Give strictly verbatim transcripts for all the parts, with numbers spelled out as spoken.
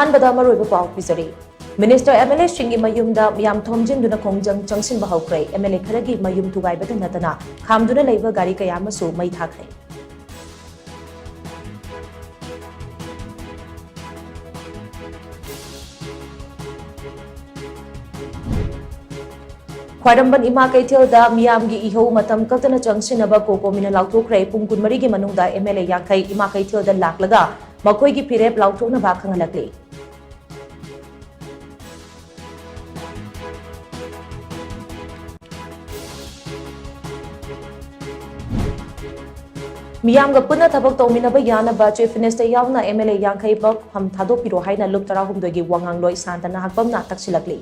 ꯑꯍꯥꯟꯕꯗ ꯃꯔꯨꯑꯣꯏꯕ ꯄꯥꯎ ꯄꯤꯖꯔꯤ꯫ ꯃꯤꯅꯤꯁꯇꯔ, MLAꯁꯤꯡꯒꯤ ꯃꯌꯨꯝꯗ ꯃꯤꯌꯥꯝ ꯊꯣꯝꯖꯤꯟꯗꯨꯅ ꯈꯣꯡꯖꯪ ꯆꯪꯁꯤꯟꯕ ꯍꯧꯈ꯭ꯔꯦ꯫ MLA ꯈꯔꯒꯤ ꯃꯌꯨꯝ ꯊꯨꯒꯥꯏꯕꯗ ꯅꯠꯇꯅ ꯈꯥꯝꯗꯨꯅ ꯂꯩꯕ ꯒꯥꯔꯤ ꯀꯌꯥ ꯑꯃꯁꯨ ꯃꯩ ꯊꯥꯈ꯭ꯔꯦ꯫ ꯈ꯭ꯋꯥꯏꯔꯝꯕꯟ ꯏꯃꯥ ꯀꯩꯊꯦꯜꯗ ꯃꯤꯌꯥꯝꯒꯤ ꯏꯍꯧ ꯃꯇꯝ ꯀꯛꯇꯅ ꯆꯪꯁꯤꯟꯅꯕ ꯀꯣꯀꯣꯃꯤꯅ ꯂꯥꯎꯊꯣꯛꯈ꯭ꯔꯦ꯫ ꯄꯨꯡ ꯀꯨꯟꯃꯔꯤꯒꯤ ꯃꯅꯨꯡꯗ MLA ꯌꯥꯡꯈꯩ ꯏꯃꯥ ꯀꯩꯊꯦꯜꯗ ꯂꯥꯛꯂꯒ ꯃꯈꯣꯏꯒꯤ ꯐꯤꯔꯦꯞ ꯂꯥꯎꯊꯣꯛꯅꯕ ꯈꯪꯍꯜꯂꯛꯂꯤ꯫ ꯃꯤꯌꯥꯝꯒ ꯄꯨꯟꯅ ꯊꯕꯛ ꯇꯧꯃꯤꯟꯅꯕ ꯌꯥꯅꯕ Chief Minister ꯌꯥꯎꯅ MLA ꯌꯥꯡꯈꯩ ꯃꯛ ꯐꯝ ꯊꯥꯗꯣꯛꯄꯤꯔꯣ ꯍꯥꯏꯅ ꯂꯨꯞ ꯇꯔꯥꯍꯨꯝꯗꯣꯏꯒꯤ ꯋꯥꯉꯥꯡꯂꯣꯏ ꯁꯥꯟꯇꯅ ꯍꯥꯛꯄꯝꯅ ꯇꯛꯁꯤꯜꯂꯛꯂꯤ꯫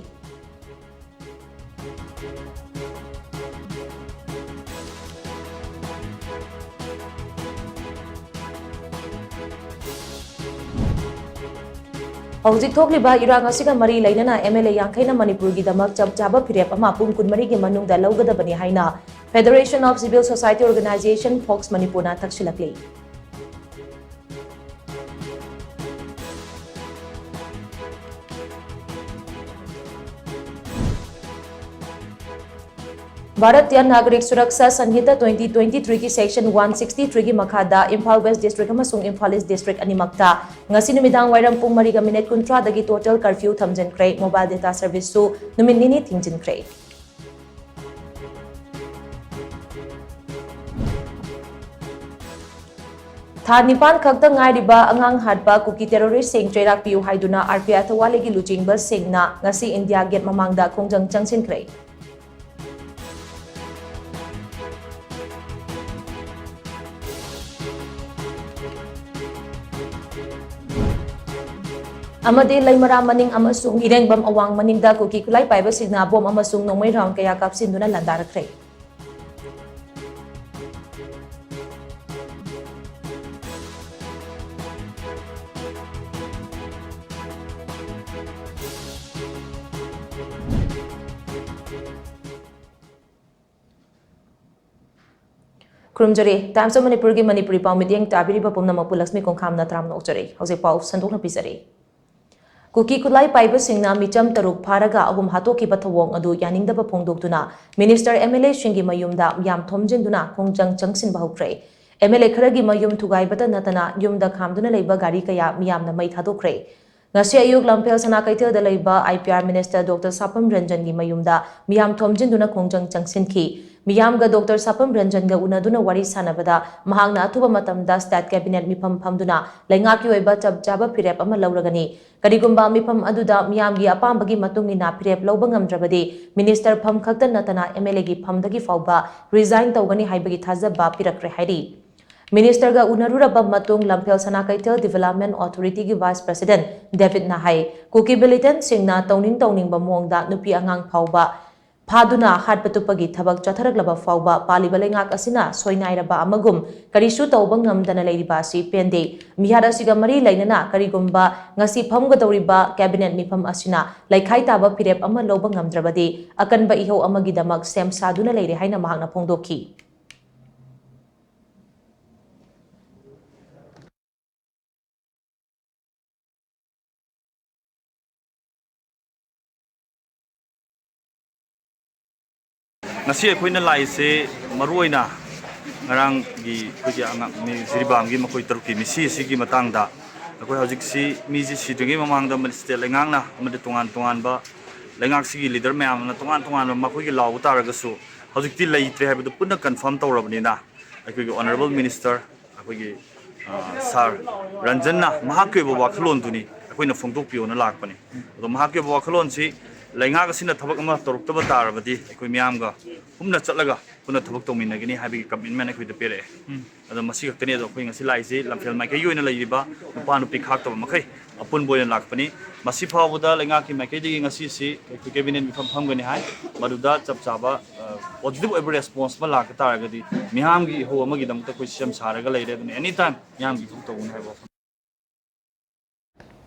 ꯍꯧꯖꯤꯛ ꯊꯣꯛꯂꯤꯕ ꯏꯔꯥꯡ ꯑꯁꯤꯒ ꯃꯔꯤ ꯂꯩꯅꯅ MLA ꯌꯥꯡꯈꯩꯅ ꯃꯅꯤꯄꯨꯔꯒꯤꯗꯃꯛ ꯆꯞ ꯆꯥꯕ ꯐꯤꯔꯦꯞ ꯑꯃ ꯄꯨꯡ ꯀꯨꯟꯃꯔꯤꯒꯤ ꯃꯅꯨꯡꯗ ꯂꯧꯒꯗꯕꯅꯤ ꯍꯥꯏꯅ Federation of Civil Society Organization, fox ꯃꯅꯤꯄꯨꯔꯅ ꯇꯛꯁꯤꯜꯂꯛꯂꯤ꯫ ꯚꯥꯔꯠꯇꯤꯌ ꯅꯥꯒꯔꯤꯛ ꯁꯨꯔꯛꯁꯥ ꯁꯪꯍꯤꯇꯥ twenty twenty-threeꯒꯤ Section one sixty-threeꯒꯤ ꯃꯈꯥꯗ ꯏꯝꯐꯥꯜ West District ꯑꯃꯁꯨꯡ ꯏꯝꯐꯥꯜ East District ꯑꯅꯤꯃꯛꯇ ꯉꯁꯤ ꯅꯨꯃꯤꯗꯥꯡ ꯋꯥꯏꯔꯝ ꯄꯨꯡ ꯃꯔꯤꯒ ꯃꯤꯅꯤꯠ ꯀꯨꯟꯊ꯭ꯔꯥꯗꯒꯤ total curfew ꯊꯝꯖꯤꯟꯈ꯭ꯔꯦ꯫ Mobile data serviceꯁꯨ ꯅꯨꯃꯤꯠ ꯅꯤꯅꯤ ꯊꯤꯡꯖꯤꯟꯈ꯭ꯔꯦ꯫ ꯊꯥ ꯅꯤꯄꯥꯟ ꯈꯛꯇ ꯉꯥꯏꯔꯤꯕ ꯑꯉꯥꯡ ꯍꯥꯠꯄ ꯀꯨꯀꯤ terroristꯁꯤꯡ ꯆꯩꯔꯥꯛ ꯄꯤꯌꯨ ꯍꯥꯏꯗꯨꯅ RPI ꯊꯧꯋꯥꯂꯤꯒꯤ ꯂꯨꯆꯤꯡꯕꯁꯤꯡꯅ ꯉꯁꯤ ꯏꯟꯗꯤꯌꯥ ꯒꯦꯠ ꯃꯃꯥꯡꯗ ꯈꯣꯡꯖꯪ ꯆꯪꯁꯤꯟꯈ꯭ꯔꯦ꯫ ꯑꯃꯗꯤ ꯂꯩꯃꯔꯥ ꯃꯅꯤꯡ ꯑꯃꯁꯨꯡ ꯏꯔꯦꯡꯕꯝ ꯑꯋꯥꯡ ꯃꯅꯤꯡꯗ ꯀꯨꯀꯤ ꯈꯨꯠꯂꯥꯏ ꯄꯥꯏꯕꯁꯤꯡꯅ ꯕꯣꯝ ꯑꯃꯁꯨꯡ ꯅꯣꯡꯃꯩ round ꯀꯌꯥ ꯀꯥꯞꯁꯤꯟꯗꯨꯅ ꯂꯥꯟꯗꯥꯔꯛꯈ꯭ꯔꯦ꯫ ꯈꯨꯔꯨꯝꯖꯔꯤ꯫ Times of ꯃꯅꯤꯄꯨꯔꯒꯤ ꯃꯅꯤꯄꯨꯔꯤ ꯄꯥꯎ ꯃꯤꯠꯌꯦꯡ ꯇꯥꯕꯤꯔꯤꯕ ꯄꯨꯝꯅꯃꯛꯄꯨ ꯂꯛꯁꯃꯤ ꯀꯣꯡꯈꯥꯝꯅ ꯇꯔꯥꯝꯅ ꯑꯣꯛꯆꯔꯤ꯫ ꯍꯧꯖꯤꯛ ꯄꯥꯎ ꯁꯟꯗꯣꯛꯅ ꯄꯤꯖꯔꯤ꯫ ꯀꯨꯀꯤ ꯈꯨꯠꯂꯥꯏ ꯄꯥꯏꯕꯁꯤꯡꯅ ꯃꯤꯆꯝ ꯇꯔꯨꯛ ꯐꯥꯔꯒ ꯑꯍꯨꯝ ꯍꯥꯠꯇꯣꯛꯈꯤꯕ ꯊꯧꯑꯣꯡ ꯑꯗꯨ ꯌꯥꯅꯤꯡꯗꯕ ꯐꯣꯡꯗꯣꯛꯇꯨꯅ ꯃꯤꯅꯤꯁꯇꯔ, ꯑꯦꯝ ꯑꯦꯜ ꯑꯦꯁꯤꯡꯒꯤ ꯃꯌꯨꯝꯗ ꯃꯤꯌꯥꯝ ꯊꯣꯝꯖꯤꯟꯗꯨꯅ ꯈꯣꯡꯖꯪ ꯆꯪꯁꯤꯟꯕ ꯍꯧꯈ꯭ꯔꯦ꯫ ꯑꯦꯝ ꯑꯦꯜ ꯑꯦ ꯈꯔꯒꯤ ꯃꯌꯨꯝ ꯊꯨꯒꯥꯏꯕꯇ ꯅꯠꯇꯅ ꯌꯨꯝꯗ ꯈꯥꯝꯗꯨꯅ ꯂꯩꯕ ꯒꯥꯔꯤ ꯀꯌꯥ ꯃꯤꯌꯥꯝꯅ ꯃꯩ ꯊꯥꯗꯣꯛꯈ꯭ꯔꯦ꯫ ꯉꯁꯤ ꯑꯌꯨꯛ ꯂꯝꯐꯦꯜ ꯁꯅꯥ ꯀꯩꯊꯦꯜꯗ ꯂꯩꯕ I P R minister doctor Sapam ꯔꯟꯖꯟꯒꯤ ꯃꯌꯨꯝꯗ ꯃꯤꯌꯥꯝ ꯊꯣꯝꯖꯤꯟꯗꯨꯅ ꯈꯣꯡꯖꯪ ꯆꯪꯁꯤꯟꯈꯤ꯫ ꯃꯤꯌꯥꯝꯒ ꯗꯣꯛꯇꯔ ꯁꯥꯄꯝ ꯔꯟꯖꯟꯒ ꯎꯅꯗꯨꯅ ꯋꯥꯔꯤ ꯁꯥꯟꯅꯕꯗ ꯃꯍꯥꯛꯅ ꯑꯊꯨꯕ ꯃꯇꯝꯗ ꯁ꯭ꯇꯦꯠ ꯀꯦꯕꯤꯅꯦꯠ ꯃꯤꯐꯝ ꯐꯝꯗꯨꯅ ꯂꯩꯉꯥꯛꯀꯤ ꯑꯣꯏꯕ ꯆꯞ ꯆꯥꯕ ꯐꯤꯔꯦꯞ ꯑꯃ ꯂꯧꯔꯒꯅꯤ꯫ ꯀꯔꯤꯒꯨꯝꯕ ꯃꯤꯐꯝ ꯑꯗꯨꯗ ꯃꯤꯌꯥꯝꯒꯤ ꯑꯄꯥꯝꯕꯒꯤ ꯃꯇꯨꯡ ꯏꯟꯅ ꯐꯤꯔꯦꯞ ꯂꯧꯕ ꯉꯝꯗ꯭ꯔꯕꯗꯤ ꯃꯤꯅꯤꯁꯇꯔ ꯐꯝ ꯈꯛꯇ ꯅꯠꯇꯅ ꯑꯦꯝ ꯑꯦꯜ ꯑꯦꯒꯤ ꯐꯝꯗꯒꯤ ꯐꯥꯎꯕ ꯔꯤꯖꯥꯏꯟ ꯇꯧꯒꯅꯤ ꯍꯥꯏꯕꯒꯤ ꯊꯥꯖꯕ ꯄꯤꯔꯛꯈ꯭ꯔꯦ ꯍꯥꯏꯔꯤ꯫ ꯃꯤꯅꯤꯁꯇꯔꯒ ꯎꯅꯔꯨꯔꯕ ꯃꯇꯨꯡ ꯂꯝꯐꯦꯜ ꯁꯅꯥ ꯀꯩꯊꯦꯜ ꯗꯤꯚꯦꯂꯞꯃꯦꯟ ꯑꯣꯊꯣꯔꯤꯇꯤꯒꯤ ꯚꯥꯏꯁ ꯄ꯭ꯔꯁꯤꯗꯦꯟ ꯗꯦꯕꯤꯠꯅ ꯍꯥꯏ, ꯀꯨꯀꯤ ꯃꯤꯂꯤꯇꯦꯟꯠꯁꯤꯡꯅ ꯇꯧꯅꯤꯡ ꯇꯧꯅꯤꯡꯕ ꯃꯑꯣꯡꯗ ꯅꯨꯄꯤ ꯑꯉꯥꯡ ꯐꯥꯎꯕ ꯐꯥꯗꯨꯅ ꯍꯥꯠꯄ ꯇꯨꯞꯄꯒꯤ ꯊꯕꯛ ꯆꯠꯊꯔꯛꯂꯕ ꯐꯥꯎꯕ ꯄꯥꯜꯂꯤꯕ ꯂꯩꯉꯥꯛ ꯑꯁꯤꯅ ꯁꯣꯏꯅꯥꯏꯔꯕ ꯑꯃꯒꯨꯝ ꯀꯔꯤꯁꯨ ꯇꯧꯕ ꯉꯝꯗꯅ ꯂꯩꯔꯤꯕ ꯑꯁꯤ ꯄꯦꯟꯗꯦ꯫ ꯃꯤꯍꯥꯠ ꯑꯁꯤꯒ ꯃꯔꯤ ꯂꯩꯅꯅ ꯀꯔꯤꯒꯨꯝꯕ ꯉꯁꯤ ꯐꯝꯒꯗꯧꯔꯤꯕ ꯀꯦꯕꯤꯅꯦꯠ ꯃꯤꯐꯝ ꯑꯁꯤꯅ ꯂꯩꯈꯥꯏ ꯇꯥꯕ ꯐꯤꯔꯦꯞ ꯑꯃ ꯂꯧꯕ ꯉꯝꯗ꯭ꯔꯕꯗꯤ ꯑꯀꯟꯕ ꯏꯍꯧ ꯑꯃꯒꯤꯗꯃꯛ ꯁꯦꯝ ꯁꯥꯗꯨꯅ ꯂꯩꯔꯦ ꯍꯥꯏꯅ ꯃꯍꯥꯛꯅ ꯐꯣꯡꯗꯣꯛꯈꯤ꯫ ꯉꯁꯤ ꯑꯩꯈꯣꯏꯅ ꯂꯥꯛꯏꯁꯦ ꯃꯔꯨꯑꯣꯏꯅ ꯉꯔꯥꯡꯒꯤ ꯑꯩꯈꯣꯏꯒꯤ ꯑꯉꯥꯡ ꯃꯤ ꯖꯤꯔꯤꯕꯥꯝꯒꯤ ꯃꯈꯣꯏ ꯇꯔꯨꯛꯀꯤ ꯃꯤꯁꯤ ꯑꯁꯤꯒꯤ ꯃꯇꯥꯡꯗ꯫ ꯑꯩꯈꯣꯏ ꯍꯧꯖꯤꯛꯁꯤ ꯃꯤꯁꯤ ꯁꯤꯗ꯭ꯔꯤꯉꯩ ꯃꯃꯥꯡꯗ ꯁ꯭ꯇꯦꯠ ꯂꯩꯉꯥꯛꯅ ꯑꯃꯗꯤ ꯇꯣꯉꯥꯟ ꯇꯣꯉꯥꯟꯕ ꯂꯩꯉꯥꯛꯁꯤꯒꯤ ꯂꯤꯗꯔ ꯃꯌꯥꯝꯅ ꯇꯣꯉꯥꯟ ꯇꯣꯉꯥꯟꯕ ꯃꯈꯣꯏꯒꯤ ꯂꯥꯎꯕ ꯇꯥꯔꯒꯁꯨ ꯍꯧꯖꯤꯛꯇꯤ ꯂꯩꯇ꯭ꯔꯦ ꯍꯥꯏꯕꯗꯨ ꯄꯨꯟꯅ ꯀꯟꯐꯥꯔꯝ ꯇꯧꯔꯕꯅꯤꯅ ꯑꯩꯈꯣꯏꯒꯤ ꯑꯣꯅꯔꯦꯕꯜ ꯃꯤꯅꯤꯁꯇꯔ, ꯑꯩꯈꯣꯏꯒꯤ, ꯑ, ꯁꯥꯔ ꯔꯟꯖꯟꯅ ꯃꯍꯥꯛꯀꯤ ꯑꯣꯏꯕ ꯋꯥꯈꯜꯂꯣꯟꯗꯨꯅꯤ ꯑꯩꯈꯣꯏꯅ ꯐꯣꯡꯗꯣꯛꯄꯤꯌꯣꯅ ꯂꯥꯛꯄꯅꯤ꯫ ꯑꯗꯣ ꯃꯍꯥꯛꯀꯤ ꯑꯣꯏꯕ ꯋꯥꯈꯜꯂꯣꯟꯁꯤ ꯂꯩꯉꯥꯛ ꯑꯁꯤꯅ ꯊꯕꯛ ꯑꯃ ꯇꯧꯔꯛꯇꯕ ꯇꯥꯔꯕꯗꯤ ꯑꯩꯈꯣꯏ ꯃꯤꯌꯥꯝꯒ ꯄꯨꯟꯅ ꯆꯠꯂꯒ ꯄꯨꯟꯅ ꯊꯕꯛ ꯇꯧꯃꯤꯟꯅꯒꯅꯤ ꯍꯥꯏꯕꯒꯤ ꯀꯃꯤꯠꯃꯦꯟ ꯑꯩꯈꯣꯏꯗ ꯄꯤꯔꯛꯑꯦ꯫ ꯑꯗꯣ ꯃꯁꯤ ꯈꯛꯇꯅꯤ꯫ ꯑꯗꯣ ꯑꯩꯈꯣꯏ ꯉꯁꯤ ꯂꯥꯛꯏꯁꯤ ꯂꯝꯐꯦꯜ ꯃꯥꯏꯀꯩꯒꯤ ꯑꯣꯏꯅ ꯂꯩꯔꯤꯕ ꯅꯨꯄꯥ ꯅꯨꯄꯤ ꯈꯥꯛꯇꯕ ꯃꯈꯩ ꯑꯄꯨꯟꯕ ꯑꯣꯏꯅ ꯂꯥꯛꯄꯅꯤ꯫ ꯃꯁꯤ ꯐꯥꯎꯕꯗ ꯂꯩꯉꯥꯛꯀꯤ ꯃꯥꯏꯀꯩꯗꯒꯤ ꯉꯁꯤꯁꯤ ꯑꯩꯈꯣꯏ ꯀꯦꯕꯤꯅꯦꯠ ꯃꯤꯐꯝ ꯐꯝꯒꯅꯤ ꯍꯥꯏ꯫ ꯃꯗꯨꯗ ꯆꯞ ꯆꯥꯕ, ꯑ, ꯄꯣꯖꯤꯇꯤꯚ ꯑꯣꯏꯕ ꯔꯦꯁꯄꯣꯟꯁ ꯑꯃ ꯂꯥꯛꯄ ꯇꯥꯔꯒꯗꯤ ꯃꯤꯌꯥꯝꯒꯤ ꯏꯍꯧ ꯑꯃꯒꯤꯗꯃꯛꯇ ꯑꯩꯈꯣꯏ ꯁꯦꯝ ꯁꯥꯔꯒ ꯂꯩꯔꯦ꯫ ꯑꯗꯨꯅ ꯑꯦꯅꯤ ꯇꯥꯏꯝ ꯃꯤꯌꯥꯝꯒꯤ ꯏꯍꯧ ꯇꯧꯒꯅꯤ ꯍꯥꯏꯕ ꯋꯥꯐꯝ꯫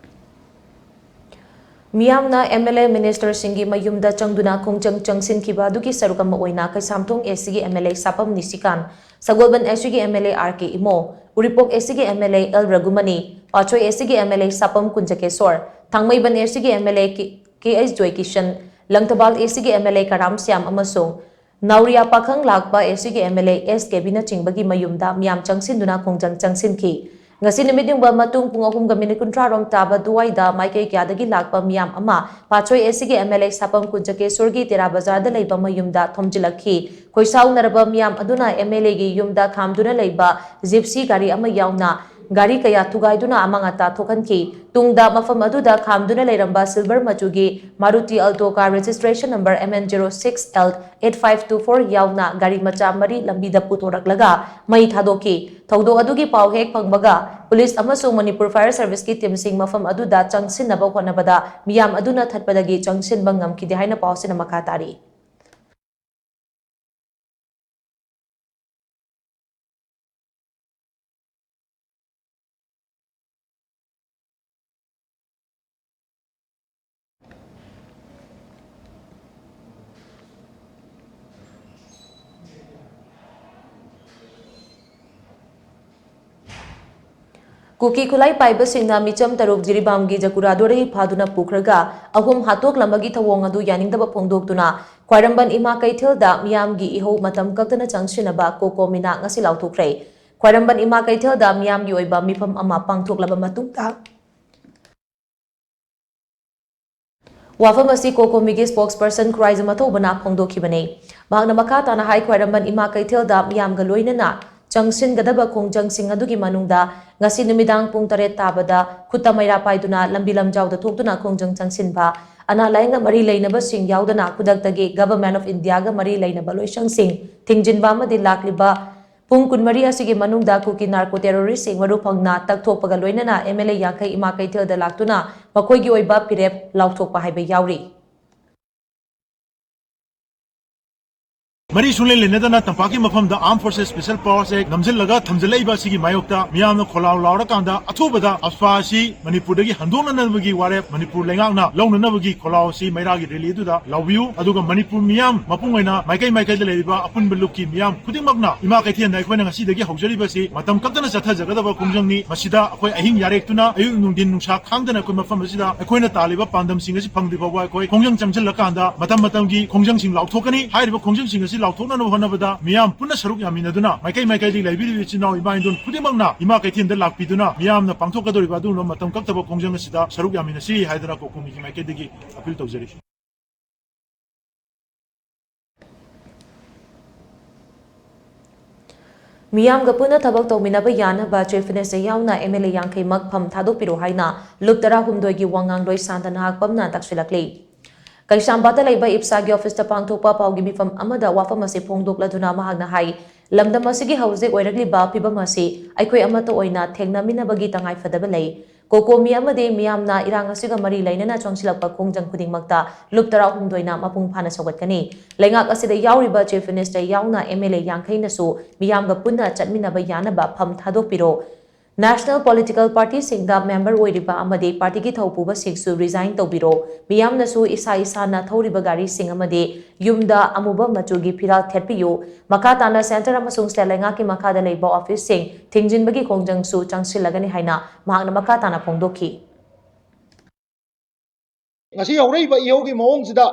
ꯃꯤꯌꯥꯝꯅ ꯑꯦꯝ ꯑꯦꯜ ꯑꯦ ꯃꯤꯅꯤꯁꯇꯔꯁꯤꯡꯒꯤ ꯃꯌꯨꯝꯗ ꯆꯪꯗꯨꯅ ꯈꯣꯡꯖꯪ ꯆꯪꯁꯤꯟꯈꯤꯕ ꯑꯗꯨꯒꯤ ꯁꯔꯨꯛ ꯑꯃ ꯑꯣꯏꯅ ꯀꯩꯁꯥꯝꯊꯣꯡ ꯑꯦ ꯁꯤꯒꯤ M L A ꯁꯥꯄꯝ ꯅꯤꯁꯤꯀꯥꯟ, Sagolband A ꯁꯤꯒꯤ M L A R K Imo, Uripok A ꯁꯤꯒꯤ M L A L Raghumani, Patsoi A ꯁꯤꯒꯤ M L A Sapam Kunjakeshor, Thangmeiband A ꯁꯤꯒꯤ M L A K H Joykishan, Langthabal A ꯁꯤꯒꯤ M L A Karam Shyam ꯑꯃꯁꯨꯡ ꯅꯥꯎꯔꯤꯌꯥ ꯄꯥꯈꯪ ꯂꯥꯛꯄ ꯑꯦ ꯁꯤꯒꯤ ꯑꯦꯝ ꯑꯦꯜ ꯑꯦ ꯑꯦꯁ ꯀꯦꯕꯤꯅꯆꯤꯡꯕꯒꯤ ꯃꯌꯨꯝꯗ ꯃꯤꯌꯥꯝ ꯆꯪꯁꯤꯟꯗꯨꯅ ꯈꯣꯡꯖꯪ ꯆꯪꯁꯤꯟꯈꯤ꯫ ꯉꯁꯤ ꯅꯨꯃꯤꯠ ꯌꯨꯡꯕ ꯃꯇꯨꯡ ꯄꯨꯡ ꯑꯍꯨꯝꯒ ꯃꯤꯅꯤꯠ ꯀꯨꯟꯊ꯭ꯔꯥ ꯔꯣꯝ ꯇꯥꯕ ꯑꯗꯨꯋꯥꯏꯗ ꯃꯥꯏꯀꯩ ꯀꯌꯥꯗꯒꯤ ꯂꯥꯛꯄ ꯃꯤꯌꯥꯝ ꯑꯃ ꯄꯥꯠꯁꯣꯏ ꯑꯦ ꯁꯤꯒꯤ ꯑꯦꯝ ꯑꯦꯜ ꯑꯦ ꯁꯥꯄꯝ ꯀꯨꯟꯖꯀꯦꯁꯣꯔꯒꯤ ꯇꯦꯔꯥ ꯕꯖꯥꯔꯗ ꯂꯩꯕ ꯃꯌꯨꯝꯗ ꯊꯣꯝꯖꯤꯜꯂꯛꯈꯤ꯫ ꯈꯣꯏꯁꯥꯎꯅꯔꯕ ꯃꯤꯌꯥꯝ ꯑꯗꯨꯅ ꯑꯦꯝ ꯑꯦꯜ ꯑꯦꯒꯤ ꯌꯨꯝꯗ ꯈꯥꯝꯗꯨꯅ ꯂꯩꯕ ꯖꯤꯞꯁꯤ ꯒꯥꯔꯤ ꯑꯃ ꯌꯥꯎꯅ ꯒꯥꯔꯤ ꯀꯌꯥ ꯊꯨꯒꯥꯏꯗꯨꯅ ꯑꯃꯥꯡ ꯑꯇꯥ ꯊꯣꯛꯍꯟꯈꯤ꯫ ꯇꯨꯡꯗ ꯃꯐꯝ ꯑꯗꯨꯗ ꯈꯥꯝꯗꯨꯅ ꯂꯩꯔꯝꯕ silver ꯃꯆꯨꯒꯤ Maruti Alto car registration number M N zero six L eight five two four ꯌꯥꯎꯅ ꯒꯥꯔꯤ ꯃꯆꯥ ꯃꯔꯤ ꯂꯝꯕꯤꯗ ꯄꯨꯊꯣꯔꯛꯂꯒ ꯃꯩ ꯊꯥꯗꯣꯛꯈꯤ꯫ ꯊꯧꯗꯣꯛ ꯑꯗꯨꯒꯤ ꯄꯥꯎ ꯍꯦꯛ ꯐꯪꯕꯒ ꯄꯨꯂꯤꯁ ꯑꯃꯁꯨꯡ ꯃꯅꯤꯄꯨꯔ ꯐꯥꯌꯔ ꯁꯔꯚꯤꯁꯀꯤ ꯇꯤꯝꯁꯤꯡ ꯃꯐꯝ ꯑꯗꯨꯗ ꯆꯪꯁꯤꯟꯅꯕ ꯍꯣꯠꯅꯕꯗ ꯃꯤꯌꯥꯝ ꯑꯗꯨꯅ ꯊꯠꯄꯗꯒꯤ ꯆꯪꯁꯤꯟꯕ ꯉꯝꯈꯤꯗꯦ ꯍꯥꯏꯅ ꯄꯥꯎ ꯑꯁꯤꯅ ꯃꯈꯥ ꯇꯥꯔꯤ꯫ ꯀꯨꯀꯤ ꯈꯨꯠꯂꯥꯏ ꯄꯥꯏꯕꯁꯤꯡꯅ ꯃꯤꯆꯝ ꯇꯔꯨꯛ ꯖꯤꯔꯤꯕꯥꯝꯒꯤ ꯖꯀꯨꯔꯥꯗꯣꯗꯒꯤ ꯐꯥꯗꯨꯅ ꯄꯨꯈ꯭ꯔꯒ ꯑꯍꯨꯝ ꯍꯥꯠꯇꯣꯛꯂꯝꯕꯒꯤ ꯊꯧꯑꯣꯡ ꯑꯗꯨ ꯌꯥꯅꯤꯡꯗꯕ ꯐꯣꯡꯗꯣꯛꯇꯨꯅ ꯈ꯭ꯋꯥꯏꯔꯝꯕꯟ ꯏꯃꯥ ꯀꯩꯊꯦꯜꯗ ꯃꯤꯌꯥꯝꯒꯤ ꯏꯍꯧ ꯃꯇꯝ ꯀꯛꯇꯅ ꯆꯪꯁꯤꯟꯅꯕ ꯀꯣꯀꯣ ꯃꯤꯅꯥ ꯉꯁꯤ ꯂꯥꯎꯊꯣꯛꯈ꯭ꯔꯦ꯫ ꯈ꯭ꯋꯥꯏꯔꯝꯕꯟ ꯏꯃꯥ ꯀꯩꯊꯦꯜꯗ ꯃꯤꯌꯥꯝꯒꯤ ꯑꯣꯏꯕ ꯃꯤꯐꯝ ꯑꯃ ꯄꯥꯡꯊꯣꯛꯂꯕ ꯃꯇꯨꯡꯗ ꯋꯥꯐꯝ ꯑꯁꯤ ꯀꯣꯀꯣꯃꯤꯒꯤ spokesperson ꯈꯨꯔꯥꯏꯖꯝ ꯑꯊꯧꯕꯅ ꯐꯣꯡꯗꯣꯛꯈꯤꯕꯅꯤ꯫ ꯃꯍꯥꯛꯅ ꯃꯈꯥ ꯇꯥꯅ ꯍꯥꯏ, ꯈ꯭ꯋꯥꯏꯔꯝꯕꯟ ꯏꯃꯥ ꯀꯩꯊꯦꯜꯗ ꯃꯤꯌꯥꯝꯒ ꯂꯣꯏꯅꯅ ꯆꯪꯁꯤꯟꯒꯗꯕ ꯈꯣꯡꯖꯪꯁꯤꯡ ꯑꯗꯨꯒꯤ ꯃꯅꯨꯡꯗ ꯉꯁꯤ ꯅꯨꯃꯤꯗꯥꯡ ꯄꯨꯡ ꯇꯔꯦꯠ ꯇꯥꯕꯗ ꯈꯨꯠꯇ ꯃꯩꯔꯥ ꯄꯥꯏꯗꯨꯅ ꯂꯝꯕꯤ ꯂꯝꯖꯥꯎꯗ ꯊꯣꯛꯇꯨꯅ ꯈꯣꯡꯖꯪ ꯆꯪꯁꯤꯟꯕ, ꯑꯅꯥ ꯂꯥꯏꯌꯦꯡꯒ ꯃꯔꯤ ꯂꯩꯅꯕꯁꯤꯡ ꯌꯥꯎꯗꯅ ꯈꯨꯗꯛꯇꯒꯤ Government of Indiaꯒ ꯃꯔꯤ ꯂꯩꯅꯕ ꯂꯣꯏꯁꯪꯁꯤꯡ ꯊꯤꯡꯖꯤꯟꯕ ꯑꯃꯗꯤ ꯂꯥꯛꯂꯤꯕ ꯄꯨꯡ ꯀꯨꯟꯃꯔꯤ ꯑꯁꯤꯒꯤ ꯃꯅꯨꯡꯗ ꯀꯨꯀꯤ narco terroristꯁꯤꯡ ꯃꯔꯨ ꯐꯪꯅ ꯇꯛꯊꯣꯛꯄꯒ ꯂꯣꯏꯅꯅ M L A ꯌꯥꯡꯈꯩ ꯏꯃꯥ ꯀꯩꯊꯦꯜꯗ ꯂꯥꯛꯇꯨꯅ ꯃꯈꯣꯏꯒꯤ ꯑꯣꯏꯕ ꯐꯤꯔꯦꯞ ꯂꯥꯎꯊꯣꯛꯄ ꯍꯥꯏꯕ ꯌꯥꯎꯔꯤ꯫ ꯃꯔꯤ ꯁꯨꯡꯂꯦꯟ ꯂꯦꯟꯅꯗꯅ ꯇꯝꯄꯥꯛꯀꯤ ꯃꯐꯝꯗ Armed Forces Special Powers Act ꯅꯝꯁꯤꯜꯂꯒ ꯊꯝꯖꯤꯜꯂꯛꯏꯕ ꯑꯁꯤꯒꯤ ꯃꯥꯌꯣꯛꯇ ꯃꯤꯌꯥꯝꯅ ꯈꯣꯜꯂꯥꯎ ꯂꯥꯎꯔꯀꯥꯟꯗ ꯑꯊꯨꯕꯗ AFSPA ꯑꯁꯤ ꯃꯅꯤꯄꯨꯔꯗꯒꯤ ꯍꯟꯗꯣꯛꯅꯅꯕꯒꯤ ꯋꯥꯔꯦꯞ ꯃꯅꯤꯄꯨꯔ ꯂꯩꯉꯥꯛꯅ ꯂꯧꯅꯅꯕꯒꯤ ꯈꯣꯜꯂꯥꯎ ꯑꯁꯤ ꯃꯩꯔꯥꯒꯤ rally ꯑꯗꯨꯗ ꯂꯥꯎꯕꯤꯌꯨ꯫ ꯑꯗꯨꯒ ꯃꯅꯤꯄꯨꯔ ꯃꯤꯌꯥꯝ ꯃꯄꯨꯡ ꯑꯣꯏꯅ ꯃꯥꯏꯀꯩ ꯃꯥꯏꯀꯩꯗ ꯂꯩꯔꯤꯕ ꯑꯄꯨꯟꯕ ꯂꯨꯞꯀꯤ ꯃꯤꯌꯥꯝ ꯈꯨꯗꯤꯡꯃꯛꯅ ꯏꯃꯥ ꯀꯩꯊꯦꯜꯗ ꯑꯩꯈꯣꯏꯅ ꯉꯁꯤꯗꯒꯤ ꯍꯧꯖꯔꯤꯕꯁꯤ ꯃꯇꯝ ꯀꯛꯇꯅ ꯆꯠꯊꯖꯒꯗꯕ ꯈꯣꯡꯖꯪꯅꯤ꯫ ꯃꯁꯤꯗ ꯑꯩꯈꯣꯏ ꯑꯍꯤꯡ ꯌꯥꯔꯦꯛꯇꯨꯅ ꯑꯌꯨꯛ ꯅꯨꯡꯊꯤꯟ ꯅꯨꯡꯁꯥ ꯈꯥꯡꯗꯅ ꯑꯩꯈꯣꯏ ꯃꯐꯝ ꯑꯁꯤꯗ ꯑꯩꯈꯣꯏꯅ ꯇꯥꯜꯂꯤꯕ ꯄꯥꯟꯗꯝꯁꯤꯡ ꯑꯁꯤ ꯐꯪꯗ꯭ꯔꯤ ꯐꯥꯎꯕ ꯑꯩꯈꯣꯏ ꯈꯣꯡꯖꯪ ꯆꯪꯁꯤꯜꯂꯀꯥꯟꯗ ꯃꯇꯝ ꯃꯇꯝꯒꯤ ꯈꯣꯡꯖꯪꯁꯤꯡ ꯂꯥꯎꯊꯣꯛꯀꯅꯤ꯫ ꯍꯥꯏꯔꯤꯕ ꯈꯣꯡꯖꯪꯁꯤꯡ ꯑꯁꯤ ꯂꯥꯎꯊꯣꯛꯅꯅꯕ ꯍꯣꯠꯅꯕꯗ ꯃꯤꯌꯥꯝ ꯄꯨꯟꯅ ꯁꯔꯨꯛ ꯌꯥꯃꯤꯟꯅꯗꯨꯅ ꯃꯥꯏꯀꯩ ꯃꯥꯏꯀꯩꯗꯒꯤ ꯂꯩꯕꯤꯔꯤꯕ ꯏꯆꯤꯟ ꯏꯅꯥꯎ ꯏꯃꯥ ꯏꯟꯗꯣꯟ ꯈꯨꯗꯤꯡꯃꯛꯅ ꯏꯃꯥ ꯀꯩꯊꯦꯜꯗ ꯂꯥꯛꯄꯤꯗꯨꯅ ꯃꯤꯌꯥꯝꯅ ꯄꯥꯡꯊꯣꯛꯀꯗꯧꯔꯤꯕ ꯑꯗꯨꯒꯨꯝꯂꯕ ꯃꯇꯝ ꯀꯛꯇꯕ ꯈꯣꯡꯖꯪ ꯑꯁꯤꯗ ꯁꯔꯨꯛ ꯌꯥꯃꯤꯟꯅꯁꯤ ꯍꯥꯏꯗꯅ ꯀꯣꯀꯣꯃꯤꯒꯤ ꯃꯥꯏꯀꯩꯗꯒꯤ ꯑꯄꯤꯜ ꯇꯧꯖꯔꯤ꯫ ꯃꯤꯌꯥꯝꯒ ꯄꯨꯟꯅ ꯊꯕꯛ ꯇꯧꯃꯤꯟꯅꯕ ꯌꯥꯅꯕ Chief Minister ꯌꯥꯎꯅ MLA ꯌꯥꯡꯈꯩꯃꯛ ꯐꯝ ꯊꯥꯗꯣꯛꯄꯤꯔꯣ ꯍꯥꯏꯅ ꯂꯨꯞ ꯇꯔꯥꯍꯨꯝꯗꯣꯏꯒꯤ ꯋꯥꯉꯥꯡꯂꯣꯏ ꯁꯥꯟꯇ ꯅꯍꯥꯛꯄꯝꯅ ꯇꯛꯁꯤꯜꯂꯛꯂꯤ꯫ ꯀꯩꯁꯥꯝꯄꯥꯠꯇ ꯂꯩꯕ ꯏꯞꯁꯥꯒꯤ ꯑꯣꯐꯤꯁꯇ ꯄꯥꯡꯊꯣꯛꯄ ꯄꯥꯎꯒꯤ ꯃꯤꯐꯝ ꯑꯃꯗ ꯋꯥꯐꯝ ꯑꯁꯤ ꯐꯣꯡꯗꯣꯛꯂꯗꯨꯅ ꯃꯍꯥꯛꯅ ꯍꯥꯏ, ꯂꯝꯗꯝ ꯑꯁꯤꯒꯤ ꯍꯧꯖꯤꯛ ꯑꯣꯏꯔꯛꯂꯤꯕ ꯐꯤꯕꯝ ꯑꯁꯤ ꯑꯩꯈꯣꯏ ꯑꯃꯠꯇ ꯑꯣꯏꯅ ꯊꯦꯡꯅꯃꯤꯟꯅꯕꯒꯤ ꯇꯉꯥꯏꯐꯗꯕ ꯂꯩ꯫ ꯀꯣꯀꯣꯃꯤ ꯑꯃꯗꯤ ꯃꯤꯌꯥꯝꯅ ꯏꯔꯥꯡ ꯑꯁꯤꯒ ꯃꯔꯤ ꯂꯩꯅꯅ ꯆꯪꯁꯤꯜꯂꯛꯄ ꯈꯣꯡꯖꯪ ꯈꯨꯗꯤꯡꯃꯛꯇ ꯂꯨꯞ ꯇꯔꯥꯍꯨꯝꯗꯣꯏꯅ ꯃꯄꯨꯡ ꯐꯥꯅ ꯁꯧꯒꯠꯀꯅꯤ꯫ ꯂꯩꯉꯥꯛ ꯑꯁꯤꯗ ꯌꯥꯎꯔꯤꯕ Chief Minister ꯌꯥꯎꯅ MLA ꯌꯥꯡꯈꯩꯅꯁꯨ ꯃꯤꯌꯥꯝꯒ ꯄꯨꯟꯅ ꯆꯠꯃꯤꯟꯅꯕ ꯌꯥꯅꯕ ꯐꯝ ꯊꯥꯗꯣꯛꯄꯤꯔꯣ꯫ National political partyꯁꯤꯡꯗ member ꯑꯣꯏꯔꯤꯕ ꯑꯃꯗꯤ partyꯒꯤ ꯊꯧ ꯄꯨꯕꯁꯤꯡꯁꯨ resign ꯇꯧꯕꯤꯔꯣ꯫ ꯃꯤꯌꯥꯝꯅꯁꯨ ꯏꯁꯥ ꯏꯁꯥꯅ ꯊꯧꯔꯤꯕ ꯒꯥꯔꯤꯁꯤꯡ ꯑꯃꯗꯤ ꯌꯨꯝꯗ ꯑꯃꯨꯕ ꯃꯆꯨꯒꯤ ꯐꯤꯔꯥꯜ ꯊꯦꯠꯄꯤꯌꯨ꯫ ꯃꯈꯥ ꯇꯥꯅ centre ꯑꯃꯁꯨꯡ state ꯂꯩꯉꯥꯛꯀꯤ ꯃꯈꯥꯗ ꯂꯩꯕ officeꯁꯤꯡ ꯊꯤꯡꯖꯤꯟꯕꯒꯤ ꯈꯣꯡꯖꯪꯁꯨ ꯆꯪꯁꯤꯜꯂꯒꯅꯤ ꯍꯥꯏꯅ ꯃꯍꯥꯛꯅ ꯃꯈꯥ ꯇꯥꯅ ꯐꯣꯡꯗꯣꯛꯈꯤ꯫ ꯉꯁꯤ ꯍꯧꯔꯛꯏꯕ ꯏꯍꯧꯒꯤ ꯃꯑꯣꯡꯁꯤꯗ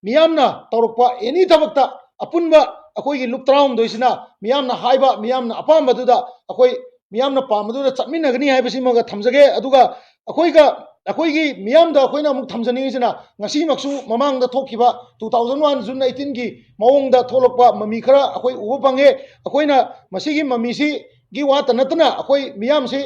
ꯃꯤꯌꯥꯝꯅ ꯇꯧꯔꯛꯄ any ꯊꯕꯛꯇ ꯑꯄꯨꯟꯕ ꯑꯩꯈꯣꯏꯒꯤ ꯂꯨꯞ ꯇꯔꯥꯍꯨꯝꯗꯣꯏꯁꯤꯅ ꯃꯤꯌꯥꯝꯅ ꯍꯥꯏꯕ, ꯃꯤꯌꯥꯝꯅ ꯑꯄꯥꯝꯕꯗꯨꯗ ꯑꯩꯈꯣꯏ ꯃꯤꯌꯥꯝꯅ ꯄꯥꯝꯕꯗꯨꯗ ꯆꯠꯃꯤꯟꯅꯒꯅꯤ ꯍꯥꯏꯕꯁꯤꯃꯒ ꯊꯝꯖꯒꯦ꯫ ꯑꯗꯨꯒ ꯑꯩꯈꯣꯏꯒ, ꯑꯩꯈꯣꯏꯒꯤ ꯃꯤꯌꯥꯝꯗ ꯑꯩꯈꯣꯏꯅ ꯑꯃꯨꯛ ꯊꯝꯖꯅꯤꯡꯉꯤꯁꯤꯅ, ꯉꯁꯤꯃꯛꯁꯨ ꯃꯃꯥꯡꯗ ꯊꯣꯛꯈꯤꯕ two thousand one June eighteen ꯒꯤ ꯃꯑꯣꯡꯗ ꯊꯣꯛꯂꯛꯄ ꯃꯃꯤ ꯈꯔ ꯑꯩꯈꯣꯏ ꯎꯕ ꯐꯪꯉꯦ꯫ ꯑꯩꯈꯣꯏꯅ ꯃꯁꯤꯒꯤ ꯃꯃꯤꯁꯤꯒꯤ ꯋꯥꯇ ꯅꯠꯇꯅ ꯑꯩꯈꯣꯏ ꯃꯤꯌꯥꯝꯁꯤ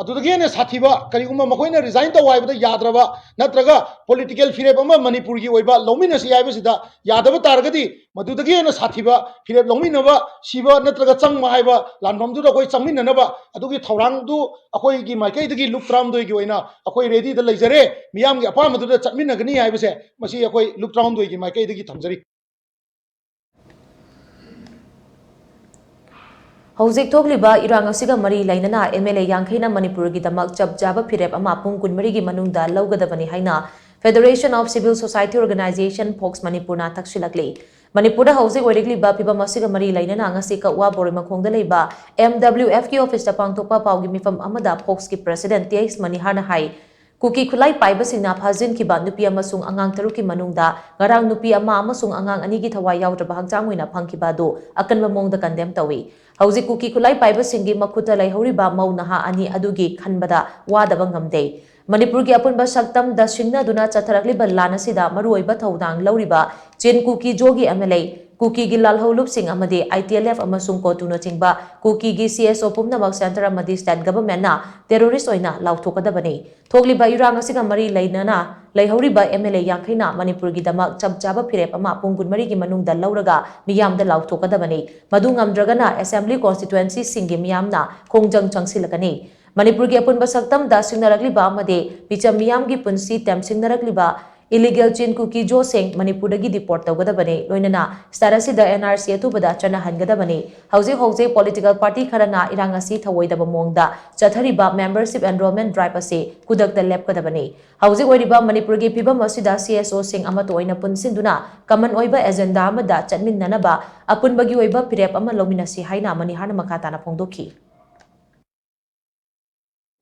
ꯑꯗꯨꯗꯒꯤ ꯍꯦꯟꯅ ꯁꯥꯊꯤꯕ, ꯀꯔꯤꯒꯨꯝꯕ ꯃꯈꯣꯏꯅ resign ꯇꯧ ꯍꯥꯏꯕꯗ ꯌꯥꯗ꯭ꯔꯕ, ꯅꯠꯇ꯭ꯔꯒ political ꯐꯤꯔꯦꯞ ꯑꯃ ꯃꯅꯤꯄꯨꯔꯒꯤ ꯑꯣꯏꯕ ꯂꯧꯃꯤꯟꯅꯁꯤ ꯍꯥꯏꯕꯁꯤꯗ ꯌꯥꯗꯕ ꯇꯥꯔꯒꯗꯤ, ꯃꯗꯨꯗꯒꯤ ꯍꯦꯟꯅ ꯁꯥꯊꯤꯕ ꯐꯤꯔꯦꯞ ꯂꯧꯃꯤꯟꯅꯕ, ꯁꯤꯕ ꯅꯠꯇ꯭ꯔꯒ ꯆꯪꯕ ꯍꯥꯏꯕ ꯂꯥꯟꯐꯝꯗꯨꯗ ꯑꯩꯈꯣꯏ ꯆꯪꯃꯤꯟꯅꯅꯕ ꯑꯗꯨꯒꯤ ꯊꯧꯔꯥꯡꯗꯨ ꯑꯩꯈꯣꯏꯒꯤ ꯃꯥꯏꯀꯩꯗꯒꯤ ꯂꯨꯞ ꯇꯔꯥꯍꯨꯝꯗꯣꯏꯒꯤ ꯑꯣꯏꯅ ꯑꯩꯈꯣꯏ ready ꯗ ꯂꯩꯖꯔꯦ꯫ ꯃꯤꯌꯥꯝꯒꯤ ꯑꯄꯥꯝꯕꯗꯨꯗ ꯆꯠꯃꯤꯟꯅꯒꯅꯤ ꯍꯥꯏꯕꯁꯦ ꯃꯁꯤ ꯑꯩꯈꯣꯏ ꯂꯨꯞ ꯇꯔꯥꯍꯨꯝꯗꯣꯏꯒꯤ ꯃꯥꯏꯀꯩꯗꯒꯤ ꯊꯝꯖꯔꯤ꯫ ꯍꯧꯖꯤꯛ ꯊꯣꯛꯂꯤꯕ ꯏꯔꯥꯡ ꯑꯁꯤꯒ ꯃꯔꯤ ꯂꯩꯅꯅ M L A ꯌꯥꯡꯈꯩꯅ ꯃꯅꯤꯄꯨꯔꯒꯤꯗꯃꯛ ꯆꯞ ꯆꯥꯕ ꯐꯤꯔꯦꯞ ꯑꯃ ꯄꯨꯡ ꯀꯨꯟꯃꯔꯤꯒꯤ ꯃꯅꯨꯡꯗ ꯂꯧꯒꯗꯕꯅꯤ ꯍꯥꯏꯅ Federation of Civil Society Organization, fox, ꯃꯅꯤꯄꯨꯔꯅ ꯇꯛꯁꯤꯜꯂꯛꯂꯤ꯫ ꯃꯅꯤꯄꯨꯔꯗ ꯍꯧꯖꯤꯛ ꯑꯣꯏꯔꯛꯂꯤꯕ ꯐꯤꯕꯝ ꯑꯁꯤꯒ ꯃꯔꯤ ꯂꯩꯅꯅ ꯉꯁꯤ ꯀꯛꯋꯥ ꯕꯣꯔꯣꯏꯃꯈꯣꯡꯗ ꯂꯩꯕ M W F ꯀꯤ ꯑꯣꯐꯤꯁꯇ ꯄꯥꯡꯊꯣꯛꯄ ꯄꯥꯎꯒꯤ ꯃꯤꯐꯝ ꯑꯃꯗ ꯐꯣꯛꯁꯀꯤ ꯄ꯭ꯔꯦꯁꯤꯗꯦꯟꯠ ꯇꯤ ꯑꯩꯆ ꯃꯅꯤꯍꯥꯔꯅ ꯍꯥꯏ, ꯀꯨꯀꯤ ꯈꯨꯠꯂꯥꯏ ꯄꯥꯏꯕꯁꯤꯡꯅ ꯐꯥꯖꯤꯟꯈꯤꯕ ꯅꯨꯄꯤ ꯑꯃꯁꯨꯡ ꯑꯉꯥꯡ ꯇꯔꯨꯛꯀꯤ ꯃꯅꯨꯡꯗ ꯉꯔꯥꯡ ꯅꯨꯄꯤ ꯑꯃ ꯑꯃꯁꯨꯡ ꯑꯉꯥꯡ ꯑꯅꯤꯒꯤ ꯊꯋꯥꯏ ꯌꯥꯎꯗ꯭ꯔꯕ ꯍꯛꯆꯥꯡ ꯑꯣꯏꯅ ꯐꯪꯈꯤꯕ ꯑꯗꯨ ꯑꯀꯟꯕ ꯃꯑꯣꯡꯗ ꯀꯟꯗꯦꯝ ꯇꯧꯏ꯫ ꯍꯧꯖꯤꯛ ꯀꯨꯀꯤ ꯈꯨꯠꯂꯥꯏ ꯄꯥꯏꯕꯁꯤꯡꯒꯤ ꯃꯈꯨꯠꯇ ꯂꯩꯍꯧꯔꯤꯕ ꯃꯧ ꯅꯍꯥ ꯑꯅꯤ ꯑꯗꯨꯒꯤ ꯈꯟꯕꯗ ꯋꯥꯗꯕ ꯉꯝꯗꯦ꯫ ꯃꯅꯤꯄꯨꯔꯒꯤ ꯑꯄꯨꯟꯕ ꯁꯛꯇꯝꯗ ꯁꯤꯡꯅꯗꯨꯅ ꯆꯠꯊꯔꯛꯂꯤꯕ ꯂꯥꯟ ꯑꯁꯤꯗ ꯃꯔꯨꯑꯣꯏꯕ ꯊꯧꯗꯥꯡ ꯂꯧꯔꯤꯕ ꯆꯤꯟ ꯀꯨꯀꯤ ꯖꯣꯒꯤ M L A, ꯀꯨꯀꯤꯒꯤ ꯂꯥꯜꯍꯧꯂꯨꯞꯁꯤꯡ ꯑꯃꯗꯤ I T L F ꯑꯃꯁꯨꯡ ꯀꯣꯇꯨꯅꯆꯤꯡꯕ ꯀꯨꯀꯤꯒꯤ C S O ꯄꯨꯝꯅꯃꯛ centre ꯑꯃꯗꯤ state government ꯅ terrorist ꯑꯣꯏꯅ ꯂꯥꯎꯊꯣꯛꯀꯗꯕꯅꯤ꯫ ꯊꯣꯛꯂꯤꯕ ꯏꯔꯥꯡ ꯑꯁꯤꯒ ꯃꯔꯤ ꯂꯩꯅꯅ ꯂꯩꯍꯧꯔꯤꯕ M L A ꯌꯥꯡꯈꯩꯅ ꯃꯅꯤꯄꯨꯔꯒꯤꯗꯃꯛ ꯆꯞ ꯆꯥꯕ ꯐꯤꯔꯦꯞ ꯑꯃ ꯄꯨꯡ ꯀꯨꯟꯃꯔꯤꯒꯤ ꯃꯅꯨꯡꯗ ꯂꯧꯔꯒ ꯃꯤꯌꯥꯝꯗ ꯂꯥꯎꯊꯣꯛꯀꯗꯕꯅꯤ꯫ ꯃꯗꯨ ꯉꯝꯗ꯭ꯔꯒꯅ assembly constituency ꯁꯤꯡꯒꯤ ꯃꯤꯌꯥꯝꯅ ꯈꯣꯡꯖꯪ ꯆꯪꯁꯤꯜꯂꯛꯀꯅꯤ꯫ ꯃꯅꯤꯄꯨꯔꯒꯤ ꯑꯄꯨꯟꯕ ꯁꯛꯇꯝꯗ ꯁꯤꯡꯅꯔꯛꯂꯤꯕ ꯑꯃꯗꯤ ꯃꯤꯆꯝ ꯃꯤꯌꯥꯝꯒꯤ ꯄꯨꯟꯁꯤ ꯇꯦꯝꯁꯤꯡꯅꯔꯛꯂꯤꯕ illegal ꯆꯤꯟ ꯀꯨꯀꯤ ꯖꯣꯁꯤꯡ ꯃꯅꯤꯄꯨꯔꯗꯒꯤ deport ꯇꯧꯒꯗꯕꯅꯤ꯫ ꯂꯣꯏꯅꯅ state ꯑꯁꯤꯗ N R C ꯑꯊꯨꯕꯗ ꯆꯠꯅꯍꯟꯒꯗꯕꯅꯤ꯫ ꯍꯧꯖꯤꯛ ꯍꯧꯖꯤꯛ political party ꯈꯔꯅ ꯏꯔꯥꯡ ꯑꯁꯤ ꯊꯧꯑꯣꯏꯗꯕ ꯃꯑꯣꯡꯗ ꯆꯠꯊꯔꯤꯕ membership enrollment drive ꯑꯁꯤ ꯈꯨꯗꯛꯇ ꯂꯦꯞꯀꯗꯕꯅꯤ꯫ ꯍꯧꯖꯤꯛ ꯑꯣꯏꯔꯤꯕ ꯃꯅꯤꯄꯨꯔꯒꯤ ꯐꯤꯕꯝ ꯑꯁꯤꯗ C S O ꯁꯤꯡ ꯑꯃꯠꯇ ꯑꯣꯏꯅ ꯄꯨꯟꯁꯤꯟꯗꯨꯅ common ꯑꯣꯏꯕ agenda ꯑꯃꯗ ꯆꯠꯃꯤꯟꯅꯅꯕ ꯑꯄꯨꯟꯕꯒꯤ ꯑꯣꯏꯕ ꯐꯤꯔꯦꯞ ꯑꯃ ꯂꯧꯃꯤꯟꯅꯁꯤ ꯍꯥꯏꯅ ꯃꯅꯤꯍꯥꯔꯅ ꯃꯈꯥ ꯇꯥꯅ ꯐꯣꯡꯗꯣꯛꯈꯤ꯫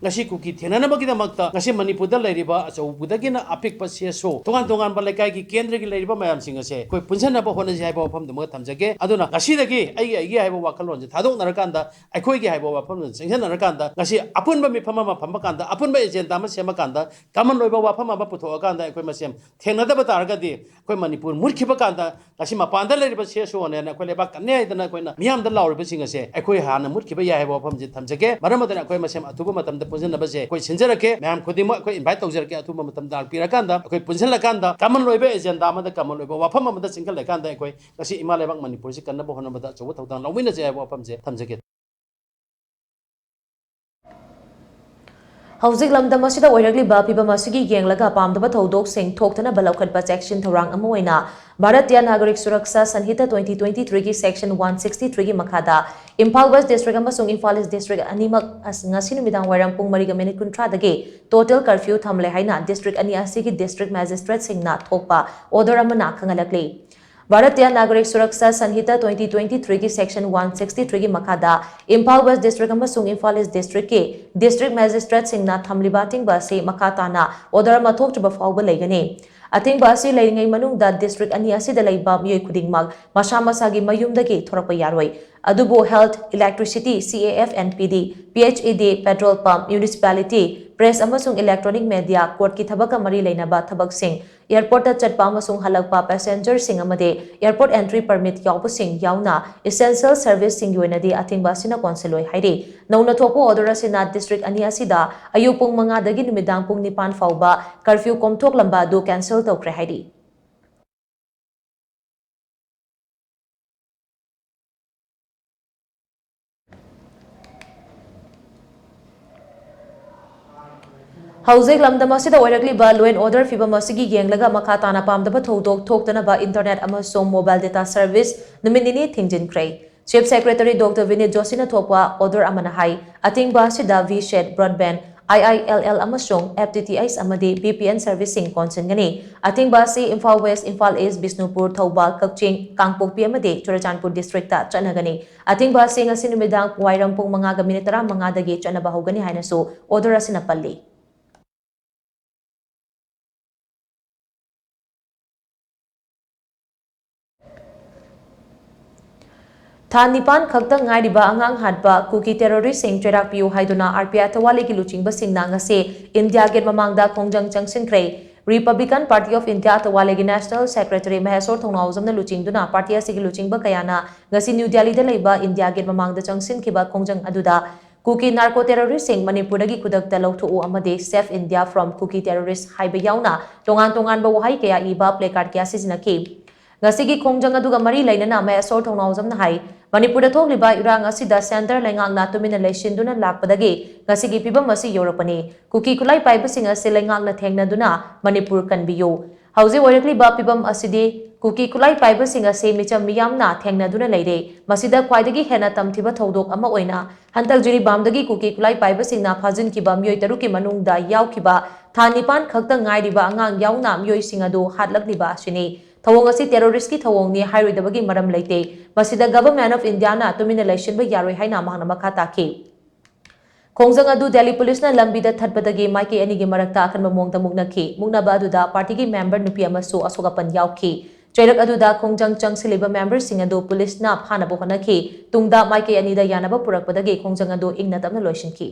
ꯉꯁꯤ ꯀꯨꯀꯤ ꯊꯦꯡꯅꯅꯕꯒꯤꯗꯃꯛꯇ ꯉꯁꯤ ꯃꯅꯤꯄꯨꯔꯗ ꯂꯩꯔꯤꯕ ꯑꯆꯧꯕꯗꯒꯤꯅ ꯑꯄꯤꯛꯄ C S O, ꯇꯣꯉꯥꯟ ꯇꯣꯉꯥꯟꯕ ꯂꯩꯀꯥꯏꯒꯤ ꯀꯦꯟꯗ꯭ꯔꯒꯤ ꯂꯩꯔꯤꯕ ꯃꯌꯥꯝꯁꯤꯡ ꯑꯁꯦ ꯑꯩꯈꯣꯏ ꯄꯨꯟꯁꯤꯟꯅꯕ ꯍꯣꯠꯅꯁꯤ ꯍꯥꯏꯕ ꯋꯥꯐꯝꯗꯨꯃꯒ ꯊꯝꯖꯒꯦ꯫ ꯑꯗꯨꯅ ꯉꯁꯤꯗꯒꯤ ꯑꯩꯒꯤ ꯑꯩꯒꯤ ꯍꯥꯏꯕ ꯋꯥꯈꯜꯂꯣꯟꯁꯦ ꯊꯥꯗꯣꯛꯅꯔꯀꯥꯟꯗ, ꯑꯩꯈꯣꯏꯒꯤ ꯍꯥꯏꯕ ꯋꯥꯐꯝꯂꯣꯟ ꯆꯪꯁꯤꯟꯅꯔꯀꯥꯟꯗ, ꯉꯁꯤ ꯑꯄꯨꯟꯕ ꯃꯤꯐꯝ ꯑꯃ ꯐꯝꯕ ꯀꯥꯟꯗ, ꯑꯄꯨꯟꯕ agenda ꯑꯃ ꯁꯦꯝꯃ ꯀꯥꯟꯗ, common ꯑꯣꯏꯕ ꯋꯥꯐꯝ ꯑꯃ ꯄꯨꯊꯣꯛꯑꯀꯥꯟꯗ ꯑꯩꯈꯣꯏ ꯃꯁꯦꯟ ꯊꯦꯡꯅꯗꯕ ꯇꯥꯔꯒꯗꯤ, ꯑꯩꯈꯣꯏ ꯃꯅꯤꯄꯨꯔ ꯃꯨꯠꯈꯤꯕ ꯀꯥꯟꯗ ꯉꯁꯤ ꯃꯄꯥꯟꯗ ꯂꯩꯔꯤꯕ C S O ꯅꯦꯅ ꯑꯩꯈꯣꯏ ꯂꯩꯕꯥꯛ ꯀꯟꯅꯤ ꯍꯥꯏꯗꯅ ꯑꯩꯈꯣꯏꯅ ꯃꯤꯌꯥꯝꯗ ꯂꯥꯎꯔꯤꯕꯁꯤꯡ ꯑꯁꯦ ꯑꯩꯈꯣꯏ ꯍꯥꯟꯅ ꯃꯨꯠꯈꯤꯕ ꯌꯥꯏ ꯍꯥꯏꯕ ꯋꯥꯐꯝꯁꯦ ꯊꯝꯖꯒꯦ꯫ ꯃꯔꯝ ꯑꯗꯨꯅ ꯑꯩꯈꯣꯏ ꯃꯁꯦꯟ ꯑꯊꯨꯕ ꯃꯇꯝꯗ ꯄꯨꯟꯁꯤꯟꯅꯕꯁꯦ ꯑꯩꯈꯣꯏ ꯁꯤꯟꯖꯔꯛꯀꯦ꯫ ꯃꯌꯥꯝ ꯈꯨꯗꯤꯡꯃꯛ ꯑꯩꯈꯣꯏ invite ꯇꯧꯖꯔꯛꯀꯦ꯫ ꯑꯊꯨꯕ ꯃꯇꯝꯗ ꯂꯥꯛꯄꯤꯔꯀꯥꯟꯗ ꯑꯩꯈꯣꯏ ꯄꯨꯟꯁꯤꯜꯂꯀꯥꯟꯗ common ꯑꯣꯏꯕ agenda ꯑꯃꯗ common ꯑꯣꯏꯕ ꯋꯥꯐꯝ ꯑꯃꯗ ꯆꯤꯡꯈꯠꯂꯀꯥꯟꯗ ꯑꯩꯈꯣꯏ ꯉꯁꯤ ꯏꯃꯥ ꯂꯩꯕꯥꯛ ꯃꯅꯤꯄꯨꯔꯁꯤ ꯀꯟꯅꯕ ꯍꯣꯠꯅꯕꯗ ꯑꯆꯧꯕ ꯊꯧꯗꯥꯡ ꯂꯧꯃꯤꯟꯅꯁꯦ ꯍꯥꯏꯕ ꯋꯥꯐꯝꯁꯦ ꯊꯝꯖꯒꯦ꯫ ꯍꯧꯖꯤꯛ ꯂꯝꯗꯝ ꯑꯁꯤꯗ ꯑꯣꯏꯔꯛꯂꯤꯕ ꯐꯤꯚꯝ ꯑꯁꯤꯒꯤ ꯌꯦꯡꯂꯒ ꯄꯥꯝꯗꯕ ꯊꯧꯗꯣꯛꯁꯤꯡ ꯊꯣꯛꯇꯅꯕ ꯂꯧꯈꯠꯄ ꯆꯦꯛꯁꯤꯟ ꯊꯧꯔꯥꯡ ꯑꯃ ꯑꯣꯏꯅ ꯚꯥꯔꯠꯇꯤꯌꯥ ꯅꯥꯒꯔꯤꯛ ꯁꯨꯔꯛꯁꯥ ꯁꯟꯍꯤꯇꯥ twenty twenty-three ꯒꯤ section one sixty-three ꯒꯤ ꯃꯈꯥꯗ ꯏꯝꯐꯥꯜ West District ꯑꯃꯁꯨꯡ ꯏꯝꯐꯥꯜ East District ꯑꯅꯤꯃꯛ ꯑꯁ ꯉꯁꯤ ꯅꯨꯃꯤꯗꯥꯡ ꯋꯥꯏꯔꯝ ꯄꯨꯡ ꯃꯔꯤꯒ minute ꯀꯨꯟꯊ꯭ꯔꯥꯗꯒꯤ total curfew ꯊꯝꯂꯦ ꯍꯥꯏꯅ district ꯑꯅꯤ ꯑꯁꯤꯒꯤ district magistrate ꯁꯤꯡꯅ ꯊꯣꯛꯄ order ꯑꯃꯅ ꯈꯪꯍꯜꯂꯛꯂꯤ꯫ ꯚꯥꯔꯠꯇꯤꯌꯥ ꯅꯥꯒꯔꯤꯛ ꯁꯨꯔꯛꯁꯥ ꯁꯟꯍꯤꯇꯥ twenty twenty-three ꯒꯤ section one sixty-three ꯒꯤ ꯃꯈꯥꯗ ꯏꯝꯐꯥꯜ West District ꯑꯃꯁꯨꯡ ꯏꯝꯐꯥꯜ East District ꯀꯤ district magistrate ꯁꯤꯡꯅ ꯊꯝꯂꯤꯕ ꯑꯊꯤꯡꯕ ꯑꯁꯤ ꯃꯈꯥ ꯇꯥꯅ order ꯑꯃ ꯊꯣꯛꯇ꯭ꯔꯤꯕ ꯐꯥꯎꯕ ꯂꯩꯒꯅꯤ꯫ ꯑꯊꯤꯡꯕ ꯑꯁꯤ ꯂꯩꯔꯤꯉꯩ ꯃꯅꯨꯡꯗ district ꯑꯅꯤ ꯑꯁꯤꯗ ꯂꯩꯕ ꯃꯤꯑꯣꯏ ꯈꯨꯗꯤꯡꯃꯛ ꯃꯁꯥ ꯃꯁꯥꯒꯤ ꯃꯌꯨꯝꯗꯒꯤ ꯊꯣꯔꯛꯄ ꯌꯥꯔꯣꯏ꯫ ꯑꯗꯨꯕꯨ health, electricity, C A F and P D, P H E D, petrol pump, municipality, press ꯑꯃꯁꯨꯡ electronic media, court ꯀꯤ ꯊꯕꯛꯀ ꯃꯔꯤ ꯂꯩꯅꯕ ꯊꯕꯛꯁꯤꯡ, airport ꯇ ꯆꯠꯄ ꯑꯃꯁꯨꯡ ꯍꯜꯂꯛꯄ passenger ꯁꯤꯡ ꯑꯃꯗꯤ airport entry permit ꯌꯥꯎꯕꯁꯤꯡ ꯌꯥꯎꯅ essential service ꯁꯤꯡꯒꯤ ꯑꯣꯏꯅꯗꯤ ꯑꯊꯤꯡꯕ ꯑꯁꯤꯅ ꯀꯣꯟꯁꯤꯜꯂꯣꯏ ꯍꯥꯏꯔꯤ꯫ ꯅꯧꯅ ꯊꯣꯛꯄ order ꯑꯁꯤꯅ district ꯑꯅꯤ ꯑꯁꯤꯗ ꯑꯌꯨꯛ ꯄꯨꯡ ꯃꯉꯥꯗꯒꯤ ꯅꯨꯃꯤꯗꯥꯡ ꯄꯨꯡ ꯅꯤꯄꯥꯟ ꯐꯥꯎꯕ curfew ꯀꯣꯝꯊꯣꯛꯂꯝꯕ ꯑꯗꯨ cancel ꯇꯧꯈ꯭ꯔꯦ ꯍꯥꯏꯔꯤ꯫ ꯍꯧꯖꯤꯛ ꯂꯝꯗꯝ ꯑꯁꯤꯗ ꯑꯣꯏꯔꯛꯂꯤꯕ law and order ꯐꯤꯕꯝ ꯑꯁꯤꯒꯤ ꯌꯦꯡꯂꯒ ꯃꯈꯥ ꯇꯥꯅ ꯄꯥꯝꯗꯕ ꯊꯧꯗꯣꯛ ꯊꯣꯛꯇꯅꯕ internet ꯑꯃꯁꯨꯡ mobile data service ꯅꯨꯃꯤꯠ ꯅꯤꯅꯤ ꯊꯤꯡꯖꯤꯟꯈ꯭ꯔꯦ꯫ Chief Secretary Doctor Vinit ꯖꯣꯁꯤꯅ ꯊꯣꯛꯄ order ꯑꯃꯅ ꯍꯥꯏ, ꯑꯊꯤꯡꯕ ꯑꯁꯤꯗ V-Shed, broadband, I I L L ꯑꯃꯁꯨꯡ F T T H ꯑꯃꯗꯤ V P N service ꯁꯤꯡ ꯀꯣꯟꯁꯤꯟꯒꯅꯤ꯫ ꯑꯊꯤꯡꯕ ꯑꯁꯤ ꯏꯝꯐꯥꯜ West, ꯏꯝꯐꯥꯜ East, ꯕꯤꯁꯅꯨꯄꯨꯔ, ꯊꯧꯕꯥꯜ, ꯀꯛꯆꯤꯡ, ꯀꯥꯡꯄꯣꯛꯄꯤ ꯑꯃꯗꯤ ꯆꯨꯔꯆꯥꯟꯄꯨꯔ district ꯇ ꯆꯠꯅꯒꯅꯤ꯫ ꯑꯊꯤꯡꯕ ꯑꯁꯤ ꯉꯁꯤ ꯅꯨꯃꯤꯗꯥꯡ ꯋꯥꯏꯔꯝ ꯄꯨꯡ ꯃꯉꯥꯒ minute ꯇꯔꯥꯃꯉꯥꯗꯒꯤ ꯆꯠꯅꯕ ꯍꯧꯒꯅꯤ ꯍꯥꯏꯅꯁꯨ order ꯑꯁꯤꯅ ꯄꯜꯂꯤ꯫ ꯊꯥ ꯅꯤꯄꯥꯟ ꯈꯛꯇ ꯉꯥꯏꯔꯤꯕ ꯑꯉꯥꯡ ꯍꯥꯠꯄ ꯀꯨꯀꯤ terrorist ꯁꯤꯡ ꯆꯩꯔꯥꯛ ꯄꯤꯌꯨ ꯍꯥꯏꯗꯨꯅ R P I ꯑꯊꯋꯥꯂꯤꯒꯤ ꯂꯨꯆꯤꯡꯕꯁꯤꯡꯅ ꯉꯁꯤ India Gate ꯃꯃꯥꯡꯗ ꯈꯣꯡꯖꯪ ꯆꯪꯁꯤꯟꯈ꯭ꯔꯦ꯫ Republican Party of India ꯑꯊꯋꯥꯂꯤꯒꯤ National Secretary ꯃꯍꯦꯁꯣꯔ ꯊꯧꯅꯥꯎꯖꯝꯅ ꯂꯨꯆꯤꯡꯗꯨꯅ party ꯑꯁꯤꯒꯤ ꯂꯨꯆꯤꯡꯕ ꯀꯌꯥꯅ ꯉꯁꯤ ꯅ꯭ꯌꯨ ꯗꯦꯜꯂꯤꯗ ꯂꯩꯕ India Gate ꯃꯃꯥꯡꯗ ꯆꯪꯁꯤꯟꯈꯤꯕ ꯈꯣꯡꯖꯪ ꯑꯗꯨꯗ ꯀꯨꯀꯤ narco terrorist ꯁꯤꯡ ꯃꯅꯤꯄꯨꯔꯗꯒꯤ ꯈꯨꯗꯛꯇ ꯂꯧꯊꯣꯛꯎ ꯑꯃꯗꯤ Save India from Kuki Terrorist ꯍꯥꯏꯕ ꯌꯥꯎꯅ ꯇꯣꯉꯥꯟ ꯇꯣꯉꯥꯟꯕ ꯋꯥꯍꯩ ꯀꯌꯥ ꯏꯕ placard ꯀꯌꯥ ꯁꯤꯖꯤꯟꯅꯈꯤ꯫ ꯉꯁꯤꯒꯤ ꯈꯣꯡꯖꯪ ꯑꯗꯨꯒ ꯃꯔꯤ ꯂꯩꯅꯅ ꯃꯍꯦꯁꯣꯔ ꯊꯧꯅꯥꯎꯖꯝꯅ ꯍꯥꯏ, ꯃꯅꯤꯄꯨꯔꯗ ꯊꯣꯛꯂꯤꯕ ꯏꯔꯥꯡ ꯑꯁꯤꯗ ꯁꯦꯟꯇꯔ ꯂꯩꯉꯥꯛꯅ ꯇꯨꯃꯤꯟꯅ ꯂꯩꯁꯤꯟꯗꯨꯅ ꯂꯥꯛꯄꯗꯒꯤ ꯉꯁꯤꯒꯤ ꯐꯤꯕꯝ ꯑꯁꯤ ꯌꯧꯔꯛꯄꯅꯤ꯫ ꯀꯨꯀꯤ ꯈꯨꯠꯂꯥꯏ ꯄꯥꯏꯕꯁꯤꯡ ꯑꯁꯤ ꯂꯩꯉꯥꯛꯅ ꯊꯦꯡꯅꯗꯨꯅ ꯃꯅꯤꯄꯨꯔ ꯀꯟꯕꯤꯌꯨ꯫ ꯍꯧꯖꯤꯛ ꯑꯣꯏꯔꯛꯂꯤꯕ ꯐꯤꯕꯝ ꯑꯁꯤꯗꯤ ꯀꯨꯀꯤ ꯈꯨꯠꯂꯥꯏ ꯄꯥꯏꯕꯁꯤꯡ ꯑꯁꯤ ꯃꯤꯆꯝ ꯃꯤꯌꯥꯝꯅ ꯊꯦꯡꯅꯗꯨꯅ ꯂꯩꯔꯦ꯫ ꯃꯁꯤꯗ ꯈ꯭ꯋꯥꯏꯗꯒꯤ ꯍꯦꯟꯅ ꯇꯝꯊꯤꯕ ꯊꯧꯗꯣꯛ ꯑꯃ ꯑꯣꯏꯅ ꯍꯟꯇꯛ ꯖꯤꯔꯤꯕꯥꯝꯗꯒꯤ ꯀꯨꯀꯤ ꯈꯨꯠꯂꯥꯏ ꯄꯥꯏꯕꯁꯤꯡꯅ ꯐꯥꯖꯤꯟꯈꯤꯕ ꯃꯤꯑꯣꯏ ꯇꯔꯨꯛꯀꯤ ꯃꯅꯨꯡꯗ ꯌꯥꯎꯈꯤꯕ ꯊꯥ ꯅꯤꯄꯥꯟ ꯈꯛꯇ ꯉꯥꯏꯔꯤꯕ ꯑꯉꯥꯡ ꯌꯥꯎꯅ ꯃꯤꯑꯣꯏꯁꯤꯡ ꯑꯗꯨ ꯍꯥꯠꯂꯛꯂꯤꯕ ꯑꯁꯤꯅꯤ꯫ ꯊꯧꯑꯣꯡ ꯑꯁꯤ ꯇꯦꯔꯣꯔꯤꯁ꯭ꯠꯀꯤ ꯊꯧꯑꯣꯡꯅꯤ ꯍꯥꯏꯔꯣꯏꯗꯕꯒꯤ ꯃꯔꯝ ꯂꯩꯇꯦ꯫ ꯃꯁꯤꯗ Government of Indiaꯅ ꯇꯨꯃꯤꯟꯅ ꯂꯩꯁꯤꯟꯕ ꯌꯥꯔꯣꯏ ꯍꯥꯏꯅ ꯃꯍꯥꯛꯅ ꯃꯈꯥ ꯇꯥꯈꯤ꯫ ꯈꯣꯡꯖꯪ ꯑꯗꯨ ꯗꯦꯜꯂꯤ ꯄꯨꯂꯤꯁꯅ ꯂꯝꯕꯤꯗ ꯊꯠꯄꯗꯒꯤ ꯃꯥꯏꯀꯩ ꯑꯅꯤꯒꯤ ꯃꯔꯛꯇ ꯑꯀꯟꯕ ꯃꯑꯣꯡꯗ ꯃꯨꯛꯅꯈꯤ꯫ ꯃꯨꯛꯅꯕ ꯑꯗꯨꯗ ꯄꯥꯔꯇꯤꯒꯤ ꯃꯦꯝꯕꯔ ꯅꯨꯄꯤ ꯑꯃꯁꯨ ꯑꯁꯣꯛ ꯑꯄꯟ ꯌꯥꯎꯈꯤ꯫ ꯆꯩꯔꯛ ꯑꯗꯨꯗ ꯈꯣꯡꯖꯪ ꯆꯪꯁꯤꯜꯂꯤꯕ ꯃꯦꯝꯕꯔꯁꯤꯡ ꯑꯗꯨ ꯄꯨꯂꯤꯁꯅ ꯐꯥꯅꯕ ꯍꯣꯠꯅꯈꯤ꯫ ꯇꯨꯡꯗ ꯃꯥꯏꯀꯩ ꯑꯅꯤꯗ ꯌꯥꯅꯕ ꯄꯨꯔꯛꯄꯗꯒꯤ ꯈꯣꯡꯖꯪ ꯑꯗꯨ ꯏꯪꯅ ꯇꯞꯅ ꯂꯣꯏꯁꯤꯟꯈꯤ꯫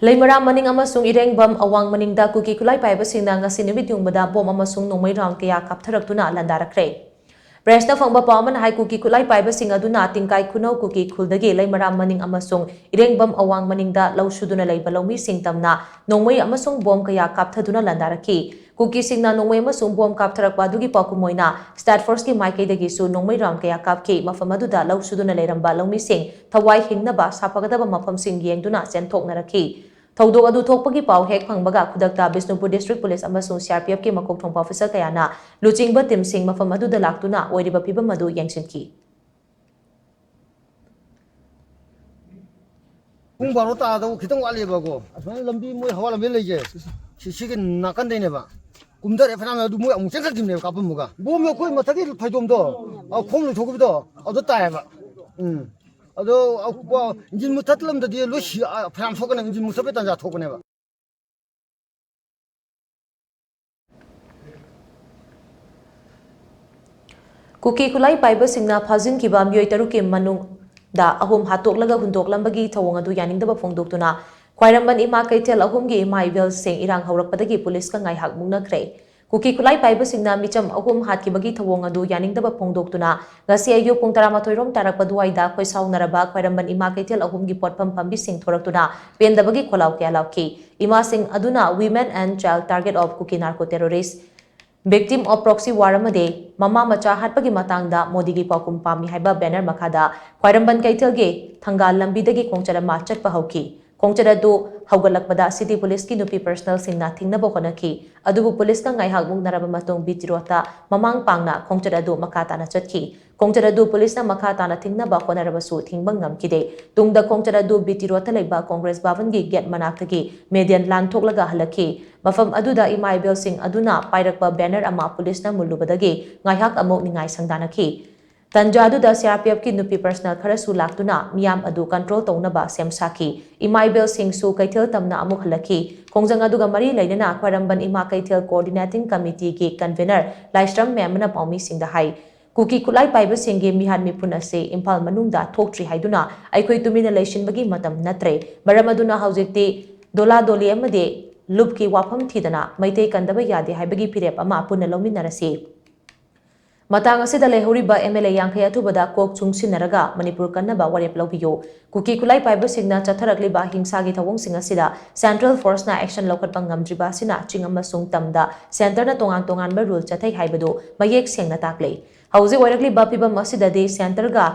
ꯂꯩꯃꯔꯥꯝ ꯃꯅꯤꯡ ꯑꯃꯁꯨꯡ ꯏꯔꯦꯡꯕꯝ ꯑꯋꯥꯡ ꯃꯅꯤꯡꯗ ꯀꯨꯀꯤ ꯈꯨꯠꯂꯥꯏ ꯄꯥꯏꯕꯁꯤꯡꯅ ꯉꯁꯤ ꯅꯨꯃꯤꯠ ꯌꯨꯡꯕꯗ ꯕꯣꯝ ꯑꯃꯁꯨꯡ ꯅꯣꯡꯃꯩ ꯔꯥꯎꯟ ꯀꯌꯥ ꯀꯥꯞꯊꯔꯛꯇꯨꯅ ꯂꯥꯟꯗꯥꯔꯛꯈ꯭ꯔꯦ꯫ ꯄ꯭ꯔꯦꯁꯇ ꯐꯪꯕ ꯄꯥꯎ ꯑꯃꯅ ꯍꯥꯏ, ꯀꯨꯀꯤ ꯈꯨꯠꯂꯥꯏ ꯄꯥꯏꯕꯁꯤꯡ ꯑꯗꯨꯅ ꯇꯤꯡꯀꯥꯏ ꯈꯨꯅꯧ ꯀꯨꯀꯤ ꯈꯨꯜꯗꯒꯤ ꯂꯩꯃꯔꯥꯝ ꯃꯅꯤꯡ ꯑꯃꯁꯨꯡ ꯏꯔꯦꯡꯕꯝ ꯑꯋꯥꯡ ꯃꯅꯤꯡꯗ ꯂꯧ ꯁꯨꯗꯨꯅ ꯂꯩꯕ ꯂꯧꯃꯤꯁꯤꯡ ꯇꯝꯅ ꯅꯣꯡꯃꯩ ꯑꯃꯁꯨꯡ ꯕꯣꯝ ꯀꯌꯥ ꯀꯥꯞꯊꯗꯨꯅ ꯂꯥꯟꯗꯥꯔꯛꯈꯤ꯫ ꯀꯨꯀꯤꯁꯤꯡꯅ ꯅꯣꯡꯃꯩ ꯑꯃꯁꯨꯡ ꯕꯣꯝ ꯀꯥꯞꯊꯔꯛꯄ ꯑꯗꯨꯒꯤ ꯄꯥꯎꯈꯨꯝ ꯑꯣꯏꯅ ꯁ꯭ꯇꯦꯠ ꯐꯣꯔꯁꯀꯤ ꯃꯥꯏꯀꯩꯗꯒꯤꯁꯨ ꯅꯣꯡꯃꯩ ꯔꯥꯎꯟ ꯀꯌꯥ ꯀꯥꯞꯈꯤ꯫ ꯃꯐꯝ ꯑꯗꯨꯗ ꯂꯧ ꯁꯨꯗꯨꯅ ꯂꯩꯔꯝꯕ ꯂꯧꯃꯤꯁꯤꯡ ꯊꯋꯥꯏ ꯍꯤꯡꯅꯕ ꯁꯥꯐꯒꯗꯕ ꯃꯐꯝꯁꯤꯡ ꯌꯦꯡꯗꯨꯅ ꯆꯦꯟꯊꯣꯛꯅꯔꯛꯈꯤ꯫ ꯊꯧꯗꯣꯛ ꯑꯗꯨ ꯊꯣꯛꯄꯒꯤ ꯄꯥꯎ ꯍꯦꯛ ꯐꯪꯕꯒ ꯈꯨꯗꯛꯇ ꯕꯤꯁꯅꯨꯄꯨꯔ ꯗꯤꯁꯇ꯭ꯔꯤꯛ ꯄꯨꯂꯤꯁ ꯑꯃꯁꯨꯡ ꯁꯤ ꯑꯥꯔ ꯄꯤ ꯑꯦꯐꯀꯤ ꯃꯀꯣꯛ ꯊꯣꯡꯕ ꯑꯣꯐꯤꯁꯔ ꯀꯌꯥꯅ ꯂꯨꯆꯤꯡꯕ ꯇꯤꯝꯁꯤꯡ ꯃꯐꯝ ꯑꯗꯨꯗ ꯂꯥꯛꯇꯨꯅ ꯑꯣꯏꯔꯤꯕ ꯐꯤꯕꯝ ꯑꯗꯨ ꯌꯦꯡꯁꯤꯟꯈꯤ꯫ ꯄꯨꯡ ꯕꯥꯔꯣ ꯇꯥꯗꯧ ꯈꯤꯇꯪ ꯋꯥꯠꯂꯤꯕꯀꯣ꯫ ꯑꯁꯨꯃꯥꯏꯅ ꯂꯝꯕꯤ, ꯃꯣꯏ ꯍꯋꯥ ꯂꯝꯕꯤ ꯂꯩꯁꯦ, ꯁꯤ, ꯁꯤꯒꯤ ꯅꯥꯀꯟꯗꯩꯅꯦꯕ꯫ ꯀꯨꯝꯊꯔꯦ ꯐꯅꯌꯥꯝ, ꯑꯗꯨ ꯃꯣꯏ ꯑꯃꯨꯛ ꯆꯦꯟꯈꯠꯈꯤꯕꯅꯦꯕ ꯀꯥꯞꯄꯝꯃꯒ꯫ ꯕꯣꯝꯗꯣ ꯑꯩꯈꯣꯏ ꯃꯊꯛꯀꯤ ꯐꯩꯗꯣꯝꯗꯣ, ꯑ, ꯈꯣꯡ ꯂꯩꯊꯣꯛꯈꯤꯕꯗꯣ, ꯑꯗꯨ ꯇꯥꯏꯌꯦꯕ꯫ ꯎꯝ꯫ ꯑꯗꯣ, ꯑ, ꯀꯣ-, ꯏꯟꯖꯤꯟ ꯃꯨꯊꯠꯂꯝꯗꯗꯤ ꯂꯣꯏ ꯁꯤ-, ꯑ, ꯐꯅꯌꯥꯝ ꯁꯣꯛꯀꯅꯦꯕ, ꯏꯟꯖꯤꯟ ꯃꯨꯊꯠꯄꯩ ꯇꯥꯟꯖꯥ ꯊꯣꯛꯄꯅꯦꯕ꯫ ꯀꯨꯀꯤ ꯈꯨꯠꯂꯥꯏ ꯄꯥꯏꯕꯁꯤꯡꯅ ꯐꯥꯖꯤꯟꯈꯤꯕ ꯃꯤꯑꯣꯏ ꯇꯔꯨꯛꯀꯤ ꯃꯅꯨꯡꯗ ꯑꯍꯨꯝ ꯍꯥꯠꯇꯣꯛꯂꯒ ꯍꯨꯟꯗꯣꯛꯂꯝꯕꯒꯤ ꯊꯧꯑꯣꯡ ꯑꯗꯨ ꯌꯥꯅꯤꯡꯗꯕ ꯐꯣꯡꯗꯣꯛꯇꯨꯅ ꯈ꯭ꯋꯥꯏꯔꯝꯕꯟ ꯏꯃꯥ ꯀꯩꯊꯦꯜ ꯑꯍꯨꯝꯒꯤ ꯏꯃꯥ ꯏꯕꯦꯜꯁꯤꯡ ꯏꯔꯥꯡ ꯍꯧꯔꯛꯄꯗꯒꯤ ꯄꯨꯂꯤꯁꯀ ꯉꯥꯏꯍꯥꯛ ꯃꯨꯛꯅꯈ꯭ꯔꯦ꯫ ꯀꯨꯀꯤ ꯈꯨꯠꯂꯥꯏ ꯄꯥꯏꯕꯁꯤꯡꯅ ꯃꯤꯆꯝ ꯑꯍꯨꯝ ꯍꯥꯠꯈꯤꯕꯒꯤ ꯊꯧꯑꯣꯡ ꯑꯗꯨ ꯌꯥꯅꯤꯡꯗꯕ ꯐꯣꯡꯗꯣꯛꯇꯨꯅ ꯉꯁꯤ ꯑꯌꯨꯛ ꯄꯨꯡ ꯇꯔꯥꯃꯥꯊꯣꯏ ꯔꯣꯝ ꯇꯥꯔꯛꯄ ꯑꯗꯨꯋꯥꯏꯗ ꯈꯣꯏꯁꯥꯎꯅꯔꯕ ꯈ꯭ꯋꯥꯏꯔꯝꯕꯟ ꯏꯃꯥ ꯀꯩꯊꯦꯜ ꯑꯍꯨꯝꯒꯤ ꯄꯣꯠꯐꯝ ꯐꯝꯕꯤꯁꯤꯡ ꯊꯣꯔꯛꯇꯨꯅ ꯄꯦꯟꯗꯕꯒꯤ ꯈꯣꯜꯂꯥꯎ ꯀꯌꯥ ꯂꯥꯎꯈꯤ꯫ ꯏꯃꯥꯁꯤꯡ ꯑꯗꯨꯅ Women and Child Target of Kuki Narco Terrorist, Victim of Proxy War ꯑꯃꯗꯤ ꯃꯃꯥ ꯃꯆꯥ ꯍꯥꯠꯄꯒꯤ ꯃꯇꯥꯡꯗ ꯃꯣꯗꯤꯒꯤ ꯄꯥꯎꯈꯨꯝ ꯄꯥꯝꯃꯤ ꯍꯥꯏꯕ ꯕꯦꯅꯔ ꯃꯈꯥꯗ ꯈ꯭ꯋꯥꯏꯔꯝꯕꯟ ꯀꯩꯊꯦꯜꯒꯤ ꯊꯪꯒꯥꯜ ꯂꯝꯕꯤꯗꯒꯤ ꯈꯣꯡꯆꯠ ꯑꯃ ꯆꯠꯄ ꯍꯧꯈꯤ꯫ ꯈꯣꯡꯆꯠ ꯑꯗꯨ ꯍꯧꯒꯠꯂꯛꯄꯗ ꯁꯤꯇꯤ ꯄꯨꯂꯤꯁꯀꯤ ꯅꯨꯄꯤ ꯄꯔꯁꯅꯦꯜꯁꯤꯡꯅ ꯊꯤꯡꯅꯕ ꯍꯣꯠꯅꯈꯤ꯫ ꯑꯗꯨꯕꯨ ꯄꯨꯂꯤꯁꯀ ꯉꯥꯏꯍꯥꯛ ꯃꯨꯛꯅꯔꯕ ꯃꯇꯨꯡ ꯕꯤ ꯇꯤ ꯔꯣꯗꯇ ꯃꯃꯥꯡ ꯄꯥꯡꯅ ꯈꯣꯡꯆꯠ ꯑꯗꯨ ꯃꯈꯥ ꯇꯥꯅ ꯆꯠꯈꯤ꯫ ꯈꯣꯡꯆꯠ ꯑꯗꯨ ꯄꯨꯂꯤꯁꯅ ꯃꯈꯥ ꯇꯥꯅ ꯊꯤꯡꯅꯕ ꯍꯣꯠꯅꯔꯕꯁꯨ ꯊꯤꯡꯕ ꯉꯝꯈꯤꯗꯦ꯫ ꯇꯨꯡꯗ ꯈꯣꯡꯆꯠ ꯑꯗꯨ ꯕꯤ ꯇꯤ ꯔꯣꯗꯇ ꯂꯩꯕ ꯀꯣꯡꯒ꯭ꯔꯦꯁ ꯚꯕꯟꯒꯤ ꯒꯦꯠ ꯃꯅꯥꯛꯇꯒꯤ ꯃꯦꯗꯤꯌꯟ ꯂꯥꯟꯊꯣꯛꯂꯒ ꯍꯜꯂꯛꯈꯤ꯫ ꯃꯐꯝ ꯑꯗꯨꯗ ꯏꯃꯥ ꯏꯕꯦꯜꯁꯤꯡ ꯑꯗꯨꯅ ꯄꯥꯏꯔꯛꯄ ꯕꯦꯅꯔ ꯑꯃ ꯄꯨꯂꯤꯁꯅ ꯃꯨꯜꯂꯨꯕꯗꯒꯤ ꯉꯥꯏꯍꯥꯛ ꯑꯃꯨꯛ ꯅꯤꯡꯉꯥꯏ ꯁꯪꯗꯥꯅꯈꯤ꯫ ꯇꯟꯖꯥ ꯑꯗꯨꯗ ꯁꯤ ꯑꯥꯔ ꯄꯤ ꯑꯦꯐꯀꯤ ꯅꯨꯄꯤ ꯄꯔꯁꯅꯦꯜ ꯈꯔꯁꯨ ꯂꯥꯛꯇꯨꯅ ꯃꯤꯌꯥꯝ ꯑꯗꯨ ꯀꯟꯇ꯭ꯔꯣꯜ ꯇꯧꯅꯕ ꯁꯦꯝ ꯁꯥꯈꯤ꯫ ꯏꯃꯥ ꯏꯕꯦꯜꯁꯤꯡꯁꯨ ꯀꯩꯊꯦꯜ ꯇꯝꯅ ꯑꯃꯨꯛ ꯍꯜꯂꯛꯈꯤ꯫ ꯈꯣꯡꯖꯪ ꯑꯗꯨꯒ ꯃꯔꯤ ꯂꯩꯅꯅ ꯈ꯭ꯋꯥꯏꯔꯝꯕꯟ ꯏꯃꯥ ꯀꯩꯊꯦꯜ ꯀꯣꯑꯣꯔꯗꯤꯅꯦꯇꯤꯡ ꯀꯃꯤꯇꯤꯒꯤ ꯀꯟꯚꯦꯅꯔ ꯂꯥꯏꯁ꯭ꯔꯝ ꯃꯦꯝꯅ ꯄꯥꯎꯃꯤꯁꯤꯡꯗ ꯍꯥꯏ, ꯀꯨꯀꯤ ꯈꯨꯠꯂꯥꯏ ꯄꯥꯏꯕꯁꯤꯡꯒꯤ ꯃꯤꯍꯥꯠ ꯃꯤꯄꯨꯟ ꯑꯁꯤ ꯏꯝꯐꯥꯜ ꯃꯅꯨꯡꯗ ꯊꯣꯛꯇ꯭ꯔꯤ ꯍꯥꯏꯗꯨꯅ ꯑꯩꯈꯣꯏ ꯇꯨꯃꯤꯟꯅ ꯂꯩꯁꯤꯟꯕꯒꯤ ꯃꯇꯝ ꯅꯠꯇ꯭ꯔꯦ꯫ ꯃꯔꯝ ꯑꯗꯨꯅ ꯍꯧꯖꯤꯛꯇꯤ ꯗꯣꯂꯥꯗꯣꯂꯤ ꯑꯃꯗꯤ ꯂꯨꯞꯀꯤ ꯋꯥꯐꯝ ꯊꯤꯗꯅ ꯃꯩꯇꯩ ꯀꯟꯗꯕ ꯌꯥꯗꯦ ꯍꯥꯏꯕꯒꯤ ꯐꯤꯔꯦꯞ ꯑꯃ ꯄꯨꯟꯅ ꯂꯧꯃꯤꯟꯅꯔꯁꯤ꯫ ꯃꯇꯥꯡ ꯑꯁꯤꯗ ꯂꯩꯍꯧꯔꯤꯕ ꯑꯦꯝ ꯑꯦꯜ ꯑꯦ ꯌꯥꯡꯈꯩ ꯑꯊꯨꯕꯗ ꯀꯣꯛ ꯆꯨꯡꯁꯤꯟꯅꯔꯒ ꯃꯅꯤꯄꯨꯔ ꯀꯟꯅꯕ ꯋꯥꯔꯦꯞ ꯂꯧꯕꯤꯌꯨ꯫ ꯀꯨꯀꯤ ꯈꯨꯠꯂꯥꯏ ꯄꯥꯏꯕꯁꯤꯡꯅ ꯆꯠꯊꯔꯛꯂꯤꯕ ꯍꯤꯡꯁꯥꯒꯤ ꯊꯧꯑꯣꯡꯁꯤꯡ ꯑꯁꯤꯗ ꯁꯦꯟꯇ꯭ꯔꯦꯜ ꯐꯣꯔꯁꯅ ꯑꯦꯛꯁꯟ ꯂꯧꯈꯠꯄ ꯉꯝꯗ꯭ꯔꯤꯕ ꯑꯁꯤꯅ ꯆꯤꯡ ꯑꯃꯁꯨꯡ ꯇꯝꯗ ꯁꯦꯟꯇꯔꯅ ꯇꯣꯉꯥꯟ ꯇꯣꯉꯥꯟꯕ ꯔꯨꯜ ꯆꯠꯊꯩ ꯍꯥꯏꯕꯗꯨ ꯃꯌꯦꯛ ꯁꯦꯡꯅ ꯇꯥꯛꯂꯦ꯫ ꯍꯧꯖꯤꯛ ꯑꯣꯏꯔꯛꯂꯤꯕ ꯐꯤꯕꯝ ꯑꯁꯤꯗꯗꯤ ꯁꯦꯟꯇꯔꯒ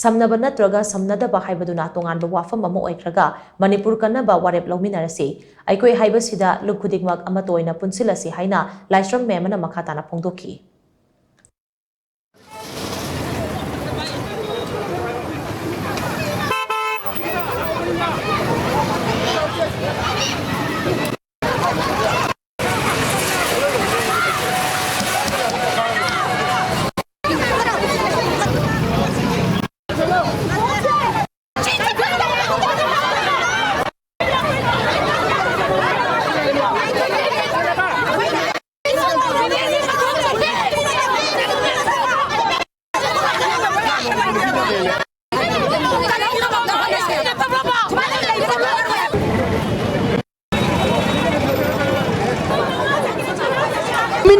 ꯁꯝꯅꯕ ꯅꯠꯇ꯭ꯔꯒ ꯁꯝꯅꯗꯕ ꯍꯥꯏꯕꯗꯨꯅ ꯇꯣꯉꯥꯟꯕ ꯋꯥꯐꯝ ꯑꯃ ꯑꯣꯏꯈ꯭ꯔꯒ ꯃꯅꯤꯄꯨꯔ ꯀꯟꯅꯕ ꯋꯥꯔꯦꯞ ꯂꯧꯃꯤꯟꯅꯔꯁꯤ꯫ ꯑꯩꯈꯣꯏ ꯍꯥꯏꯕꯁꯤꯗ ꯂꯨꯞ ꯈꯨꯗꯤꯡꯃꯛ ꯑꯃꯠꯇ ꯑꯣꯏꯅ ꯄꯨꯟꯁꯤꯜꯂꯁꯤ ꯍꯥꯏꯅ ꯂꯥꯏꯁ꯭ꯔꯝ ꯃꯦꯝꯅ ꯃꯈꯥ ꯇꯥꯅ ꯐꯣꯡꯗꯣꯛꯈꯤ꯫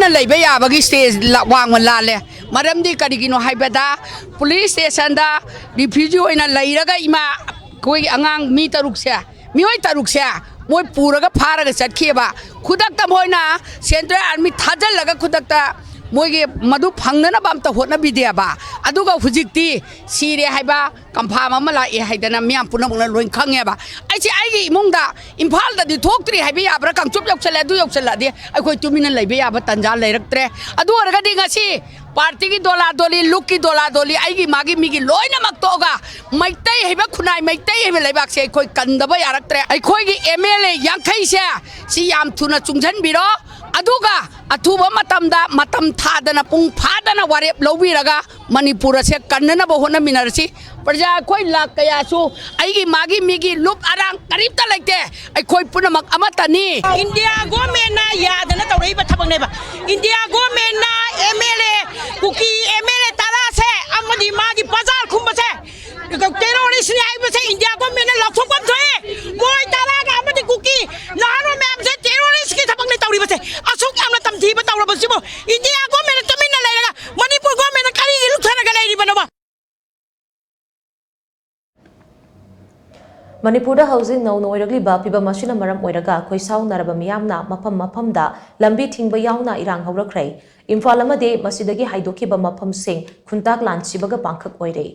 ꯂꯩꯕ ꯌꯥꯕꯒꯤ ꯁ꯭ꯇꯦꯖ ꯋꯥꯡꯃ ꯂꯥꯜꯂꯦ꯫ ꯃꯔꯝꯗꯤ ꯀꯔꯤꯒꯤꯅꯣ ꯍꯥꯏꯕꯗ, ꯄꯨꯂꯤꯁ ꯁ꯭ꯇꯦꯁꯟꯗ ꯔꯤꯐ꯭ꯌꯨꯖꯤ ꯑꯣꯏꯅ ꯂꯩꯔꯒ ꯏꯃꯥ, ꯑꯩꯈꯣꯏ ꯑꯉꯥꯡ ꯃꯤ ꯇꯔꯨꯛꯁꯦ, ꯃꯤꯑꯣꯏ ꯇꯔꯨꯛꯁꯦ ꯃꯣꯏ ꯄꯨꯔꯒ ꯐꯥꯔꯒ ꯆꯠꯈꯤꯑꯕ꯫ ꯈꯨꯗꯛꯇ ꯃꯣꯏꯅ ꯁꯦꯟꯇ꯭ꯔꯦꯜ ꯑꯥꯔꯃꯤ ꯊꯥꯖꯤꯜꯂꯒ ꯈꯨꯗꯛꯇ ꯃꯣꯏꯒꯤ ꯃꯗꯨ ꯐꯪꯅꯅꯕ ꯑꯝꯇ ꯍꯣꯠꯅꯕꯤꯗꯦꯕ꯫ ꯑꯗꯨꯒ ꯍꯧꯖꯤꯛꯇꯤ ꯁꯤꯔꯦ ꯍꯥꯏꯕ ꯀꯟꯐꯥꯝ ꯑꯃ ꯂꯥꯛꯑꯦ ꯍꯥꯏꯗꯅ ꯃꯤꯌꯥꯝ ꯄꯨꯝꯅꯃꯛꯅ ꯂꯣꯏ ꯈꯪꯉꯦꯕ꯫ ꯑꯩꯁꯦ ꯑꯩꯒꯤ ꯏꯃꯨꯡꯗ ꯏꯝꯐꯥꯜꯗꯗꯤ ꯊꯣꯛꯇ꯭ꯔꯤ ꯍꯥꯏꯕ ꯌꯥꯕ꯭ꯔꯥ? ꯀꯥꯡꯆꯨꯞ ꯌꯧꯁꯜꯂꯦ, ꯑꯗꯨ ꯌꯧꯁꯜꯂꯛꯑꯗꯤ ꯑꯩꯈꯣꯏ ꯇꯨꯃꯤꯟꯅ ꯂꯩꯕ ꯌꯥꯕ ꯇꯥꯟꯖꯥ ꯂꯩꯔꯛꯇ꯭ꯔꯦ꯫ ꯑꯗꯨ ꯑꯣꯏꯔꯒꯗꯤ ꯉꯁꯤ ꯄꯥꯔꯇꯤꯒꯤ ꯗꯣꯂꯥ ꯗꯣꯂꯤ, ꯂꯨꯛꯀꯤ ꯗꯣꯂꯥ ꯗꯣꯂꯤ, ꯑꯩꯒꯤ ꯃꯥꯒꯤ ꯃꯤꯒꯤ ꯂꯣꯏꯅꯃꯛ ꯇꯣꯛꯑꯒ ꯃꯩꯇꯩ ꯍꯥꯏꯕ ꯈꯨꯟꯅꯥꯏ, ꯃꯩꯇꯩ ꯍꯥꯏꯕ ꯂꯩꯕꯥꯛꯁꯦ ꯑꯩꯈꯣꯏ ꯀꯟꯗꯕ ꯌꯥꯔꯛꯇ꯭ꯔꯦ꯫ ꯑꯩꯈꯣꯏꯒꯤ ꯑꯦꯝ ꯑꯦꯜ ꯑꯦ ꯌꯥꯡꯈꯩꯁꯦ ꯁꯤ ꯌꯥꯝ ꯊꯨꯅ ꯆꯨꯡꯁꯤꯟꯕꯤꯔꯣ, ꯑꯗꯨꯒ ꯑꯊꯨꯕ ꯃꯇꯝꯗ ꯃꯇꯝ ꯊꯥꯗꯅ ꯄꯨꯡ ꯐꯥꯗꯅ ꯋꯥꯔꯦꯞ ꯂꯧꯕꯤꯔꯒ ꯃꯅꯤꯄꯨꯔ ꯑꯁꯦ ꯀꯟꯅꯅꯕ ꯍꯣꯠꯅꯃꯤꯟꯅꯔꯁꯤ꯫ ꯄ꯭ꯔꯖꯥ ꯑꯩꯈꯣꯏ ꯂꯥꯛ ꯀꯌꯥꯁꯨ ꯑꯩꯒꯤ ꯃꯥꯒꯤ ꯃꯤꯒꯤ ꯂꯨꯞ ꯑꯔꯥꯡ ꯀꯔꯤꯝꯇ ꯂꯩꯇꯦ꯫ ꯑꯩꯈꯣꯏ ꯄꯨꯝꯅꯃꯛ ꯑꯃꯠꯇꯅꯤ꯫ ꯏꯟꯗꯤꯌꯥ ꯒꯣꯔꯃꯦꯟꯅ ꯌꯥꯗꯅ ꯇꯧꯔꯛꯏꯕ ꯊꯕꯛꯅꯦꯕ꯫ ꯏꯟꯗꯤꯌꯥ ꯒꯣꯔꯃꯦꯟꯅ M L A, Kuki M L A ꯇꯔꯥꯁꯦ ꯑꯃꯗꯤ ꯃꯥꯒꯤ ꯕꯖꯥꯔ ꯈꯨꯝꯕꯁꯦ ꯇꯦꯔꯣꯔꯤꯁꯅꯤ ꯍꯥꯏꯕꯁꯦ ꯏꯟꯗꯤꯌꯥ ꯒꯣꯔꯃꯦꯟꯅ ꯂꯥꯎꯊꯣꯛꯐꯝ ꯊꯣꯛꯑꯦ꯫ ꯃꯣꯏ ꯇꯔꯥꯒ ꯑꯃꯗꯤ ꯀꯨꯀꯤ ꯅꯍꯥꯔꯣꯜ ꯃꯌꯥꯝꯁꯦ ꯇꯦꯔꯣꯔꯤꯁꯀꯤ ꯊꯕꯛꯅꯦ ꯇꯧꯔꯤꯕꯁꯦ꯫ ꯑꯁꯨꯛ ꯌꯥꯝꯅ ꯇꯝꯊꯤꯕ ꯇꯧꯔꯕꯁꯤꯕꯨ ꯏꯟꯗꯤꯌꯥ ꯒꯣꯔꯃꯦꯟꯅ ꯇꯨꯃꯤꯟꯅ ꯂꯩꯔꯒ ꯃꯅꯤꯄꯨꯔ ꯒꯣꯔꯃꯦꯟꯅ ꯀꯔꯤꯒꯤ ꯂꯨꯞꯊꯔꯒ ꯂꯩꯔꯤꯕꯅꯣꯕ? ꯃꯅꯤꯄꯨꯔꯗ ꯍꯧꯖꯤꯛ ꯅꯧꯅ ꯑꯣꯏꯔꯛꯂꯤꯕ ꯐꯤꯚꯝ ꯑꯁꯤꯅ ꯃꯔꯝ ꯑꯣꯏꯔꯒ ꯈꯣꯏꯁꯥꯎꯅꯔꯕ ꯃꯤꯌꯥꯝꯅ ꯃꯐꯝ ꯃꯐꯝꯗ ꯂꯝꯕꯤ ꯊꯤꯡꯕ ꯌꯥꯎꯅ ꯏꯔꯥꯡ ꯍꯧꯔꯛꯈ꯭ꯔꯦ꯫ ꯏꯝꯐꯥꯜ ꯑꯃꯗꯤ ꯃꯁꯤꯗꯒꯤ ꯍꯥꯏꯗꯣꯛꯈꯤꯕ ꯃꯐꯝꯁꯤꯡ ꯈꯨꯟꯇꯥꯛ ꯂꯥꯟꯁꯤꯕꯒ ꯄꯥꯡꯈꯛ ꯑꯣꯏꯔꯦ꯫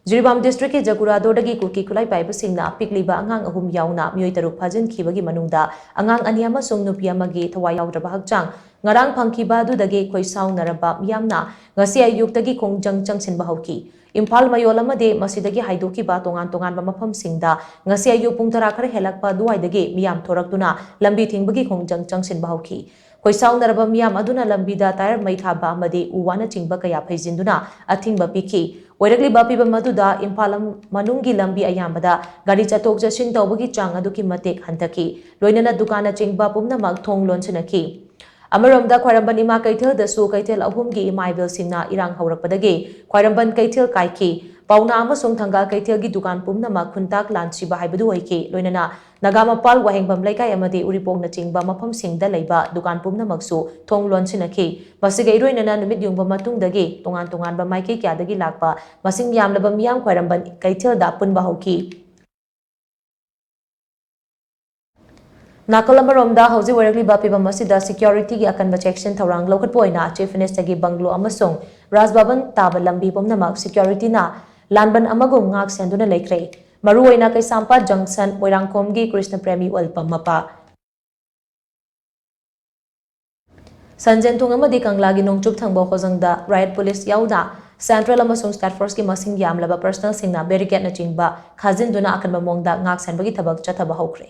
ꯖꯤꯔꯤꯕꯥꯝ ꯗꯤꯁꯇ꯭ꯔꯤꯛꯀꯤ ꯖꯒꯨꯔꯥꯗꯣꯗꯒꯤ ꯀꯨꯀꯤ ꯈꯨꯠꯂꯥꯏ ꯄꯥꯏꯕꯁꯤꯡꯅ ꯑꯄꯤꯛꯂꯤꯕ ꯑꯉꯥꯡ ꯑꯍꯨꯝ ꯌꯥꯎꯅ ꯃꯤꯑꯣꯏ ꯇꯔꯨꯛ ꯐꯥꯖꯤꯟꯈꯤꯕꯒꯤ ꯃꯅꯨꯡꯗ ꯑꯉꯥꯡ ꯑꯅꯤ ꯑꯃꯁꯨꯡ ꯅꯨꯄꯤ ꯑꯃꯒꯤ ꯊꯋꯥꯏ ꯌꯥꯎꯗ꯭ꯔꯕ ꯍꯛꯆꯥꯡ ꯉꯔꯥꯡ ꯐꯪꯈꯤꯕ ꯑꯗꯨꯗꯒꯤ ꯈꯣꯏꯁꯥꯎꯅꯔꯕ ꯃꯤꯌꯥꯝꯅ ꯉꯁꯤ ꯑꯌꯨꯛꯇꯒꯤ ꯈꯣꯡꯖꯪ ꯆꯪꯁꯤꯟꯕ ꯍꯧꯈꯤ꯫ ꯏꯝꯐꯥꯜ ꯃꯌꯣꯜ ꯑꯃꯗꯤ ꯃꯁꯤꯗꯒꯤ ꯍꯥꯏꯗꯣꯛꯈꯤꯕ ꯇꯣꯉꯥꯟ ꯇꯣꯉꯥꯟꯕ ꯃꯐꯝꯁꯤꯡꯗ ꯉꯁꯤ ꯑꯌꯨꯛ ꯄꯨꯡ ꯇꯔꯥ ꯈꯔ ꯍꯦꯜꯂꯛꯄ ꯑꯗꯨꯋꯥꯏꯗꯒꯤ ꯃꯤꯌꯥꯝ ꯊꯣꯔꯛꯇꯨꯅ ꯂꯝꯕꯤ ꯊꯤꯡꯕꯒꯤ ꯈꯣꯡꯖꯪ ꯆꯪꯁꯤꯟꯕ ꯍꯧꯈꯤ꯫ ꯈꯣꯏꯁꯥꯎꯅꯔꯕ ꯃꯤꯌꯥꯝ ꯑꯗꯨꯅ ꯂꯝꯕꯤꯗ ꯇꯥꯌꯔ ꯃꯩ ꯊꯥꯕ ꯑꯃꯗꯤ ꯎ ꯋꯥꯅꯆꯤꯡꯕ ꯀꯌꯥ ꯐꯩꯖꯤꯟꯗꯨꯅ ꯑꯊꯤꯡꯕ ꯄꯤꯈꯤ꯫ ꯑꯣꯏꯔꯛꯂꯤꯕ ꯐꯤꯚꯝ ꯑꯗꯨꯗ ꯏꯝꯐꯥꯜ ꯃꯅꯨꯡꯒꯤ ꯂꯝꯕꯤ ꯑꯌꯥꯝꯕꯗ ꯒꯥꯔꯤ ꯆꯠꯊꯣꯛ ꯆꯠꯁꯤꯟ ꯇꯧꯕꯒꯤ ꯆꯥꯡ ꯑꯗꯨꯛꯀꯤ ꯃꯇꯤꯛ ꯍꯟꯊꯈꯤ꯫ ꯂꯣꯏꯅꯅ ꯗꯨꯀꯥꯟꯅꯆꯤꯡꯕ ꯄꯨꯝꯅꯃꯛ ꯊꯣꯡ ꯂꯣꯟꯁꯤꯟꯅꯈꯤ꯫ ꯑꯃꯔꯣꯝꯗ ꯈ꯭ꯋꯥꯏꯔꯝꯕꯟ ꯏꯃꯥ ꯀꯩꯊꯦꯜꯗꯁꯨ ꯀꯩꯊꯦꯜ ꯑꯍꯨꯝꯒꯤ ꯏꯃꯥ ꯏꯕꯦꯜꯁꯤꯡꯅ ꯏꯔꯥꯡ ꯍꯧꯔꯛꯄꯗꯒꯤ ꯈ꯭ꯋꯥꯏꯔꯝꯕꯟ ꯀꯩꯊꯦꯜ ꯀꯥꯏꯈꯤ꯫ ꯄꯥꯎꯅꯥ ꯑꯃꯁꯨꯡ ꯊꯪꯒꯥꯜ ꯀꯩꯊꯦꯜꯒꯤ ꯗꯨꯀꯥꯟ ꯄꯨꯝꯅꯃꯛ ꯈꯨꯟꯇꯥꯛ ꯂꯥꯟꯁꯤꯕ ꯍꯥꯏꯕꯗꯨ ꯑꯣꯏꯈꯤ꯫ ꯂꯣꯏꯅꯅ ꯅꯥꯒꯥꯃꯄꯥꯜ, ꯋꯥꯍꯦꯡꯕꯝ ꯂꯩꯀꯥꯏ ꯑꯃꯗꯤ ꯎꯔꯤꯄꯣꯛꯅꯆꯤꯡꯕ ꯃꯐꯝꯁꯤꯡꯗ ꯂꯩꯕ ꯗꯨꯀꯥꯟ ꯄꯨꯝꯅꯃꯛꯁꯨ ꯊꯣꯡ ꯂꯣꯟꯁꯤꯟꯅꯈꯤ꯫ ꯃꯁꯤꯒ ꯏꯔꯣꯏꯅꯅ ꯅꯨꯃꯤꯠ ꯌꯨꯡꯕ ꯃꯇꯨꯡꯗꯒꯤ ꯇꯣꯉꯥꯟ ꯇꯣꯉꯥꯟꯕ ꯃꯥꯏꯀꯩ ꯀꯌꯥꯗꯒꯤ ꯂꯥꯛꯄ ꯃꯁꯤꯡ ꯌꯥꯝꯂꯕ ꯃꯤꯌꯥꯝ ꯈ꯭ꯋꯥꯏꯔꯝꯕꯟ ꯀꯩꯊꯦꯜꯗ ꯄꯨꯟꯕ ꯍꯧꯈꯤ꯫ ꯅꯥꯀꯜ ꯑꯃꯔꯣꯝꯗ, ꯍꯧꯖꯤꯛ ꯑꯣꯏꯔꯛꯂꯤꯕ ꯐꯤꯕꯝ ꯑꯁꯤꯗ ꯁꯦꯀ꯭ꯌꯨꯔꯤꯇꯤꯒꯤ ꯑꯀꯟꯕ ꯆꯦꯛꯁꯤꯟ ꯊꯧꯔꯥꯡ ꯂꯧꯈꯠꯄ ꯑꯣꯏꯅ ꯆꯤꯐ ꯃꯤꯅꯤꯁꯇꯔꯒꯤ ꯕꯪꯒ꯭ꯂꯣ ꯑꯃꯁꯨꯡ ꯔꯥꯖ ꯚꯕꯟ ꯇꯥꯕ ꯂꯝꯕꯤ ꯄꯨꯝꯅꯃꯛ ꯁꯦꯀ꯭ꯌꯨꯔꯤꯇꯤꯅ ꯂꯥꯟꯕꯟ ꯑꯃꯒꯨꯝ ꯉꯥꯛ ꯁꯦꯟꯗꯨꯅ ꯂꯩꯈ꯭ꯔꯦ꯫ ꯃꯔꯨꯑꯣꯏꯅ ꯀꯩꯁꯥꯝꯄꯥꯠ ꯖꯪꯁꯟ, ꯃꯣꯏꯔꯥꯡꯈꯣꯝꯒꯤ ꯀ꯭ꯔꯤꯁꯅ ꯄ꯭ꯔꯦꯃꯤ ꯑꯣꯏꯜ ꯄꯝ ꯃꯄꯥ, ꯁꯟꯖꯦꯟꯊꯣꯡ ꯑꯃꯗꯤ ꯀꯪꯂꯥꯒꯤ ꯅꯣꯡꯆꯨꯞ ꯊꯪꯕ ꯍꯣꯖꯪꯗ ꯔꯥꯏꯠ ꯄꯨꯂꯤꯁ ꯌꯥꯎꯅ ꯁꯦꯟꯇ꯭ꯔꯦꯜ ꯑꯃꯁꯨꯡ ꯁ꯭ꯇꯥꯐ ꯐꯣꯔꯁꯀꯤ ꯃꯁꯤꯡ ꯌꯥꯝꯂꯕ ꯄꯔꯁꯅꯦꯜꯁꯤꯡꯅ ꯕꯦꯔꯤꯀꯦꯗꯅꯆꯤꯡꯕ ꯈꯥꯖꯤꯟꯗꯨꯅ ꯑꯀꯟꯕ ꯃꯑꯣꯡꯗ ꯉꯥꯛ ꯁꯦꯟꯕꯒꯤ ꯊꯕꯛ ꯆꯠꯊꯕ ꯍꯧꯈ꯭ꯔꯦ꯫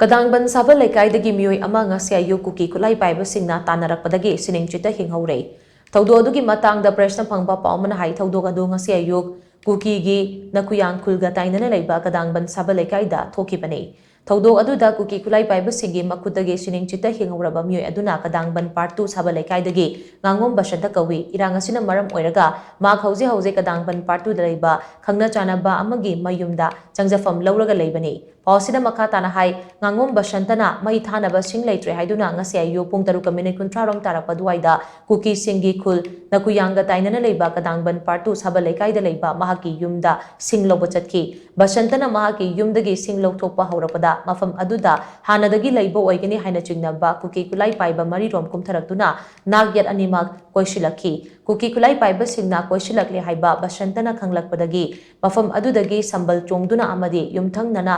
ꯀꯗꯥꯡꯕꯟ ꯁꯥꯕ ꯂꯩꯀꯥꯏꯗꯒꯤ ꯃꯤꯑꯣꯏ ꯑꯃ ꯉꯁꯤ ꯑꯌꯨꯛ ꯀꯨꯀꯤ ꯈꯨꯠꯂꯥꯏ ꯄꯥꯏꯕꯁꯤꯡꯅ ꯇꯥꯟꯅꯔꯛꯄꯗꯒꯤ ꯁꯤꯅꯤꯡ ꯆꯤꯠꯇ ꯍꯤꯡꯍꯧꯔꯦ꯫ ꯊꯧꯗꯣꯛ ꯑꯗꯨꯒꯤ ꯃꯇꯥꯡꯗ ꯄ꯭ꯔꯦꯁꯅ ꯐꯪꯕ ꯄꯥꯎ ꯑꯃꯅ ꯍꯥꯏ, ꯊꯧꯗꯣꯛ ꯑꯗꯨ ꯉꯁꯤ ꯑꯌꯨꯛ ꯀꯨꯀꯤꯒꯤ ꯅꯀꯨꯌꯥꯡ ꯈꯨꯜꯒ ꯇꯥꯏꯅꯅ ꯂꯩꯕ ꯀꯗꯥꯡꯕꯟ ꯁꯥꯕ ꯂꯩꯀꯥꯏꯗ ꯊꯣꯛꯈꯤꯕꯅꯤ꯫ ꯊꯧꯗꯣꯛ ꯑꯗꯨꯗ ꯀꯨꯀꯤ ꯈꯨꯠꯂꯥꯏ ꯄꯥꯏꯕꯁꯤꯡꯒꯤ ꯃꯈꯨꯠꯇꯒꯤ ꯁꯤꯅꯤꯡ ꯆꯤꯠꯇ ꯍꯤꯡꯍꯧꯔꯕ ꯃꯤꯑꯣꯏ ꯑꯗꯨꯅ ꯀꯗꯥꯡꯕꯟ ꯄꯥꯔꯠ ꯇꯨ ꯁꯥꯕ ꯂꯩꯀꯥꯏꯗꯒꯤ ꯉꯥꯉꯣꯝ ꯕꯁꯟꯇ ꯀꯧꯏ꯫ ꯏꯔꯥꯡ ꯑꯁꯤꯅ ꯃꯔꯝ ꯑꯣꯏꯔꯒ ꯃꯍꯥꯛ ꯍꯧꯖꯤꯛ ꯍꯧꯖꯤꯛ ꯀꯗꯥꯡꯕꯟ ꯄꯥꯔꯠ ꯇꯨꯗ ꯂꯩꯕ ꯈꯪꯅ ꯆꯥꯟꯅꯕ ꯑꯃꯒꯤ ꯃꯌꯨꯝꯗ ꯆꯪꯖꯐꯝ ꯂꯧꯔꯒ ꯂꯩꯕꯅꯤ꯫ ꯄꯥꯎ ꯑꯁꯤꯅ ꯃꯈꯥ ꯇꯥꯅ ꯍꯥꯏ, ꯉꯥꯉꯣꯝ ꯕꯁꯟꯇꯅ ꯃꯩ ꯊꯥꯅꯕ ꯁꯤꯡ ꯂꯩꯇ꯭ꯔꯦ ꯍꯥꯏꯗꯨꯅ ꯉꯁꯤ ꯑꯌꯨꯛ ꯄꯨꯡ ꯇꯔꯨꯛꯀ ꯃꯤꯅꯤꯠ ꯀꯨꯟꯊ꯭ꯔꯥ ꯔꯣꯝ ꯇꯥꯔꯛꯄ ꯑꯗꯨꯋꯥꯏꯗ ꯀꯨꯀꯤꯁꯤꯡꯒꯤ ꯈꯨꯜ ꯅꯀꯨꯌꯥꯡꯒ ꯇꯥꯏꯅꯅ ꯂꯩꯕ ꯀꯗꯥꯡꯕꯟ ꯄꯥꯔꯠ ꯇꯨ ꯁꯥꯕ ꯂꯩꯀꯥꯏꯗ ꯂꯩꯕ ꯃꯍꯥꯛꯀꯤ ꯌꯨꯝꯗ ꯁꯤꯡ ꯂꯧꯕ ꯆꯠꯈꯤ꯫ ꯕꯁꯟꯇꯅ ꯃꯍꯥꯛꯀꯤ ꯌꯨꯝꯗꯒꯤ ꯁꯤꯡ ꯂꯧꯊꯣꯛꯄ ꯍꯧꯔꯛꯄꯗ ꯃꯐꯝ ꯑꯗꯨꯗ ꯍꯥꯟꯅꯗꯒꯤ ꯂꯩꯕ ꯑꯣꯏꯒꯅꯤ ꯍꯥꯏꯅ ꯆꯤꯡꯅꯕ ꯀꯨꯀꯤ ꯈꯨꯠꯂꯥꯏ ꯄꯥꯏꯕ ꯃꯔꯤꯔꯣꯝ ꯀꯨꯝꯊꯔꯛꯇꯨꯅ ꯅꯥꯛ ꯌꯦꯠ ꯑꯅꯤꯃꯛ ꯀꯣꯏꯁꯤꯜꯂꯛꯈꯤ꯫ ꯀꯨꯀꯤ ꯈꯨꯠꯂꯥꯏ ꯄꯥꯏꯕꯁꯤꯡꯅ ꯀꯣꯏꯁꯤꯜꯂꯛꯂꯦ ꯍꯥꯏꯕ ꯕꯁꯟꯇꯅ ꯈꯪꯂꯛꯄꯗꯒꯤ ꯃꯐꯝ ꯑꯗꯨꯗꯒꯤ ꯁꯝꯕꯜ ꯆꯣꯡꯗꯨꯅ ꯑꯃꯗꯤ ꯌꯨꯝꯊꯪꯅꯅ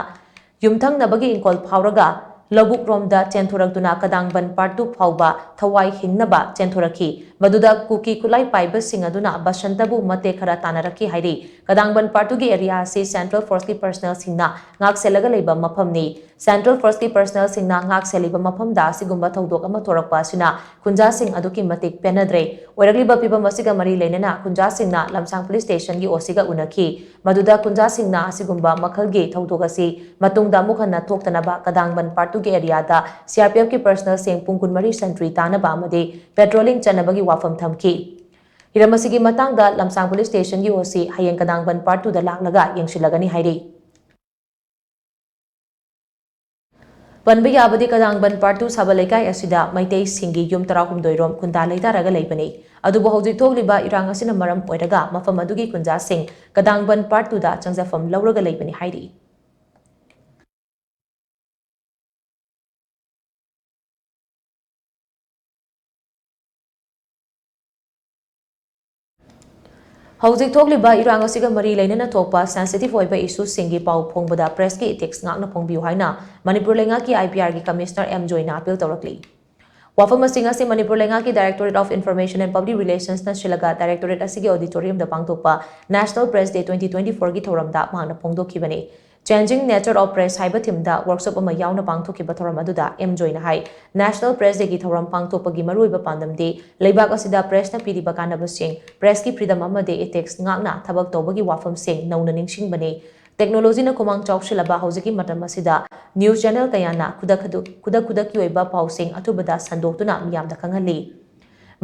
ꯌꯨꯝꯊꯪꯅꯕꯒꯤ ꯏꯪꯈꯣꯜ ꯐꯥꯎꯔꯒ ꯂꯧꯕꯨꯛ ꯔꯣꯝꯗ ꯆꯦꯟꯊꯣꯔꯛꯇꯨꯅ ꯀꯗꯥꯡꯕꯟ part two ꯐꯥꯎꯕ ꯊꯋꯥꯏ ꯍꯤꯡꯅꯕ ꯆꯦꯟꯊꯣꯔꯛꯈꯤ꯫ ꯃꯗꯨꯗ ꯀꯨꯀꯤ ꯈꯨꯠꯂꯥꯏ ꯄꯥꯏꯕꯁꯤꯡ ꯑꯗꯨꯅ ꯕꯁꯟꯇꯕꯨ ꯃꯇꯦꯛ ꯈꯔ ꯇꯥꯟꯅꯔꯛꯈꯤ ꯍꯥꯏꯔꯤ꯫ ꯀꯗꯥꯡꯕꯟ part two ꯒꯤ area ꯑꯁꯤ Central Force ꯀꯤ personnel ꯁꯤꯡꯅ ꯉꯥꯛ ꯁꯦꯜꯂꯒ ꯂꯩꯕ ꯃꯐꯝꯅꯤ꯫ Central Force ꯀꯤ personnel ꯁꯤꯡꯅ ꯉꯥꯛ ꯁꯦꯜꯂꯤꯕ ꯃꯐꯝꯗ ꯑꯁꯤꯒꯨꯝꯕ ꯊꯧꯗꯣꯛ ꯑꯃ ꯊꯣꯔꯛꯄ ꯑꯁꯤꯅ ꯈꯨꯟꯖꯥꯁꯤꯡ ꯑꯗꯨꯛꯀꯤ ꯃꯇꯤꯛ ꯄꯦꯟꯅꯗ꯭ꯔꯦ꯫ ꯑꯣꯏꯔꯛꯂꯤꯕ ꯐꯤꯚꯝ ꯑꯁꯤꯒ ꯃꯔꯤ ꯂꯩꯅꯅ ꯈꯨꯟꯖꯥꯁꯤꯡꯅ ꯂꯝꯁꯥꯡ police station ꯒꯤ O C ꯒ ꯎꯅꯈꯤ꯫ ꯃꯗꯨꯗ ꯈꯨꯟꯖꯥꯁꯤꯡꯅ ꯑꯁꯤꯒꯨꯝꯕ ꯃꯈꯜꯒꯤ ꯊꯧꯗꯣꯛ ꯑꯁꯤ ꯃꯇꯨꯡꯗ ꯑꯃꯨꯛ ꯍꯟꯅ ꯊꯣꯛꯇꯅꯕ ꯀꯗꯥꯡꯕꯟ part two ꯒꯤ area ꯗ C R P F ꯀꯤ personnel ꯁꯤꯡ ꯄꯨꯡ ꯀꯨꯟꯃꯔꯤ sentry ꯇꯥꯅꯕ ꯑꯃꯗꯤ patrolling ꯆꯠꯅꯕꯒꯤ ꯋꯥꯐꯝ ꯊꯝꯈꯤ꯫ ꯍꯤꯔꯝ ꯑꯁꯤꯒꯤ ꯃꯇꯥꯡꯗ ꯂꯝꯁꯥꯡ police station ꯒꯤ O C ꯍꯌꯦꯡ ꯀꯗꯥꯡꯕꯟ part two ꯗ ꯂꯥꯛꯂꯒ ꯌꯦꯡꯁꯤꯜꯂꯒꯅꯤ ꯍꯥꯏꯔꯤ꯫ ꯄꯟꯕ ꯌꯥꯕꯗꯤ, ꯀꯗꯥꯡꯕꯟ part two ꯁꯥꯕ ꯂꯩꯀꯥꯏ ꯑꯁꯤꯗ ꯃꯩꯇꯩꯁꯤꯡꯒꯤ ꯌꯨꯝ ꯇꯔꯥꯍꯨꯝꯗꯣꯏ ꯔꯣꯝ ꯈꯨꯟꯗꯥ ꯂꯩꯇꯥꯔꯒ ꯂꯩꯕꯅꯤ꯫ ꯑꯗꯨꯕꯨ ꯍꯧꯖꯤꯛ ꯊꯣꯛꯂꯤꯕ ꯏꯔꯥꯡ ꯑꯁꯤꯅ ꯃꯔꯝ ꯑꯣꯏꯔꯒ ꯃꯐꯝ ꯑꯗꯨꯒꯤ ꯈꯨꯟꯖꯥꯁꯤꯡ ꯀꯗꯥꯡꯕꯟ part two ꯗ ꯆꯪꯖꯐꯝ ꯂꯧꯔꯒ ꯂꯩꯕꯅꯤ ꯍꯥꯏꯔꯤ꯫ ꯍꯧꯖꯤꯛ ꯊꯣꯛꯂꯤꯕ ꯏꯔꯥꯡ ꯑꯁꯤꯒ ꯃꯔꯤ ꯂꯩꯅꯅ ꯊꯣꯛꯄ sensitive ꯑꯣꯏꯕ issue ꯁꯤꯡꯒꯤ ꯄꯥꯎ ꯐꯣꯡꯕꯗ press ꯀꯤ ethics ꯉꯥꯛꯅ ꯐꯣꯡꯕꯤꯌꯨ ꯍꯥꯏꯅ ꯃꯅꯤꯄꯨꯔ ꯂꯩꯉꯥꯛꯀꯤ I P R ꯒꯤ commissioner M ꯖꯣꯏꯅ appeal ꯇꯧꯔꯛꯂꯤ꯫ ꯋꯥꯐꯝ ꯑꯁꯤꯡ ꯑꯁꯤ ꯃꯅꯤꯄꯨꯔ ꯂꯩꯉꯥꯛꯀꯤ Directorate of Information and Public Relations ꯅ ꯁꯤꯜꯂꯒ directorate ꯑꯁꯤꯒꯤ auditorium ꯗ ꯄꯥꯡꯊꯣꯛꯄ National Press Day twenty twenty-four ꯒꯤ ꯊꯧꯔꯝꯗ ꯃꯍꯥꯛꯅ ꯐꯣꯡꯗꯣꯛꯈꯤꯕꯅꯤ꯫ Changing Nature of Press ꯍꯥꯏꯕ theme ꯗ workshop ꯑꯃ ꯌꯥꯎꯅ ꯄꯥꯡꯊꯣꯛꯈꯤꯕ ꯊꯧꯔꯝ ꯑꯗꯨꯗ M ꯖꯣꯏꯅ ꯍꯥꯏ, National Press Day ꯒꯤ ꯊꯧꯔꯝ ꯄꯥꯡꯊꯣꯛꯄꯒꯤ ꯃꯔꯨꯑꯣꯏꯕ ꯄꯥꯟꯗꯝꯗꯤ ꯂꯩꯕꯥꯛ ꯑꯁꯤꯗ press ꯅ ꯄꯤꯔꯤꯕ ꯀꯥꯟꯅꯕꯁꯤꯡ, press ꯀꯤ freedom ꯑꯃꯗꯤ ethics ꯉꯥꯛꯅ ꯊꯕꯛ ꯇꯧꯕꯒꯤ ꯋꯥꯐꯝꯁꯤꯡ ꯅꯧꯅ ꯅꯤꯡꯁꯤꯡꯕꯅꯤ꯫ Technology ꯅ ꯈꯨꯃꯥꯡ ꯆꯥꯎꯁꯤꯜꯂꯕ ꯍꯧꯖꯤꯛꯀꯤ ꯃꯇꯝ ꯑꯁꯤꯗ news channel ꯀꯌꯥꯅ ꯈꯨꯗꯛ ꯈꯨꯗꯛ, ꯈꯨꯗꯛ ꯈꯨꯗꯛꯀꯤ ꯑꯣꯏꯕ ꯄꯥꯎꯁꯤꯡ ꯑꯊꯨꯕꯗ ꯁꯟꯗꯣꯛꯇꯨꯅ ꯃꯤꯌꯥꯝꯗ ꯈꯪꯍꯜꯂꯤ꯫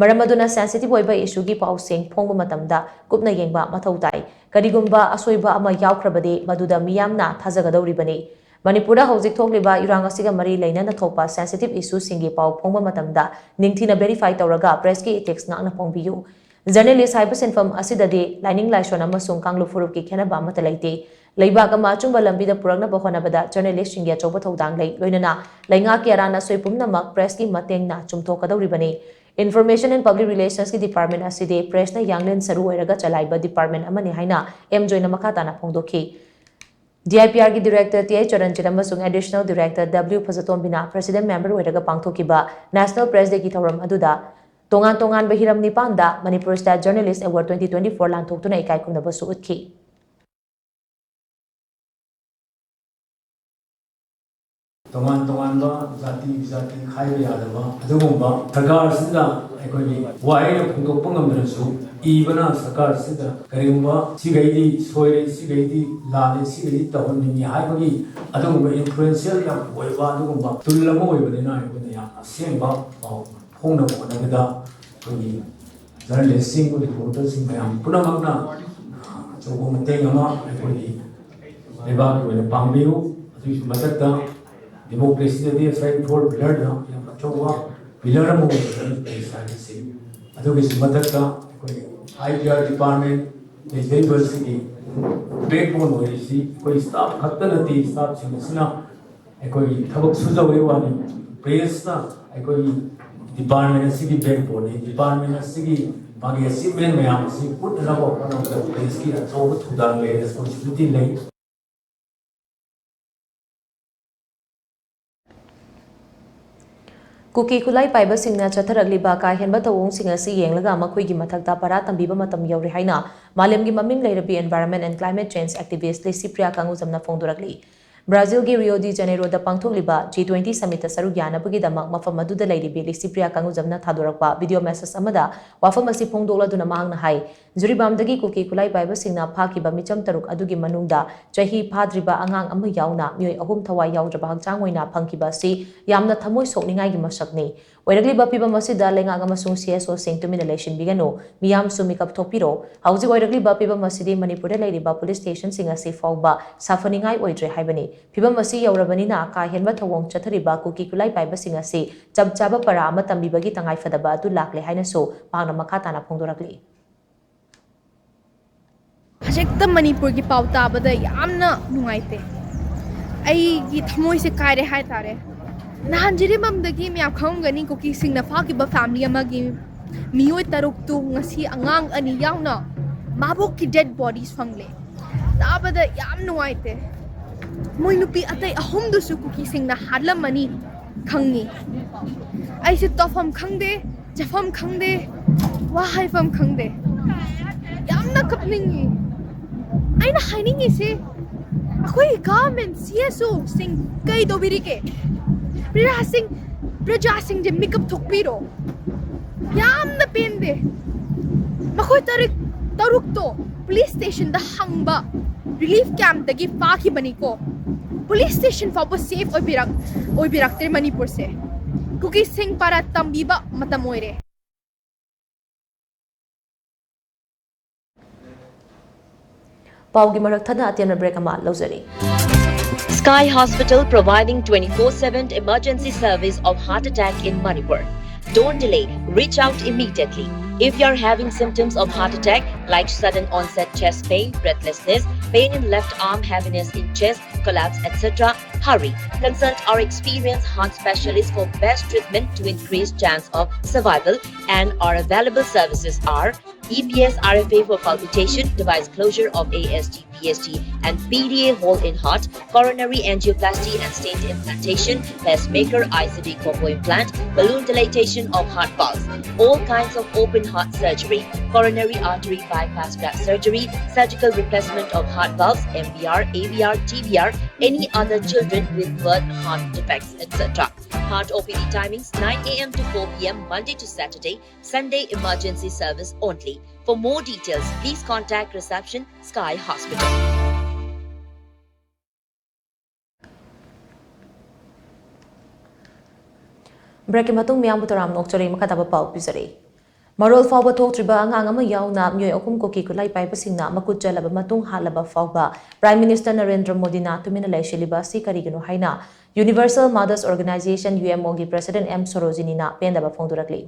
ꯃꯔꯝ ꯑꯗꯨꯅ sensitive ꯑꯣꯏꯕ issue ꯒꯤ ꯄꯥꯎꯁꯤꯡ ꯐꯣꯡꯕ ꯃꯇꯝꯗ ꯀꯨꯞꯅ ꯌꯦꯡꯕ ꯃꯊꯧ ꯇꯥꯏ꯫ ꯀꯔꯤꯒꯨꯝꯕ ꯑꯁꯣꯏꯕ ꯑꯃ ꯌꯥꯎꯈ꯭ꯔꯕꯗꯤ ꯃꯗꯨꯗ ꯃꯤꯌꯥꯝꯅ ꯊꯥꯖꯒꯗꯧꯔꯤꯕꯅꯤ꯫ ꯃꯅꯤꯄꯨꯔꯗ ꯍꯧꯖꯤꯛ ꯊꯣꯛꯂꯤꯕ ꯏꯔꯥꯡ ꯑꯁꯤꯒ ꯃꯔꯤ ꯂꯩꯅꯅ ꯊꯣꯛꯄ sensitive issue ꯁꯤꯡꯒꯤ ꯄꯥꯎ ꯐꯣꯡꯕ ꯃꯇꯝꯗ ꯅꯤꯡꯊꯤꯅ verify ꯇꯧꯔꯒ press ꯀꯤ ethics ꯉꯥꯛꯅ ꯐꯣꯡꯕꯤꯌꯨ꯫ Journalist ꯍꯥꯏꯕ ꯁꯤꯟꯐꯝ ꯑꯁꯤꯗꯗꯤ ꯂꯥꯏꯅꯤꯡ ꯂꯥꯏꯁꯣꯟ ꯑꯃꯁꯨꯡ ꯀꯥꯡꯂꯨꯞ ꯐꯨꯔꯨꯞꯀꯤ ꯈꯦꯠꯅꯕ ꯑꯃꯠꯇ ꯂꯩꯇꯦ꯫ ꯂꯩꯕꯥꯛ ꯑꯃ ꯑꯆꯨꯝꯕ ꯂꯝꯕꯤꯗ ꯄꯨꯔꯛꯅꯕ ꯍꯣꯠꯅꯕꯗ journalist ꯁꯤꯡꯒꯤ ꯑꯆꯧꯕ ꯊꯧꯗꯥꯡ ꯂꯩ, ꯂꯣꯏꯅꯅ ꯂꯩꯉꯥꯛꯀꯤ ꯑꯔꯥꯟ ꯑꯁꯣꯏ ꯄꯨꯝꯅꯃꯛ press ꯀꯤ ꯃꯇꯦꯡꯅ ꯆꯨꯝꯊꯣꯛꯀꯗꯧꯔꯤꯕꯅꯤ꯫ Information and Public Relations ꯀꯤ department ꯑꯁꯤꯗꯤ press ꯅ ꯌꯥꯡꯂꯦꯟ ꯁꯔꯨ ꯑꯣꯏꯔꯒ ꯆꯂꯥꯏꯕ department ꯑꯃꯅꯤ ꯍꯥꯏꯅ M ꯖꯣꯏꯅ ꯃꯈꯥ ꯇꯥꯅ ꯐꯣꯡꯗꯣꯛꯈꯤ꯫ D I P Rꯒꯤ Director T I ꯆꯔꯟꯖꯤꯠ ꯑꯃꯁꯨꯡ Additional Director W ꯐꯖꯇꯣꯝꯕꯤꯅ President Member ꯑꯣꯏꯔꯒ ꯄꯥꯡꯊꯣꯛꯈꯤꯕ National Press Dayꯒꯤ ꯊꯧꯔꯝ ꯑꯗꯨꯗ ꯇꯣꯉꯥꯟ ꯇꯣꯉꯥꯟꯕ ꯍꯤꯔꯝ ꯅꯤꯄꯥꯟꯗ Manipur State Journalist Award twenty twenty-four ꯂꯥꯟꯊꯣꯛꯇꯨꯅ ꯏꯀꯥꯏ ꯈꯨꯝꯅꯕꯁꯨ ꯎꯠꯈꯤ꯫ ꯇꯣꯉꯥꯟ ꯇꯣꯉꯥꯟꯕ ꯖꯥꯇꯤ ꯕꯤꯖꯥꯇꯤ ꯈꯥꯏꯕ ꯌꯥꯗꯕ ꯑꯗꯨꯒꯨꯝꯕ ꯁꯔꯀꯥꯔꯁꯤꯗ ꯑꯩꯈꯣꯏꯒꯤ ꯋꯥꯍꯩꯅ ꯐꯣꯡꯗꯣꯛꯄ ꯉꯝꯗ꯭ꯔꯁꯨ, ꯏꯕꯅ ꯁꯔꯀꯥꯔꯁꯤꯗ ꯀꯔꯤꯒꯨꯝꯕ ꯁꯤꯈꯩꯗꯤ ꯁꯣꯏꯔꯦ, ꯁꯤꯈꯩꯗꯤ ꯂꯥꯜꯂꯦ, ꯁꯤꯈꯩꯗꯤ ꯇꯧꯍꯟꯅꯤꯡꯉꯤ ꯍꯥꯏꯕꯒꯤ ꯑꯗꯨꯒꯨꯝꯕ influential ꯌꯥꯝ ꯑꯣꯏꯕ ꯑꯗꯨꯒꯨꯝꯕ tool ꯑꯃ ꯑꯣꯏꯕꯅꯤꯅ, ꯑꯩꯈꯣꯏꯅ ꯌꯥꯝ ꯑꯁꯦꯡꯕ ꯄꯥꯎ ꯐꯣꯡꯅꯕ ꯍꯣꯠꯅꯕꯗ ꯑꯩꯈꯣꯏꯒꯤ journalistꯁꯤꯡ, reporterꯁꯤꯡ ꯃꯌꯥꯝ ꯄꯨꯝꯅꯃꯛꯅ, ꯑ, ꯑꯆꯧꯕ ꯃꯇꯦꯡ ꯑꯃ ꯑꯩꯈꯣꯏꯒꯤ ꯂꯩꯕꯥꯛꯀꯤ ꯑꯣꯏꯅ ꯄꯥꯡꯕꯤꯌꯨ꯫ ꯑꯗꯨꯒꯤ ꯃꯊꯛꯇ democracyꯗꯗꯤ ꯉꯁꯥꯏ four pillarꯗ ꯌꯥꯝ ꯑꯆꯧꯕ pillar ꯑꯃ ꯑꯣꯏꯕꯅꯤ ꯉꯁꯥꯏꯒꯤꯁꯤ꯫ ꯑꯗꯨꯒꯤꯁꯨ ꯃꯊꯛꯇ ꯑꯩꯈꯣꯏ I P R department ꯂꯩꯖꯔꯤꯕꯁꯤꯒꯤ backbone ꯑꯣꯏꯔꯤꯁꯤ ꯑꯩꯈꯣꯏ staff ꯈꯛꯇ ꯅꯠꯇꯦ, staffꯁꯤꯡ ꯑꯁꯤꯅ ꯑꯩꯈꯣꯏꯒꯤ ꯊꯕꯛ ꯁꯨꯖꯕꯒꯤ ꯋꯥꯅꯤ꯫ Pressꯅ ꯑꯩꯈꯣꯏꯒꯤ department ꯑꯁꯤꯒꯤ backboneꯅꯤ꯫ Department ꯑꯁꯤꯒꯤ ꯃꯥꯒꯤ achievement ꯃꯌꯥꯝ ꯑꯁꯤ ꯎꯠꯅꯅꯕ ꯍꯣꯠꯅꯕꯗ pressꯀꯤ ꯑꯆꯧꯕ ꯊꯧꯗꯥꯡ ꯂꯩ, responsibility ꯂꯩ꯫ ꯀꯨꯀꯤ ꯈꯨꯠꯂꯥꯏ ꯄꯥꯏꯕꯁꯤꯡꯅ ꯆꯠꯊꯔꯛꯂꯤꯕ ꯀꯥ ꯍꯦꯟꯕ ꯊꯧꯑꯣꯡꯁꯤꯡ ꯑꯁꯤ ꯌꯦꯡꯂꯒ ꯃꯈꯣꯏꯒꯤ ꯃꯊꯛꯇ ꯄꯔꯥ ꯇꯝꯕꯤꯕ ꯃꯇꯝ ꯌꯧꯔꯦ ꯍꯥꯏꯅ ꯃꯥꯂꯦꯝꯒꯤ ꯃꯃꯤꯡ ꯂꯩꯔꯕꯤ environment and climate change activist Licypriya ꯀꯥꯡꯉꯨꯖꯝꯅ ꯐꯣꯡꯗꯣꯔꯛꯂꯤ꯫ ꯕ꯭ꯔꯥꯖꯤꯜꯒꯤ ꯔꯤꯑꯣ ꯗꯤ ꯖꯅꯦꯔꯣꯗ ꯄꯥꯡꯊꯣꯛꯂꯤꯕ G twenty summitꯇ ꯁꯔꯨꯛ ꯌꯥꯅꯕꯒꯤꯗꯃꯛ ꯃꯐꯝ ꯑꯗꯨꯗ ꯂꯩꯔꯤꯕꯤ ꯂꯤꯁꯤꯄ꯭ꯔꯤꯌꯥ ꯀꯥꯡꯉꯨꯖꯝꯅ ꯊꯥꯗꯣꯔꯛꯄ video message ꯑꯃꯗ ꯋꯥꯐꯝ ꯑꯁꯤ ꯐꯣꯡꯗꯣꯛꯂꯗꯨꯅ ꯃꯍꯥꯛꯅ ꯍꯥꯏ, ꯖꯤꯔꯤꯕꯥꯝꯗꯒꯤ ꯀꯨꯀꯤ ꯈꯨꯠꯂꯥꯏ ꯄꯥꯏꯕꯁꯤꯡꯅ ꯐꯥꯈꯤꯕ ꯃꯤꯆꯝ ꯇꯔꯨꯛ ꯑꯗꯨꯒꯤ ꯃꯅꯨꯡꯗ ꯆꯍꯤ ꯐꯥꯗ꯭ꯔꯤꯕ ꯑꯉꯥꯡ ꯑꯃ ꯌꯥꯎꯅ ꯃꯤꯑꯣꯏ ꯑꯍꯨꯝ ꯊꯋꯥꯏ ꯌꯥꯎꯗ꯭ꯔꯕ ꯍꯛꯆꯥꯡ ꯑꯣꯏꯅ ꯐꯪꯈꯤꯕ ꯑꯁꯤ ꯌꯥꯝꯅ ꯊꯃꯣꯏ ꯁꯣꯛꯅꯤꯡꯉꯥꯏꯒꯤ ꯃꯁꯛꯅꯤ꯫ ꯑꯣꯏꯔꯛꯂꯤꯕ ꯐꯤꯚꯝ ꯑꯁꯤꯗ ꯂꯩꯉꯥꯛ ꯑꯃꯁꯨꯡ C S Oꯁꯤꯡ ꯇꯨꯃꯤꯟꯅ ꯂꯩꯁꯤꯟꯕꯤꯒꯅꯨ꯫ ꯃꯤꯌꯥꯝꯁꯨ ꯃꯤꯀꯞ ꯊꯣꯛꯄꯤꯔꯣ꯫ ꯍꯧꯖꯤꯛ ꯑꯣꯏꯔꯛꯂꯤꯕ ꯐꯤꯚꯝ ꯑꯁꯤꯗꯤ ꯃꯅꯤꯄꯨꯔꯗ ꯂꯩꯔꯤꯕ police stationꯁꯤꯡ ꯑꯁꯤ ꯐꯥꯎꯕ ꯁꯥꯐꯅꯤꯡꯉꯥꯏ ꯑꯣꯏꯗ꯭ꯔꯦ ꯍꯥꯏꯕꯅꯤ꯫ ꯐꯤꯚꯝ ꯑꯁꯤ ꯌꯧꯔꯕꯅꯤꯅ ꯀꯥ ꯍꯦꯟꯕ ꯊꯧꯑꯣꯡ ꯆꯠꯊꯔꯤꯕ ꯀꯨꯀꯤ ꯈꯨꯠꯂꯥꯏ ꯄꯥꯏꯕꯁꯤꯡ ꯑꯁꯤ ꯆꯞ ꯆꯥꯕ ꯄꯔꯥ ꯑꯃ ꯇꯝꯕꯤꯕꯒꯤ ꯇꯉꯥꯏꯐꯗꯕ ꯑꯗꯨ ꯂꯥꯛꯂꯦ ꯍꯥꯏꯅꯁꯨ ꯃꯍꯥꯛꯅ ꯃꯈꯥ ꯇꯥꯅ ꯐꯣꯡꯗꯣꯔꯛꯂꯤ꯫ ꯍꯧꯖꯤꯛꯇ ꯃꯅꯤꯄꯨꯔꯒꯤ ꯄꯥꯎ ꯇꯥꯕꯗ ꯌꯥꯝꯅ ꯅꯨꯡꯉꯥꯏꯇꯦ꯫ ꯑꯩꯒꯤ ꯊꯃꯣꯏꯁꯦ ꯀꯥꯏꯔꯦ ꯍꯥꯏꯇꯥꯔꯦ꯫ ꯅꯍꯥꯟ ꯖꯤꯔꯤꯕꯥꯝꯗꯒꯤ ꯃꯌꯥꯝ ꯈꯪꯉꯝꯒꯅꯤ, ꯀꯨꯀꯤꯁꯤꯡꯅ ꯐꯥꯈꯤꯕ family ꯑꯃꯒꯤ ꯃꯤꯑꯣꯏ ꯇꯔꯨꯛꯇꯨ ꯉꯁꯤ ꯑꯉꯥꯡ ꯑꯅꯤ ꯌꯥꯎꯅ ꯃꯥꯕꯣꯛꯀꯤ dead bodies ꯐꯪꯂꯦ꯫ ꯇꯥꯕꯗ ꯌꯥꯝ ꯅꯨꯡꯉꯥꯏꯇꯦ꯫ ꯃꯣꯏ ꯅꯨꯄꯤ ꯑꯇꯩ ꯑꯍꯨꯝꯗꯨꯁꯨ ꯀꯨꯀꯤꯁꯤꯡꯅ ꯍꯥꯠꯂꯝꯃꯅꯤ ꯈꯪꯉꯤ꯫ ꯑꯩꯁꯦ ꯇꯧꯐꯝ ꯈꯪꯗꯦ, ꯆꯠꯐꯝ ꯈꯪꯗꯦ, ꯋꯥ ꯍꯥꯏꯐꯝ ꯈꯪꯗꯦ꯫ ꯌꯥꯝꯅ ꯀꯞꯅꯤꯡꯉꯤ꯫ ꯑꯩꯅ ꯍꯥꯏꯅꯤꯡꯉꯤꯁꯤ, ꯑꯩꯈꯣꯏꯒꯤ ꯒꯚꯔꯟꯃꯦꯟ ꯁꯤ ꯑꯦꯁ ꯑꯣꯁꯤꯡ ꯀꯩ ꯇꯧꯕꯤꯔꯤꯒꯦ? ꯄ꯭ꯔꯖꯥꯁꯤꯡ, ꯄ꯭ꯔꯖꯥꯁꯤꯡꯁꯦ ꯃꯤꯀꯞ ꯊꯣꯛꯄꯤꯔꯣ꯫ ꯌꯥꯝꯅ ꯄꯦꯟꯗꯦ꯫ ꯃꯈꯣꯏ ꯇꯔꯨꯛ, ꯇꯔꯨꯛꯇꯣ ꯄꯨꯂꯤꯁ ꯁ꯭ꯇꯦꯁꯟꯗ ꯍꯪꯕ, ꯔꯤꯂꯤꯐ ꯀꯦꯝꯞꯇꯒꯤ ꯐꯥꯈꯤꯕꯅꯤꯀꯣ꯫ ꯄꯨꯂꯤꯁ ꯁ꯭ꯇꯦꯁꯟ ꯐꯥꯎꯕ ꯁꯦꯐ ꯑꯣꯏꯕꯤꯔꯛ-, ꯑꯣꯏꯕꯤꯔꯛꯇ꯭ꯔꯦ ꯃꯅꯤꯄꯨꯔꯁꯦ꯫ ꯀꯨꯀꯤꯁꯤꯡ ꯄꯥꯔꯥ ꯇꯝꯕꯤꯕ ꯃꯇꯝ ꯑꯣꯏꯔꯦ꯫ ꯄꯥꯎꯒꯤ ꯃꯔꯛ ꯊꯠꯅ ꯑꯇꯦꯟꯕ ꯕ꯭ꯔꯦꯛ ꯑꯃ ꯂꯧꯖꯔꯤ꯫ Sky Hospital providing twenty-four seven emergency service of heart attack in Manipur. Don't delay, reach out immediately. If you are having symptoms of heart attack like sudden onset chest pain, breathlessness, pain in left arm, heaviness in chest, collapse, et cetera, hurry. Consult our experienced heart specialist for best treatment to increase chance of survival, and our available services are E P S R F A for palpitation, device closure of A S D, P S D, and P D A hole in heart, coronary angioplasty and stent implantation, pacemaker, I C D combo implant, balloon dilatation of heart valves, all kinds of open heart surgery, coronary artery bypass graft surgery, surgical replacement of heart valves, M V R, A V R, T V R, any other children with birth heart defects, et cetera. Heart O P D timings nine A M to four P M Monday to Saturday, Sunday emergency service only. For more details, please contact reception, Sky Hospital. ꯕ꯭ꯔꯦꯛꯀꯤ ꯃꯇꯨꯡ ꯃꯤꯌꯥꯝꯕꯨ ꯇꯔꯥꯝꯅ ꯑꯣꯛꯆꯔꯤ꯫ ꯃꯈꯥ ꯇꯥꯕ ꯄꯥꯎ ꯄꯤꯖꯔꯤ꯫ ꯃꯔꯣꯜ ꯐꯥꯎꯕ ꯊꯣꯛꯇ꯭ꯔꯤꯕ ꯑꯉꯥꯡ ꯑꯃ ꯌꯥꯎꯅ ꯃꯤꯑꯣꯏ ꯑꯍꯨꯝ ꯀꯨꯀꯤ ꯈꯨꯠꯂꯥꯏ ꯄꯥꯏꯕꯁꯤꯡꯅ ꯃꯈꯨꯠ ꯆꯠꯂꯕ ꯃꯇꯨꯡ ꯍꯥꯠꯂꯕ ꯐꯥꯎꯕ Prime Minister ꯅꯔꯦꯟꯗ꯭ꯔ ꯃꯣꯗꯤꯅ ꯇꯨꯃꯤꯟꯅ ꯂꯩꯁꯤꯜꯂꯤꯕ ꯑꯁꯤ ꯀꯔꯤꯒꯤꯅꯣ ꯍꯥꯏꯅ Universal Mothers Organization, U M O ꯒꯤ President M ꯁꯣꯔꯣꯖꯤꯅꯤꯅ ꯄꯦꯟꯗꯕ ꯐꯣꯡꯗꯣꯔꯛꯂꯤ꯫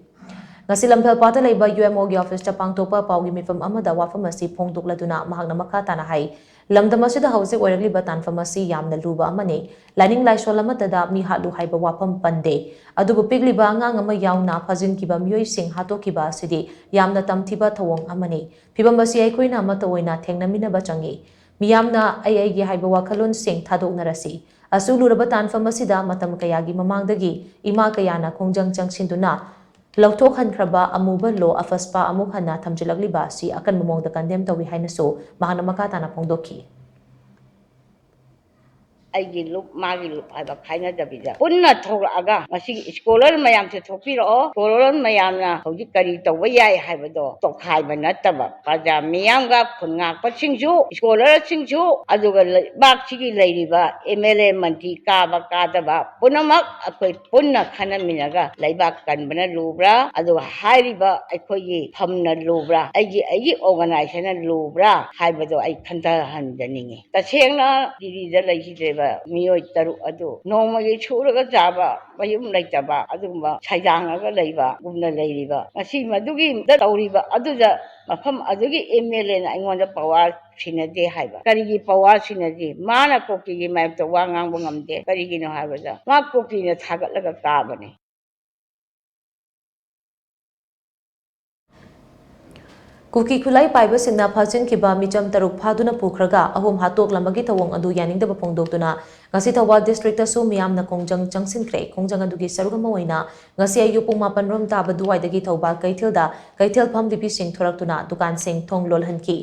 ꯉꯁꯤ ꯂꯝꯐꯦꯜꯄꯥꯠꯇ ꯂꯩꯕ U M O ꯒꯤ office ꯇ ꯄꯥꯡꯊꯣꯛꯄ ꯄꯥꯎꯒꯤ ꯃꯤꯐꯝ ꯑꯃꯗ ꯋꯥꯐꯝ ꯑꯁꯤ ꯐꯣꯡꯗꯣꯛꯂꯗꯨꯅ ꯃꯍꯥꯛꯅ ꯃꯈꯥ ꯇꯥꯅ ꯍꯥꯏ, ꯂꯝꯗꯝ ꯑꯁꯤꯗ ꯍꯧꯖꯤꯛ ꯑꯣꯏꯔꯛꯂꯤꯕ ꯇꯥꯟꯐꯝ ꯑꯁꯤ ꯌꯥꯝꯅ ꯂꯨꯕ ꯑꯃꯅꯤ꯫ ꯂꯥꯏꯅꯤꯡ ꯂꯥꯏꯁꯣꯜ ꯑꯃꯠꯇꯗ ꯃꯤ ꯍꯥꯠꯂꯨ ꯍꯥꯏꯕ ꯋꯥꯐꯝ ꯄꯟꯗꯦ꯫ ꯑꯗꯨꯕꯨ ꯄꯤꯛꯂꯤꯕ ꯑꯉꯥꯡ ꯑꯃ ꯌꯥꯎꯅ ꯐꯥꯖꯤꯟꯈꯤꯕ ꯃꯤꯑꯣꯏꯁꯤꯡ ꯍꯥꯠꯇꯣꯛꯈꯤꯕ ꯑꯁꯤꯗꯤ ꯌꯥꯝꯅ ꯇꯝꯊꯤꯕ ꯊꯧꯑꯣꯡ ꯑꯃꯅꯤ꯫ ꯐꯤꯚꯝ ꯑꯁꯤ ꯑꯩꯈꯣꯏꯅ ꯑꯃꯠꯇ ꯑꯣꯏꯅ ꯊꯦꯡꯅꯃꯤꯟꯅꯕ ꯆꯪꯏ꯫ ꯃꯤꯌꯥꯝꯅ ꯑꯩ ꯑꯩꯒꯤ ꯍꯥꯏꯕ ꯋꯥꯈꯜꯂꯣꯟꯁꯤꯡ ꯊꯥꯗꯣꯛꯅꯔꯁꯤ꯫ ꯑꯁꯨꯛ ꯂꯨꯔꯕ ꯇꯥꯟꯐꯝ ꯑꯁꯤꯗ ꯃꯇꯝ ꯀꯌꯥꯒꯤ ꯃꯃꯥꯡꯗꯒꯤ ꯏꯃꯥ ꯀꯌꯥꯅ ꯈꯣꯡꯖꯪ ꯆꯪꯁꯤꯟꯗꯨꯅ ꯂꯧꯊꯣꯛꯍꯟꯈ꯭ꯔꯕ ꯑꯃꯨꯕ ꯂꯣ ꯑꯐꯁꯄꯥ ꯑꯃꯨꯛ ꯍꯟꯅ ꯊꯝꯖꯤꯜꯂꯛꯂꯤꯕ ꯑꯁꯤ ꯑꯀꯟꯕ ꯃꯑꯣꯡꯗ ꯀꯟꯗꯦꯝ ꯇꯧꯏ ꯍꯥꯏꯅꯁꯨ ꯃꯍꯥꯛꯅ ꯃꯈꯥ ꯇꯥꯅ ꯐꯣꯡꯗꯣꯛꯈꯤ꯫ ꯑꯩꯒꯤ ꯂꯨꯞ ꯃꯥꯒꯤ ꯂꯨꯞ ꯍꯥꯏꯕ ꯈꯥꯏꯅꯗꯕꯤꯗ ꯄꯨꯟꯅ ꯊꯣꯛꯂꯛꯑꯒ ꯃꯁꯤꯒꯤ ꯁ꯭ꯀꯣꯂꯔ ꯃꯌꯥꯝꯁꯦ ꯊꯣꯛꯄꯤꯔꯛꯑꯣ꯫ ꯁ꯭ꯀꯣꯂꯔ ꯃꯌꯥꯝꯅ ꯍꯧꯖꯤꯛ ꯀꯔꯤ ꯇꯧꯕ ꯌꯥꯏ ꯍꯥꯏꯕꯗꯣ ꯇꯧꯈꯥꯏꯕ ꯅꯠꯇꯕ, ꯄ꯭ꯔꯖꯥ ꯃꯤꯌꯥꯝꯒ ꯈꯨꯟ ꯉꯥꯛꯄꯁꯤꯡꯁꯨ, ꯁ꯭ꯀꯣꯂꯔꯁꯤꯡꯁꯨ, ꯑꯗꯨꯒ ꯂꯩꯕꯥꯛꯁꯤꯒꯤ ꯂꯩꯔꯤꯕ ꯑꯦꯝ ꯑꯦꯜ ꯑꯦ, ꯃꯟꯇ꯭ꯔꯤ ꯀꯥꯕ ꯀꯥꯗꯕ ꯄꯨꯝꯅꯃꯛ ꯑꯩꯈꯣꯏ ꯄꯨꯟꯅ ꯈꯟꯅꯃꯤꯟꯅꯒ ꯂꯩꯕꯥꯛ ꯀꯟꯕꯅ ꯂꯨꯕ꯭ꯔꯥ, ꯑꯗꯨꯒ ꯍꯥꯏꯔꯤꯕ ꯑꯩꯈꯣꯏꯒꯤ ꯐꯝꯅ ꯂꯨꯕ꯭ꯔꯥ, ꯑꯩꯒꯤ ꯑꯩꯒꯤ ꯑꯣꯔꯒꯅꯥꯏꯖꯦꯁꯟꯅ ꯂꯨꯕ꯭ꯔꯥ ꯍꯥꯏꯕꯗꯣ ꯑꯩ ꯈꯟꯊꯍꯟꯖꯅꯤꯡꯉꯤ꯫ ꯇꯁꯦꯡꯅ ꯗꯤꯜꯂꯤꯗ ꯂꯩꯈꯤꯗ꯭ꯔꯤꯕ ꯃꯤꯑꯣꯏ ꯇꯔꯨꯛ ꯑꯗꯨ ꯅꯣꯡꯃꯒꯤ ꯁꯨꯔꯒ ꯆꯥꯕ, ꯃꯌꯨꯝ ꯂꯩꯇꯕ, ꯑꯗꯨꯒꯨꯝꯕ ꯁꯩꯗꯥꯡꯉꯒ ꯂꯩꯕꯒꯨꯝꯅ ꯂꯩꯔꯤꯕ, ꯉꯁꯤ ꯃꯗꯨꯒꯤ ꯇꯧꯔꯤꯕ ꯑꯗꯨꯗ ꯃꯐꯝ ꯑꯗꯨꯒꯤ ꯑꯦꯝ ꯑꯦꯜ ꯑꯦꯅ ꯑꯩꯉꯣꯟꯗ ꯄꯋꯥꯔ ꯁꯤꯟꯅꯗꯦ ꯍꯥꯏꯕ꯫ ꯀꯔꯤꯒꯤ ꯄꯋꯥꯔ ꯁꯤꯟꯅꯗꯦ? ꯃꯥꯅ ꯀꯨꯀꯤꯒꯤ ꯃꯥꯌꯣꯛꯇ ꯋꯥ ꯉꯥꯡꯕ ꯉꯝꯗꯦ꯫ ꯀꯔꯤꯒꯤꯅꯣ ꯍꯥꯏꯕꯗ ꯃꯥ ꯀꯨꯀꯤꯅ ꯊꯥꯒꯠꯂꯒ ꯀꯥꯕꯅꯤ꯫ ꯀꯨꯀꯤ ꯈꯨꯠꯂꯥꯏ ꯄꯥꯏꯕꯁꯤꯡꯅ ꯐꯥꯖꯤꯟꯈꯤꯕ ꯃꯤꯆꯝ ꯇꯔꯨꯛ ꯐꯥꯗꯨꯅ ꯄꯨꯈ꯭ꯔꯒ ꯑꯍꯨꯝ ꯍꯥꯠꯇꯣꯛꯂꯝꯕꯒꯤ ꯊꯧꯑꯣꯡ ꯑꯗꯨ ꯌꯥꯅꯤꯡꯗꯕ ꯐꯣꯡꯗꯣꯛꯇꯨꯅ ꯉꯁꯤ ꯊꯧꯕꯥꯜ ꯗꯤꯁꯇ꯭ꯔꯤꯛꯇꯁꯨ ꯃꯤꯌꯥꯝꯅ ꯈꯣꯡꯖꯪ ꯆꯪꯁꯤꯟꯈ꯭ꯔꯦ꯫ ꯈꯣꯡꯖꯪ ꯑꯗꯨꯒꯤ ꯁꯔꯨꯛ ꯑꯃ ꯑꯣꯏꯅ ꯉꯁꯤ ꯑꯌꯨꯛ ꯄꯨꯡ ꯃꯥꯄꯟ ꯔꯣꯝ ꯇꯥꯕ ꯑꯗꯨꯋꯥꯏꯗꯒꯤ ꯊꯧꯕꯥꯜ ꯀꯩꯊꯦꯜꯗ ꯀꯩꯊꯦꯜ ꯐꯝ ꯂꯤꯄꯤꯁꯤꯡ ꯊꯣꯔꯛꯇꯨꯅ ꯗꯨꯀꯥꯟꯁꯤꯡ ꯊꯣꯡ ꯂꯣꯜꯍꯟꯈꯤ꯫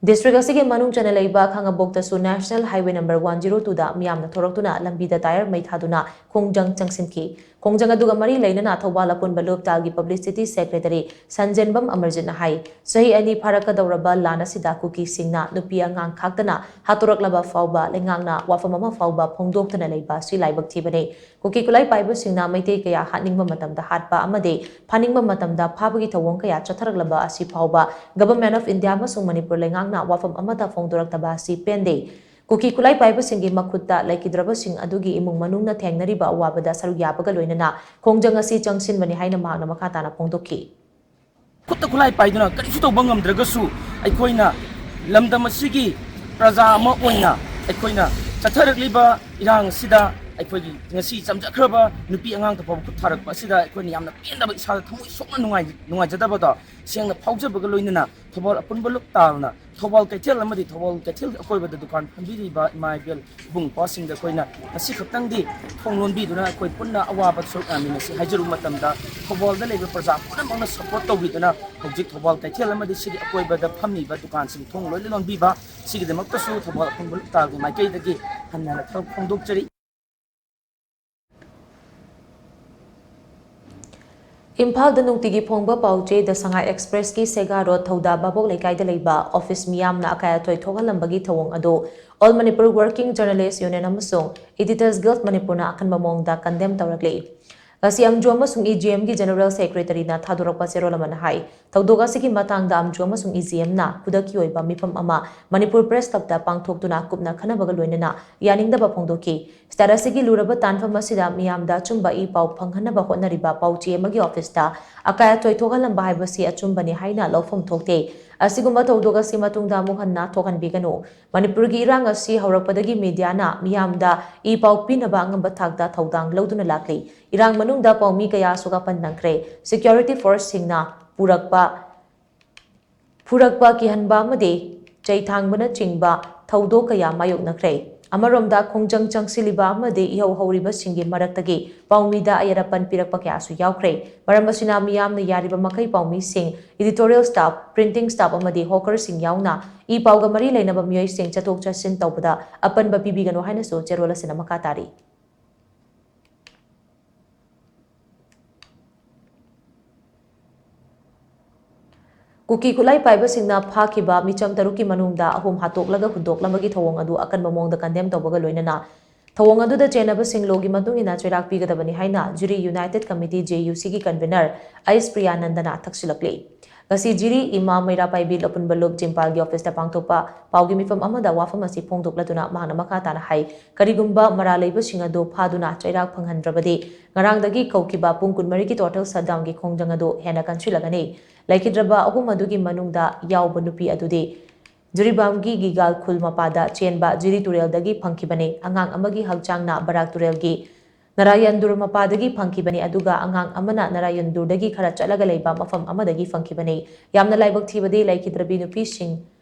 ꯗꯤꯁꯇ꯭ꯔꯤꯛ ꯑꯁꯤꯒꯤ ꯃꯅꯨꯡ ꯆꯟꯅ ꯂꯩꯕ ꯈꯥꯉꯕꯣꯛꯇꯁꯨ National Highway number one zero two ꯗ ꯃꯤꯌꯥꯝꯅ ꯊꯣꯔꯛꯇꯨꯅ ꯂꯝꯕꯤꯗ ꯇꯥꯌꯔ ꯃꯩ ꯊꯥꯗꯨꯅ ꯈꯣꯡꯖꯪ ꯆꯪꯁꯤꯟꯈꯤ꯫ ꯈꯣꯡꯖꯪ ꯑꯗꯨꯒ ꯃꯔꯤ ꯂꯩꯅꯅ ꯊꯧꯕꯥꯜ ꯑꯄꯨꯟꯕ ꯂꯨꯞ ꯇꯥꯜꯒꯤ ꯄꯕ꯭ꯂꯤꯁꯤꯇꯤ ꯁꯦꯀ꯭ꯔꯦꯇꯔꯤ ꯁꯟꯖꯦꯟꯕꯝ ꯑꯃꯔꯖꯤꯠꯅ ꯍꯥꯏ, ꯆꯍꯤ ꯑꯅꯤ ꯐꯥꯔꯛꯀꯗꯧꯔꯕ ꯂꯥꯟ ꯑꯁꯤꯗ ꯀꯨꯀꯤꯁꯤꯡꯅ ꯅꯨꯄꯤ ꯑꯉꯥꯡ ꯈꯥꯛꯇꯅ ꯍꯥꯠꯇꯣꯔꯛꯂꯕ ꯐꯥꯎꯕ ꯂꯩꯉꯥꯛꯅ ꯋꯥꯐꯝ ꯑꯃ ꯐꯥꯎꯕ ꯐꯣꯡꯗꯣꯛꯇꯅ ꯂꯩꯕ ꯑꯁꯤ ꯂꯥꯏꯕꯛ ꯊꯤꯕꯅꯤ꯫ ꯀꯨꯀꯤ ꯈꯨꯠꯂꯥꯏ ꯄꯥꯏꯕꯁꯤꯡꯅ ꯃꯩꯇꯩ ꯀꯌꯥ ꯍꯥꯠꯅꯤꯡꯕ ꯃꯇꯝꯗ ꯍꯥꯠꯄ ꯑꯃꯗꯤ ꯐꯥꯅꯤꯡꯕ ꯃꯇꯝꯗ ꯐꯥꯕꯒꯤ ꯊꯧꯑꯣꯡ ꯀꯌꯥ ꯆꯠꯊꯔꯛꯂꯕ ꯑꯁꯤ ꯐꯥꯎꯕ Government of India ꯑꯃꯁꯨꯡ ꯃꯅꯤꯄꯨꯔ ꯂꯩꯉꯥꯛꯅ ꯋꯥꯐꯝ ꯑꯃꯠꯇ ꯐꯣꯡꯗꯣꯔꯛꯇꯕ ꯑꯁꯤ ꯄꯦꯟꯗꯦ꯫ ꯀꯨꯀꯤ ꯈꯨꯠꯂꯥꯏ ꯄꯥꯏꯕꯁꯤꯡꯒꯤ ꯃꯈꯨꯠꯇ ꯂꯩꯈꯤꯗ꯭ꯔꯕꯁꯤꯡ ꯑꯗꯨꯒꯤ ꯏꯃꯨꯡ ꯃꯅꯨꯡꯅ ꯊꯦꯡꯅꯔꯤꯕ ꯑꯋꯥꯕꯗ ꯁꯔꯨꯛ ꯌꯥꯕꯒ ꯂꯣꯏꯅꯅ ꯈꯣꯡꯖꯪ ꯑꯁꯤ ꯆꯪꯁꯤꯟꯕꯅꯤ ꯍꯥꯏꯅ ꯃꯍꯥꯛꯅ ꯃꯈꯥ ꯇꯥꯅ ꯐꯣꯡꯗꯣꯛꯈꯤ꯫ ꯈꯨꯠꯇ ꯈꯨꯠꯂꯥꯏ ꯄꯥꯏꯗꯨꯅ ꯀꯔꯤꯁꯨ ꯇꯧꯕ ꯉꯝꯗ꯭ꯔꯒꯁꯨ, ꯑꯩꯈꯣꯏꯅ ꯂꯝꯗꯝ ꯑꯁꯤꯒꯤ ꯄ꯭ꯔꯖꯥ ꯑꯃ ꯑꯣꯏꯅ ꯑꯩꯈꯣꯏꯅ ꯆꯠꯊꯔꯛꯂꯤꯕ ꯏꯔꯥꯡ ꯑꯁꯤꯗ ꯑꯩꯈꯣꯏꯒꯤ ꯉꯁꯤ ꯆꯝꯖꯈ꯭ꯔꯕ ꯅꯨꯄꯤ ꯑꯉꯥꯡꯗ ꯐꯥꯎꯕ ꯈꯨꯠ ꯊꯥꯔꯛꯄ ꯑꯁꯤꯗ ꯑꯩꯈꯣꯏꯅ ꯌꯥꯝꯅ ꯄꯦꯟꯗꯕ, ꯏꯁꯥꯗ ꯊꯃꯣꯏ ꯁꯣꯛꯅ ꯅꯨꯡꯉꯥꯏ-, ꯅꯨꯡꯉꯥꯏꯖꯗꯕꯗꯣ ꯁꯦꯡꯅ ꯐꯥꯎꯖꯕꯒ ꯂꯣꯏꯅꯅ ꯊꯧꯕꯥꯜ ꯑꯄꯨꯟꯕ ꯂꯨꯞ ꯇꯥꯜꯅ ꯊꯧꯕꯥꯜ ꯀꯩꯊꯦꯜ ꯑꯃꯗꯤ ꯊꯧꯕꯥꯜ ꯀꯩꯊꯦꯜ ꯑꯀꯣꯏꯕꯗ ꯗꯨꯀꯥꯟ ꯐꯝꯕꯤꯔꯤꯕ ꯏꯃꯥ ꯏꯕꯦꯜ ꯏꯕꯨꯡ ꯏꯄ꯭ꯋꯥꯁꯤꯡꯗ ꯑꯩꯈꯣꯏꯅ ꯉꯁꯤ ꯈꯛꯇꯪꯗꯤ ꯊꯣꯡ ꯂꯣꯟꯕꯤꯗꯨꯅ ꯑꯩꯈꯣꯏ ꯄꯨꯟꯅ ꯑꯋꯥꯕ ꯁꯔꯨꯛ ꯌꯥꯃꯤꯟꯅꯁꯤ ꯍꯥꯏꯖꯔꯨꯕ ꯃꯇꯝꯗ, ꯊꯧꯕꯥꯜꯗ ꯂꯩꯕ ꯄ꯭ꯔꯖꯥ ꯄꯨꯝꯅꯃꯛꯅ ꯁꯄꯣꯔꯠ ꯇꯧꯕꯤꯗꯨꯅ ꯍꯧꯖꯤꯛ ꯊꯧꯕꯥꯜ ꯀꯩꯊꯦꯜ ꯑꯃꯗꯤ ꯁꯤꯒꯤ ꯑꯀꯣꯏꯕꯗ ꯐꯝꯃꯤꯕ ꯗꯨꯀꯥꯟꯁꯤꯡ ꯊꯣꯡ ꯂꯣꯏꯅ ꯂꯣꯟꯕꯤꯕ, ꯁꯤꯒꯤꯗꯃꯛꯇꯁꯨ ꯊꯧꯕꯥꯜ ꯑꯄꯨꯟꯕ ꯂꯨꯞ ꯇꯥꯜꯒꯤ ꯃꯥꯏꯀꯩꯗꯒꯤ ꯍꯟꯅ ꯍꯟꯅ ꯊꯥꯒꯠ ꯐꯣꯡꯗꯣꯛꯆꯔꯤ꯫ ꯏꯝꯐꯥꯜꯗ ꯅꯨꯡꯇꯤꯒꯤ ꯐꯣꯡꯕ ꯄꯥꯎ ꯆꯦ ꯗ ꯁꯉꯥꯏ ꯑꯦꯛꯁꯄ꯭ꯔꯦꯁꯀꯤ ꯁꯦꯒꯥ ꯔꯣꯗ ꯊꯧꯗꯥ ꯚꯥꯕꯣꯛ ꯂꯩꯀꯥꯏꯗ ꯂꯩꯕ ꯑꯣꯐꯤꯁ ꯃꯤꯌꯥꯝꯅ ꯑꯀꯥꯏ ꯑꯇꯣꯏ ꯊꯣꯛꯍꯜꯂꯝꯕꯒꯤ ꯊꯧꯑꯣꯡ ꯑꯗꯨ All Manipur Working Journalist Union ꯑꯃꯁꯨꯡ Editors Guild ꯃꯅꯤꯄꯨꯔꯅ ꯑꯀꯟꯕ ꯃꯑꯣꯡꯗ ꯀꯟꯗꯦꯝ ꯇꯧꯔꯛꯂꯤ꯫ ꯉꯁꯤ ꯑꯝꯖꯨ ꯑꯃꯁꯨꯡ ꯏ ꯖꯤ ꯑꯦꯝꯒꯤ ꯖꯦꯅꯔꯦꯜ ꯁꯦꯀ꯭ꯔꯦꯇꯔꯤꯅ ꯊꯥꯗꯣꯔꯛꯄ ꯆꯦꯔꯣꯜ ꯑꯃꯅ ꯍꯥꯏ, ꯊꯧꯗꯣꯛ ꯑꯁꯤꯒꯤ ꯃꯇꯥꯡꯗ ꯑꯝꯖꯨ ꯑꯃꯁꯨꯡ ꯏ ꯖꯤ ꯑꯦꯝꯅ ꯈꯨꯗꯛꯀꯤ ꯑꯣꯏꯕ ꯃꯤꯐꯝ ꯑꯃ ꯃꯅꯤꯄꯨꯔ ꯄ꯭ꯔꯦꯁ ꯀ꯭ꯂꯕꯇ ꯄꯥꯡꯊꯣꯛꯇꯨꯅ ꯀꯨꯞꯅ ꯈꯟꯅꯕꯒ ꯂꯣꯏꯅꯅ ꯌꯥꯅꯤꯡꯗꯕ ꯐꯣꯡꯗꯣꯛꯈꯤ꯫ ꯁ꯭ꯇꯦꯠ ꯑꯁꯤꯒꯤ ꯂꯨꯔꯕ ꯇꯥꯟꯐꯝ ꯑꯁꯤꯗ ꯃꯤꯌꯥꯝꯗ ꯑꯆꯨꯝꯕ ꯏ ꯄꯥꯎ ꯐꯪꯍꯟꯅꯕ ꯍꯣꯠꯅꯔꯤꯕ ꯄꯥꯎꯆꯦ ꯑꯃꯒꯤ ꯑꯣꯐꯤꯁꯇ ꯑꯀꯥꯏ ꯑꯇꯣꯏ ꯊꯣꯛꯍꯜꯂꯝꯕ ꯍꯥꯏꯕꯁꯤ ꯑꯆꯨꯝꯕꯅꯤ ꯍꯥꯏꯅ ꯂꯧꯐꯝ ꯊꯣꯛꯇꯦ꯫ ꯑꯁꯤꯒꯨꯝꯕ ꯊꯧꯗꯣꯛ ꯑꯁꯤ ꯃꯇꯨꯡꯗ ꯑꯃꯨꯛ ꯍꯟꯅ ꯊꯣꯛꯍꯟꯕꯤꯒꯅꯨ꯫ ꯃꯅꯤꯄꯨꯔꯒꯤ ꯏꯔꯥꯡ ꯑꯁꯤ ꯍꯧꯔꯛꯄꯗꯒꯤ ꯃꯤꯗꯤꯌꯥꯅ ꯃꯤꯌꯥꯝꯗ ꯏ ꯄꯥꯎ ꯄꯤꯅꯕ ꯑꯉꯝꯕ ꯊꯥꯛꯇ ꯊꯧꯗꯥꯡ ꯂꯧꯗꯨꯅ ꯂꯥꯛꯂꯤ꯫ ꯏꯔꯥꯡ ꯃꯅꯨꯡꯗ ꯄꯥꯎꯃꯤ ꯀꯌꯥꯁꯨ ꯑꯄꯟ ꯅꯪꯈ꯭ꯔꯦ꯫ ꯁꯦꯀ꯭ꯌꯨꯔꯤꯇꯤ ꯐꯣꯔꯁꯁꯤꯡꯅ ꯄꯨꯔꯛꯄ ꯐꯨꯔꯛꯄ, ꯀꯤꯍꯟꯕ ꯑꯃꯗꯤ ꯆꯩ ꯊꯥꯡꯕꯅꯆꯤꯡꯕ ꯊꯧꯗꯣꯛ ꯀꯌꯥ ꯃꯥꯌꯣꯛꯅꯈ꯭ꯔꯦ꯫ ꯑꯃꯔꯣꯝꯗ, ꯈꯣꯡꯖꯪ ꯆꯪꯁꯤꯜꯂꯤꯕ ꯑꯃꯗꯤ ꯏꯍꯧ ꯍꯧꯔꯤꯕꯁꯤꯡꯒꯤ ꯃꯔꯛꯇꯒꯤ ꯄꯥꯎꯃꯤꯗ ꯑꯌꯦꯠ ꯑꯄꯟ ꯄꯤꯔꯛꯄ ꯀꯌꯥꯁꯨ ꯌꯥꯎꯈ꯭ꯔꯦ꯫ ꯃꯔꯝ ꯑꯁꯤꯅ, ꯃꯤꯌꯥꯝꯅ ꯌꯥꯔꯤꯕ ꯃꯈꯩ ꯄꯥꯎꯃꯤꯁꯤꯡ, editorial staff, printing staff ꯑꯃꯗꯤ hawkerꯁꯤꯡ ꯌꯥꯎꯅ ꯏ ꯄꯥꯎꯒ ꯃꯔꯤ ꯂꯩꯅꯕ ꯃꯤꯑꯣꯏꯁꯤꯡ ꯆꯠꯊꯣꯛ ꯆꯠꯁꯤꯟ ꯇꯧꯕꯗ ꯑꯄꯟꯕ ꯄꯤꯕꯤꯒꯅꯨ ꯍꯥꯏꯅꯁꯨ ꯆꯦꯔꯣꯜ ꯑꯁꯤꯅ ꯃꯈꯥ ꯇꯥꯔꯤ꯫ ꯀꯨꯀꯤ ꯈꯨꯠꯂꯥꯏ ꯄꯥꯏꯕꯁꯤꯡꯅ ꯐꯥꯈꯤꯕ ꯃꯤꯆꯝ ꯇꯔꯨꯛꯀꯤ ꯃꯅꯨꯡꯗ ꯑꯍꯨꯝ ꯍꯥꯠꯇꯣꯛꯂꯒ ꯍꯨꯟꯗꯣꯛꯂꯝꯕꯒꯤ ꯊꯧꯑꯣꯡ ꯑꯗꯨ ꯑꯀꯟꯕ ꯃꯑꯣꯡꯗ ꯀꯟꯗꯦꯝ ꯇꯧꯕꯒ ꯂꯣꯏꯅꯅ, ꯊꯧꯑꯣꯡ ꯑꯗꯨꯗ ꯆꯦꯟꯅꯕꯁꯤꯡ ꯂꯣꯒꯤ ꯃꯇꯨꯡ ꯏꯟꯅ ꯆꯩꯔꯥꯛ ꯄꯤꯒꯗꯕꯅꯤ ꯍꯥꯏꯅ ꯖꯤꯔꯤ ꯌꯨꯅꯥꯏꯇꯦꯗ ꯀꯃꯤꯇꯤ, ꯖꯦ ꯌꯨ ꯁꯤꯒꯤ convener ꯑꯩꯁ ꯄ꯭ꯔꯤꯌꯥꯅꯟꯗꯅ ꯊꯛꯁꯤꯜꯂꯛꯂꯤ꯫ ꯉꯁꯤ ꯖꯤꯔꯤ ꯏꯃꯥ ꯃꯩꯔꯥ ꯄꯥꯏꯕꯤ ꯂꯣꯄꯨꯟꯕ ꯂꯨꯞ ꯖꯤꯝꯄꯥꯜꯒꯤ ꯑꯣꯐꯤꯁꯇ ꯄꯥꯡꯊꯣꯛꯄ ꯄꯥꯎꯒꯤ ꯃꯤꯐꯝ ꯑꯃꯗ ꯋꯥꯐꯝ ꯑꯁꯤ ꯐꯣꯡꯗꯣꯛꯂꯗꯨꯅ ꯃꯍꯥꯛꯅ ꯃꯈꯥ ꯇꯥꯅ ꯍꯥꯏ, ꯀꯔꯤꯒꯨꯝꯕ ꯃꯔꯥꯜ ꯂꯩꯕꯁꯤꯡ ꯑꯗꯨ ꯐꯥꯗꯨꯅ ꯆꯩꯔꯥꯛ ꯐꯪꯍꯟꯗ꯭ꯔꯕꯗꯤ, ꯉꯔꯥꯡꯗꯒꯤ ꯀꯧꯈꯤꯕ ꯄꯨꯡ ꯀꯨꯟꯃꯔꯤꯒꯤ total shutdownꯒꯤ ꯈꯣꯡꯖꯪ ꯑꯗꯨ ꯍꯦꯟꯅ ꯀꯟꯁꯤꯜꯂꯒꯅꯤ꯫ ꯂꯩꯈꯤꯗ꯭ꯔꯕ ꯑꯍꯨꯝ ꯑꯗꯨꯒꯤ ꯃꯅꯨꯡꯗ ꯌꯥꯎꯕ ꯅꯨꯄꯤ ꯑꯗꯨꯗꯤ ꯖꯤꯔꯤꯕꯥꯝꯒꯤ ꯒꯤꯒꯥꯜ ꯈꯨꯜ ꯃꯄꯥꯗ ꯆꯦꯟꯕ ꯖꯤꯔꯤ ꯇꯨꯔꯦꯜꯗꯒꯤ ꯐꯪꯈꯤꯕꯅꯤ꯫ ꯑꯉꯥꯡ ꯑꯃꯒꯤ ꯍꯛꯆꯥꯡꯅ ꯕꯔꯥꯛ ꯇꯨꯔꯦꯜꯒꯤ ꯅꯥꯔꯥꯌꯟꯗꯨꯔ ꯃꯄꯥꯗꯒꯤ ꯐꯪꯈꯤꯕꯅꯤ, ꯑꯗꯨꯒ ꯑꯉꯥꯡ ꯑꯃꯅ ꯅꯥꯔꯥꯌꯟꯗꯨꯔꯗꯒꯤ ꯈꯔ ꯆꯠꯂꯒ ꯂꯩꯕ ꯃꯐꯝ ꯑꯃꯗꯒꯤ ꯐꯪꯈꯤꯕꯅꯤ꯫ ꯌꯥꯝꯅ ꯂꯥꯏꯕꯛ ꯊꯤꯕꯗꯤ, ꯂꯩꯈꯤꯗ꯭ꯔꯕꯤ ꯅꯨꯄꯤꯁꯤꯡ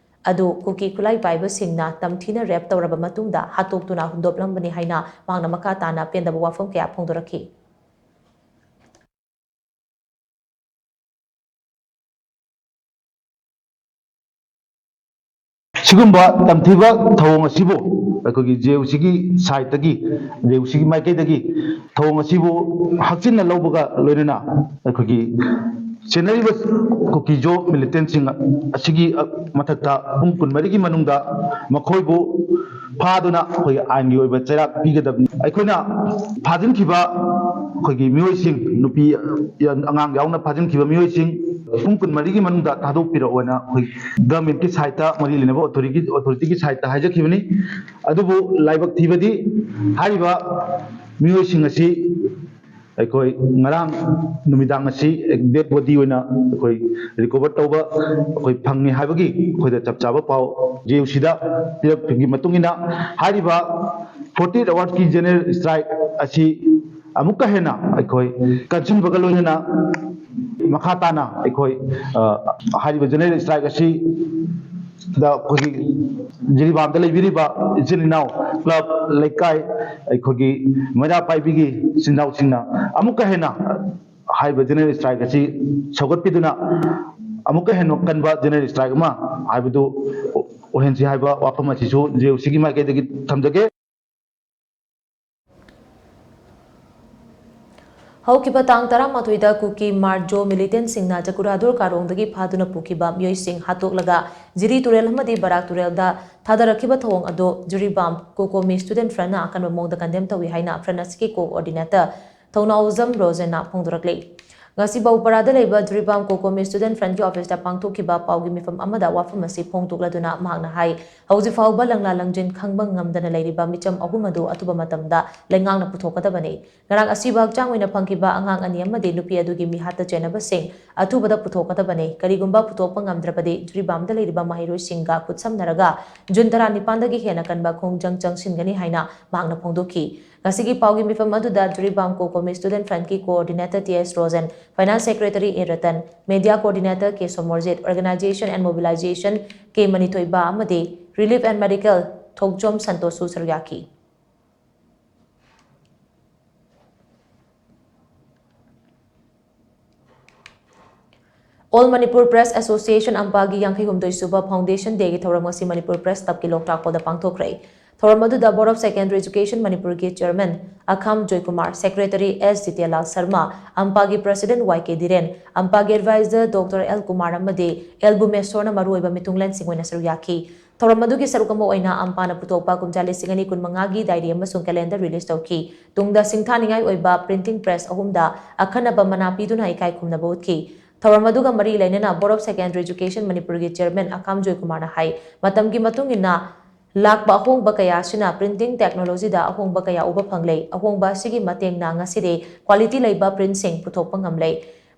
ꯑꯗꯨ ꯀꯨꯀꯤ ꯈꯨꯠꯂꯥꯏ ꯄꯥꯏꯕꯁꯤꯡꯅ ꯇꯝꯊꯤꯅ ꯔꯦꯞ ꯇꯧꯔꯕ ꯃꯇꯨꯡꯗ ꯍꯥꯠꯇꯣꯛꯇꯨꯅ ꯍꯨꯟꯗꯣꯛꯂꯝꯕꯅꯤ ꯍꯥꯏꯅ ꯃꯍꯥꯛꯅ ꯃꯈꯥ ꯇꯥꯅ ꯄꯦꯟꯗꯕ ꯋꯥꯐꯝ ꯀꯌꯥ ꯐꯣꯡꯗꯣꯔꯛꯈꯤ꯫ ꯁꯤꯒꯨꯝꯕ ꯇꯝꯊꯤꯕ ꯊꯧꯑꯣꯡ ꯑꯁꯤꯕꯨ ꯑꯩꯈꯣꯏꯒꯤ ꯖꯦ ꯌꯨ ꯁꯤꯒꯤ ꯁꯥꯏꯠꯇꯒꯤ, ꯖꯦ ꯌꯨ ꯁꯤꯒꯤ ꯃꯥꯏꯀꯩꯗꯒꯤ ꯊꯧꯑꯣꯡ ꯑꯁꯤꯕꯨ ꯍꯛꯆꯤꯟꯅ ꯂꯧꯕꯒ ꯂꯣꯏꯅꯅ ꯑꯩꯈꯣꯏꯒꯤ ꯆꯦꯟꯅꯔꯤꯕ ꯀꯨꯀꯤ ꯖꯣ ꯃꯤꯂꯤꯇꯦꯟꯁꯤꯡ ꯑꯁꯤꯒꯤ ꯃꯊꯛꯇ ꯄꯨꯡ ꯀꯨꯟꯃꯔꯤꯒꯤ ꯃꯅꯨꯡꯗ ꯃꯈꯣꯏꯕꯨ ꯐꯥꯗꯨꯅ ꯑꯩꯈꯣꯏꯒꯤ ꯑꯥꯏꯟꯒꯤ ꯑꯣꯏꯕ ꯆꯩꯔꯥꯛ ꯄꯤꯒꯗꯕꯅꯤ꯫ ꯑꯩꯈꯣꯏꯅ ꯐꯥꯖꯤꯟꯈꯤꯕ ꯑꯩꯈꯣꯏꯒꯤ ꯃꯤꯑꯣꯏꯁꯤꯡ, ꯅꯨꯄꯤ, ꯑꯉꯥꯡ ꯌꯥꯎꯅ ꯐꯥꯖꯤꯟꯈꯤꯕ ꯃꯤꯑꯣꯏꯁꯤꯡ ꯄꯨꯡ ꯀꯨꯟꯃꯔꯤꯒꯤ ꯃꯅꯨꯡꯗ ꯊꯥꯗꯣꯛꯄꯤꯔꯛꯑꯣꯅ ꯑꯩꯈꯣꯏ ꯒꯚꯔꯟꯃꯦꯟꯠꯀꯤ ꯁꯥꯏꯠꯇ, ꯃꯔꯤ ꯂꯩꯅꯕ ꯑꯣꯊꯣꯔꯤꯇꯤ, ꯑꯣꯊꯣꯔꯤꯇꯤꯒꯤ ꯁꯥꯏꯠꯇ ꯍꯥꯏꯖꯈꯤꯕꯅꯤ꯫ ꯑꯗꯨꯕꯨ ꯂꯥꯏꯕꯛ ꯊꯤꯕꯗꯤ, ꯍꯥꯏꯔꯤꯕ ꯃꯤꯑꯣꯏꯁꯤꯡ ꯑꯁꯤ ꯑꯩꯈꯣꯏ ꯉꯔꯥꯡ ꯅꯨꯃꯤꯗꯥꯡ ꯑꯁꯤ ꯗꯦꯗ ꯕꯣꯗꯤ ꯑꯣꯏꯅ ꯑꯩꯈꯣꯏ ꯔꯤꯀꯣꯚꯔ ꯇꯧꯕ ꯑꯩꯈꯣꯏ ꯐꯪꯉꯤ ꯍꯥꯏꯕꯒꯤ ꯑꯩꯈꯣꯏꯗ ꯆꯞ ꯆꯥꯕ ꯄꯥꯎ ꯖꯦ ꯌꯨ ꯁꯤꯗ ꯄꯤꯔꯛꯄꯒꯤ ꯃꯇꯨꯡ ꯏꯟꯅ, ꯍꯥꯏꯔꯤꯕ ꯐꯣꯔꯇꯤ ꯑꯦꯠ ꯑꯋꯥꯔꯁꯀꯤ ꯖꯦꯅꯔꯦꯜ ꯁ꯭ꯇ꯭ꯔꯥꯏꯛ ꯑꯁꯤ ꯑꯃꯨꯛꯀ ꯍꯦꯟꯅ ꯑꯩꯈꯣꯏ ꯀꯟꯁꯤꯟꯕꯒ ꯂꯣꯏꯅꯅ ꯃꯈꯥ ꯇꯥꯅ ꯑꯩꯈꯣꯏ, ꯑ, ꯍꯥꯏꯔꯤꯕ ꯖꯦꯅꯔꯦꯜ ꯁ꯭ꯇ꯭ꯔꯥꯏꯛ ꯑꯁꯤ ꯗ ꯑꯩꯈꯣꯏꯒꯤ ꯖꯤꯔꯤꯕꯥꯝꯗ ꯂꯩꯕꯤꯔꯤꯕ ꯏꯆꯤꯟ ꯏꯅꯥꯎ, ꯀ꯭ꯂꯕ, ꯂꯩꯀꯥꯏ, ꯑꯩꯈꯣꯏꯒꯤ ꯃꯩꯔꯥ ꯄꯥꯏꯕꯤꯒꯤ ꯏꯆꯤꯟ ꯏꯅꯥꯎꯁꯤꯡꯅ ꯑꯃꯨꯛꯀ ꯍꯦꯟꯅ ꯍꯥꯏꯔꯤꯕ ꯖꯦꯅꯔꯦꯜ ꯁ꯭ꯇ꯭ꯔꯥꯏꯛ ꯑꯁꯤ ꯁꯧꯒꯠꯄꯤꯗꯨꯅ ꯑꯃꯨꯛꯀ ꯍꯦꯟꯅ ꯀꯟꯕ ꯖꯦꯅꯔꯦꯜ ꯁ꯭ꯇ꯭ꯔꯥꯏꯛ ꯑꯃ ꯍꯥꯏꯕꯗꯨ ꯑꯣꯏꯍꯟꯁꯤ ꯍꯥꯏꯕ ꯋꯥꯐꯝ ꯑꯁꯤꯁꯨ ꯖꯦ ꯌꯨ ꯁꯤꯒꯤ ꯃꯥꯏꯀꯩꯗꯒꯤ ꯊꯝꯖꯒꯦ꯫ ꯍꯧꯈꯤꯕ ꯇꯥꯡ ꯇꯔꯥꯃꯥꯊꯣꯏꯗ ꯀꯨꯀꯤ ꯃꯥꯔꯖꯣ ꯃꯤꯂꯤꯇꯦꯟꯁꯤꯡꯅ ꯆꯀꯨꯔꯥꯗꯨꯔ ꯀꯥꯔꯣꯡꯗꯒꯤ ꯐꯥꯗꯨꯅ ꯄꯨꯈꯤꯕ ꯃꯤꯑꯣꯏꯁꯤꯡ ꯍꯥꯠꯇꯣꯛꯂꯒ ꯖꯤꯔꯤ ꯇꯨꯔꯦꯜ ꯑꯃꯗꯤ ꯕꯔꯥꯛ ꯇꯨꯔꯦꯜꯗ ꯊꯥꯗꯔꯛꯈꯤꯕ ꯊꯧꯑꯣꯡ ꯑꯗꯨ ꯖꯤꯔꯤꯕꯥꯝ ꯀꯣꯀꯣꯃꯤ ꯁ꯭ꯇꯨꯗꯦꯟꯠ ꯐ꯭ꯔꯟꯠꯅ ꯑꯀꯟꯕ ꯃꯑꯣꯡꯗ ꯀꯟꯗꯦꯝ ꯇꯧꯏ ꯍꯥꯏꯅ ꯐ꯭ꯔꯟꯠ ꯑꯁꯤꯒꯤ ꯀꯣꯑꯣꯔꯗꯤꯅꯦꯇꯔ ꯊꯧꯅꯥꯎꯖꯝ ꯔꯣꯖꯟꯅ ꯐꯣꯡꯗꯣꯔꯛꯂꯤ꯫ ꯉꯁꯤ ꯕꯧꯄꯔꯥꯗ ꯂꯩꯕ ꯖꯤꯔꯤꯕꯥꯝ ꯀꯣꯀꯣꯃꯤ ꯁ꯭ꯇꯨꯗꯦꯟꯠ ꯐ꯭ꯔꯟꯠꯀꯤ ꯑꯣꯐꯤꯁꯇ ꯄꯥꯡꯊꯣꯛꯈꯤꯕ ꯄꯥꯎꯒꯤ ꯃꯤꯐꯝ ꯑꯃꯗ ꯋꯥꯐꯝ ꯑꯁꯤ ꯐꯣꯡꯗꯣꯛꯂꯗꯨꯅ ꯃꯍꯥꯛꯅ ꯍꯥꯏ, ꯍꯧꯖꯤꯛ ꯐꯥꯎꯕ ꯂꯪꯂꯥ ꯂꯪꯖꯤꯟ ꯈꯪꯕ ꯉꯝꯗꯅ ꯂꯩꯔꯤꯕ ꯃꯤꯆꯝ ꯑꯍꯨꯝ ꯑꯗꯨ ꯑꯊꯨꯕ ꯃꯇꯝꯗ ꯂꯩꯉꯥꯛꯅ ꯄꯨꯊꯣꯛꯀꯗꯕꯅꯤ꯫ ꯉꯔꯥꯡ ꯑꯁꯤꯕ ꯍꯛꯆꯥꯡ ꯑꯣꯏꯅ ꯐꯪꯈꯤꯕ ꯑꯉꯥꯡ ꯑꯅꯤ ꯑꯃꯗꯤ ꯅꯨꯄꯤ ꯑꯗꯨꯒꯤ ꯃꯤꯍꯥꯠꯇ ꯆꯦꯟꯅꯕꯁꯤꯡ ꯑꯊꯨꯕꯗ ꯄꯨꯊꯣꯛꯀꯗꯕꯅꯤ꯫ ꯀꯔꯤꯒꯨꯝꯕ ꯄꯨꯊꯣꯛꯄ ꯉꯝꯗ꯭ꯔꯕꯗꯤ ꯖꯤꯔꯤꯕꯥꯝꯗ ꯂꯩꯔꯤꯕ ꯃꯍꯩꯔꯣꯏꯁꯤꯡꯒ ꯈꯨꯠꯁꯝꯅꯔꯒ ꯖꯨꯟ ꯇꯔꯥꯅꯤꯄꯥꯟꯗꯒꯤ ꯍꯦꯟꯅ ꯀꯟꯕ ꯈꯣꯡꯖꯪ ꯆꯪꯁꯤꯟꯒꯅꯤ ꯍꯥꯏꯅ ꯃꯍꯥꯛꯅ ꯐꯣꯡꯗꯣꯛꯈꯤ꯫ ꯉꯁꯤꯒꯤ ꯄꯥꯎꯒꯤ ꯃꯤꯐꯝ ꯑꯗꯨꯗ ꯖꯤꯔꯤꯕꯥꯝ ꯀꯣ ꯀꯣꯃꯤ ꯁ꯭ꯇꯨꯗꯦꯟꯠ ꯐ꯭ꯔꯟꯠꯀꯤ coordinator T S Rojen, finance secretary A Ratan, media coordinator K Somorjit, organisation and mobilisation K Manithoiba ꯑꯃꯗꯤ ꯔꯤꯂꯤꯐ ꯑꯦꯟ ꯃꯦꯗꯤꯀꯦꯜ ꯊꯣꯛꯆꯣꯝ ꯁꯟꯇꯣꯁꯁꯨ ꯁꯔꯨꯛ ꯌꯥꯈꯤ꯫ All Manipur Press Association ꯑꯝꯄꯥꯒꯤ ꯌꯥꯡꯈꯩ ꯍꯨꯝꯗꯣꯏ ꯁꯨꯕ Foundation Dayꯒꯤ ꯊꯧꯔꯝ ꯉꯁꯤ ꯃꯅꯤꯄꯨꯔ ꯄ꯭ꯔꯦꯁ ꯀ꯭ꯂꯕꯀꯤ ꯂꯣꯛꯇꯥꯛ ꯍꯣꯜꯗ ꯄꯥꯡꯊꯣꯛꯈ꯭ꯔꯦ꯫ ꯊꯧꯔꯝ ꯑꯗꯨꯗ Board of Secondary Education ꯃꯅꯤꯄꯨꯔꯒꯤ ꯆꯤꯌꯔꯃꯦꯟ ꯑꯈꯥꯝ ꯖꯣꯏꯀꯨꯃꯥꯔ, ꯁꯦꯀ꯭ꯔꯦꯇꯔꯤ ꯑꯦꯁ ꯖꯤꯇꯦꯂꯥꯜ ꯁꯔꯃ, ꯑꯝꯄꯥꯒꯤ ꯄ꯭ꯔꯁꯤꯗꯦꯟꯠ ꯋꯥꯏ ꯀꯦ ꯙꯤꯔꯦꯟ, ꯑꯝꯄꯥꯒꯤ ꯑꯦꯗꯚꯥꯏꯖꯔ ꯗꯣꯛꯇꯔ ꯑꯦꯜ ꯀꯨꯃꯥꯔ ꯑꯃꯗꯤ ꯑꯦꯜ ꯕꯨꯃꯦꯁꯣꯔꯅ ꯃꯔꯨꯑꯣꯏꯕ ꯃꯤꯊꯨꯡꯂꯦꯟꯁꯤꯡ ꯑꯣꯏꯅ ꯁꯔꯨꯛ ꯌꯥꯈꯤ꯫ ꯊꯧꯔꯝ ꯑꯗꯨꯒꯤ ꯁꯔꯨꯛ ꯑꯃ ꯑꯣꯏꯅ ꯑꯝꯄꯥꯅ ꯄꯨꯊꯣꯛꯄ ꯀꯨꯝꯖꯥ ꯂꯤꯁꯤꯡ ꯑꯅꯤ ꯀꯨꯟꯃꯉꯥꯒꯤ diary ꯑꯃꯁꯨꯡ calendar release ꯇꯧꯈꯤ꯫ ꯇꯨꯡꯗ ꯁꯤꯡꯊꯥꯅꯤꯡꯉꯥꯏ ꯑꯣꯏꯕ printing press ꯑꯍꯨꯝꯗ ꯑꯈꯟꯅꯕ ꯃꯅꯥ ꯄꯤꯗꯨꯅ ꯏꯀꯥꯏ ꯈꯨꯝꯅꯕ ꯎꯠꯈꯤ꯫ ꯊꯧꯔꯝ ꯑꯗꯨꯒ ꯃꯔꯤ ꯂꯩꯅꯅ Board of Secondary Education ꯃꯅꯤꯄꯨꯔꯒꯤ ꯆꯤꯌꯔꯃꯦꯟ ꯑꯈꯥꯝ ꯖꯣꯏꯀꯨꯃꯥꯔꯅ ꯍꯥꯏ, ꯃꯇꯝꯒꯤ ꯃꯇꯨꯡ ꯏꯟꯅ ꯂꯥꯛꯄ ꯑꯍꯣꯡꯕ ꯀꯌꯥ ꯑꯁꯤꯅ printing technologyꯗ ꯑꯍꯣꯡꯕ ꯀꯌꯥ ꯎꯕ ꯐꯪꯂꯦ꯫ ꯑꯍꯣꯡꯕ ꯑꯁꯤꯒꯤ ꯃꯇꯦꯡꯅ ꯉꯁꯤꯗꯤ quality ꯂꯩꯕ printꯁꯤꯡ ꯄꯨꯊꯣꯛꯄ ꯉꯝꯂꯦ꯫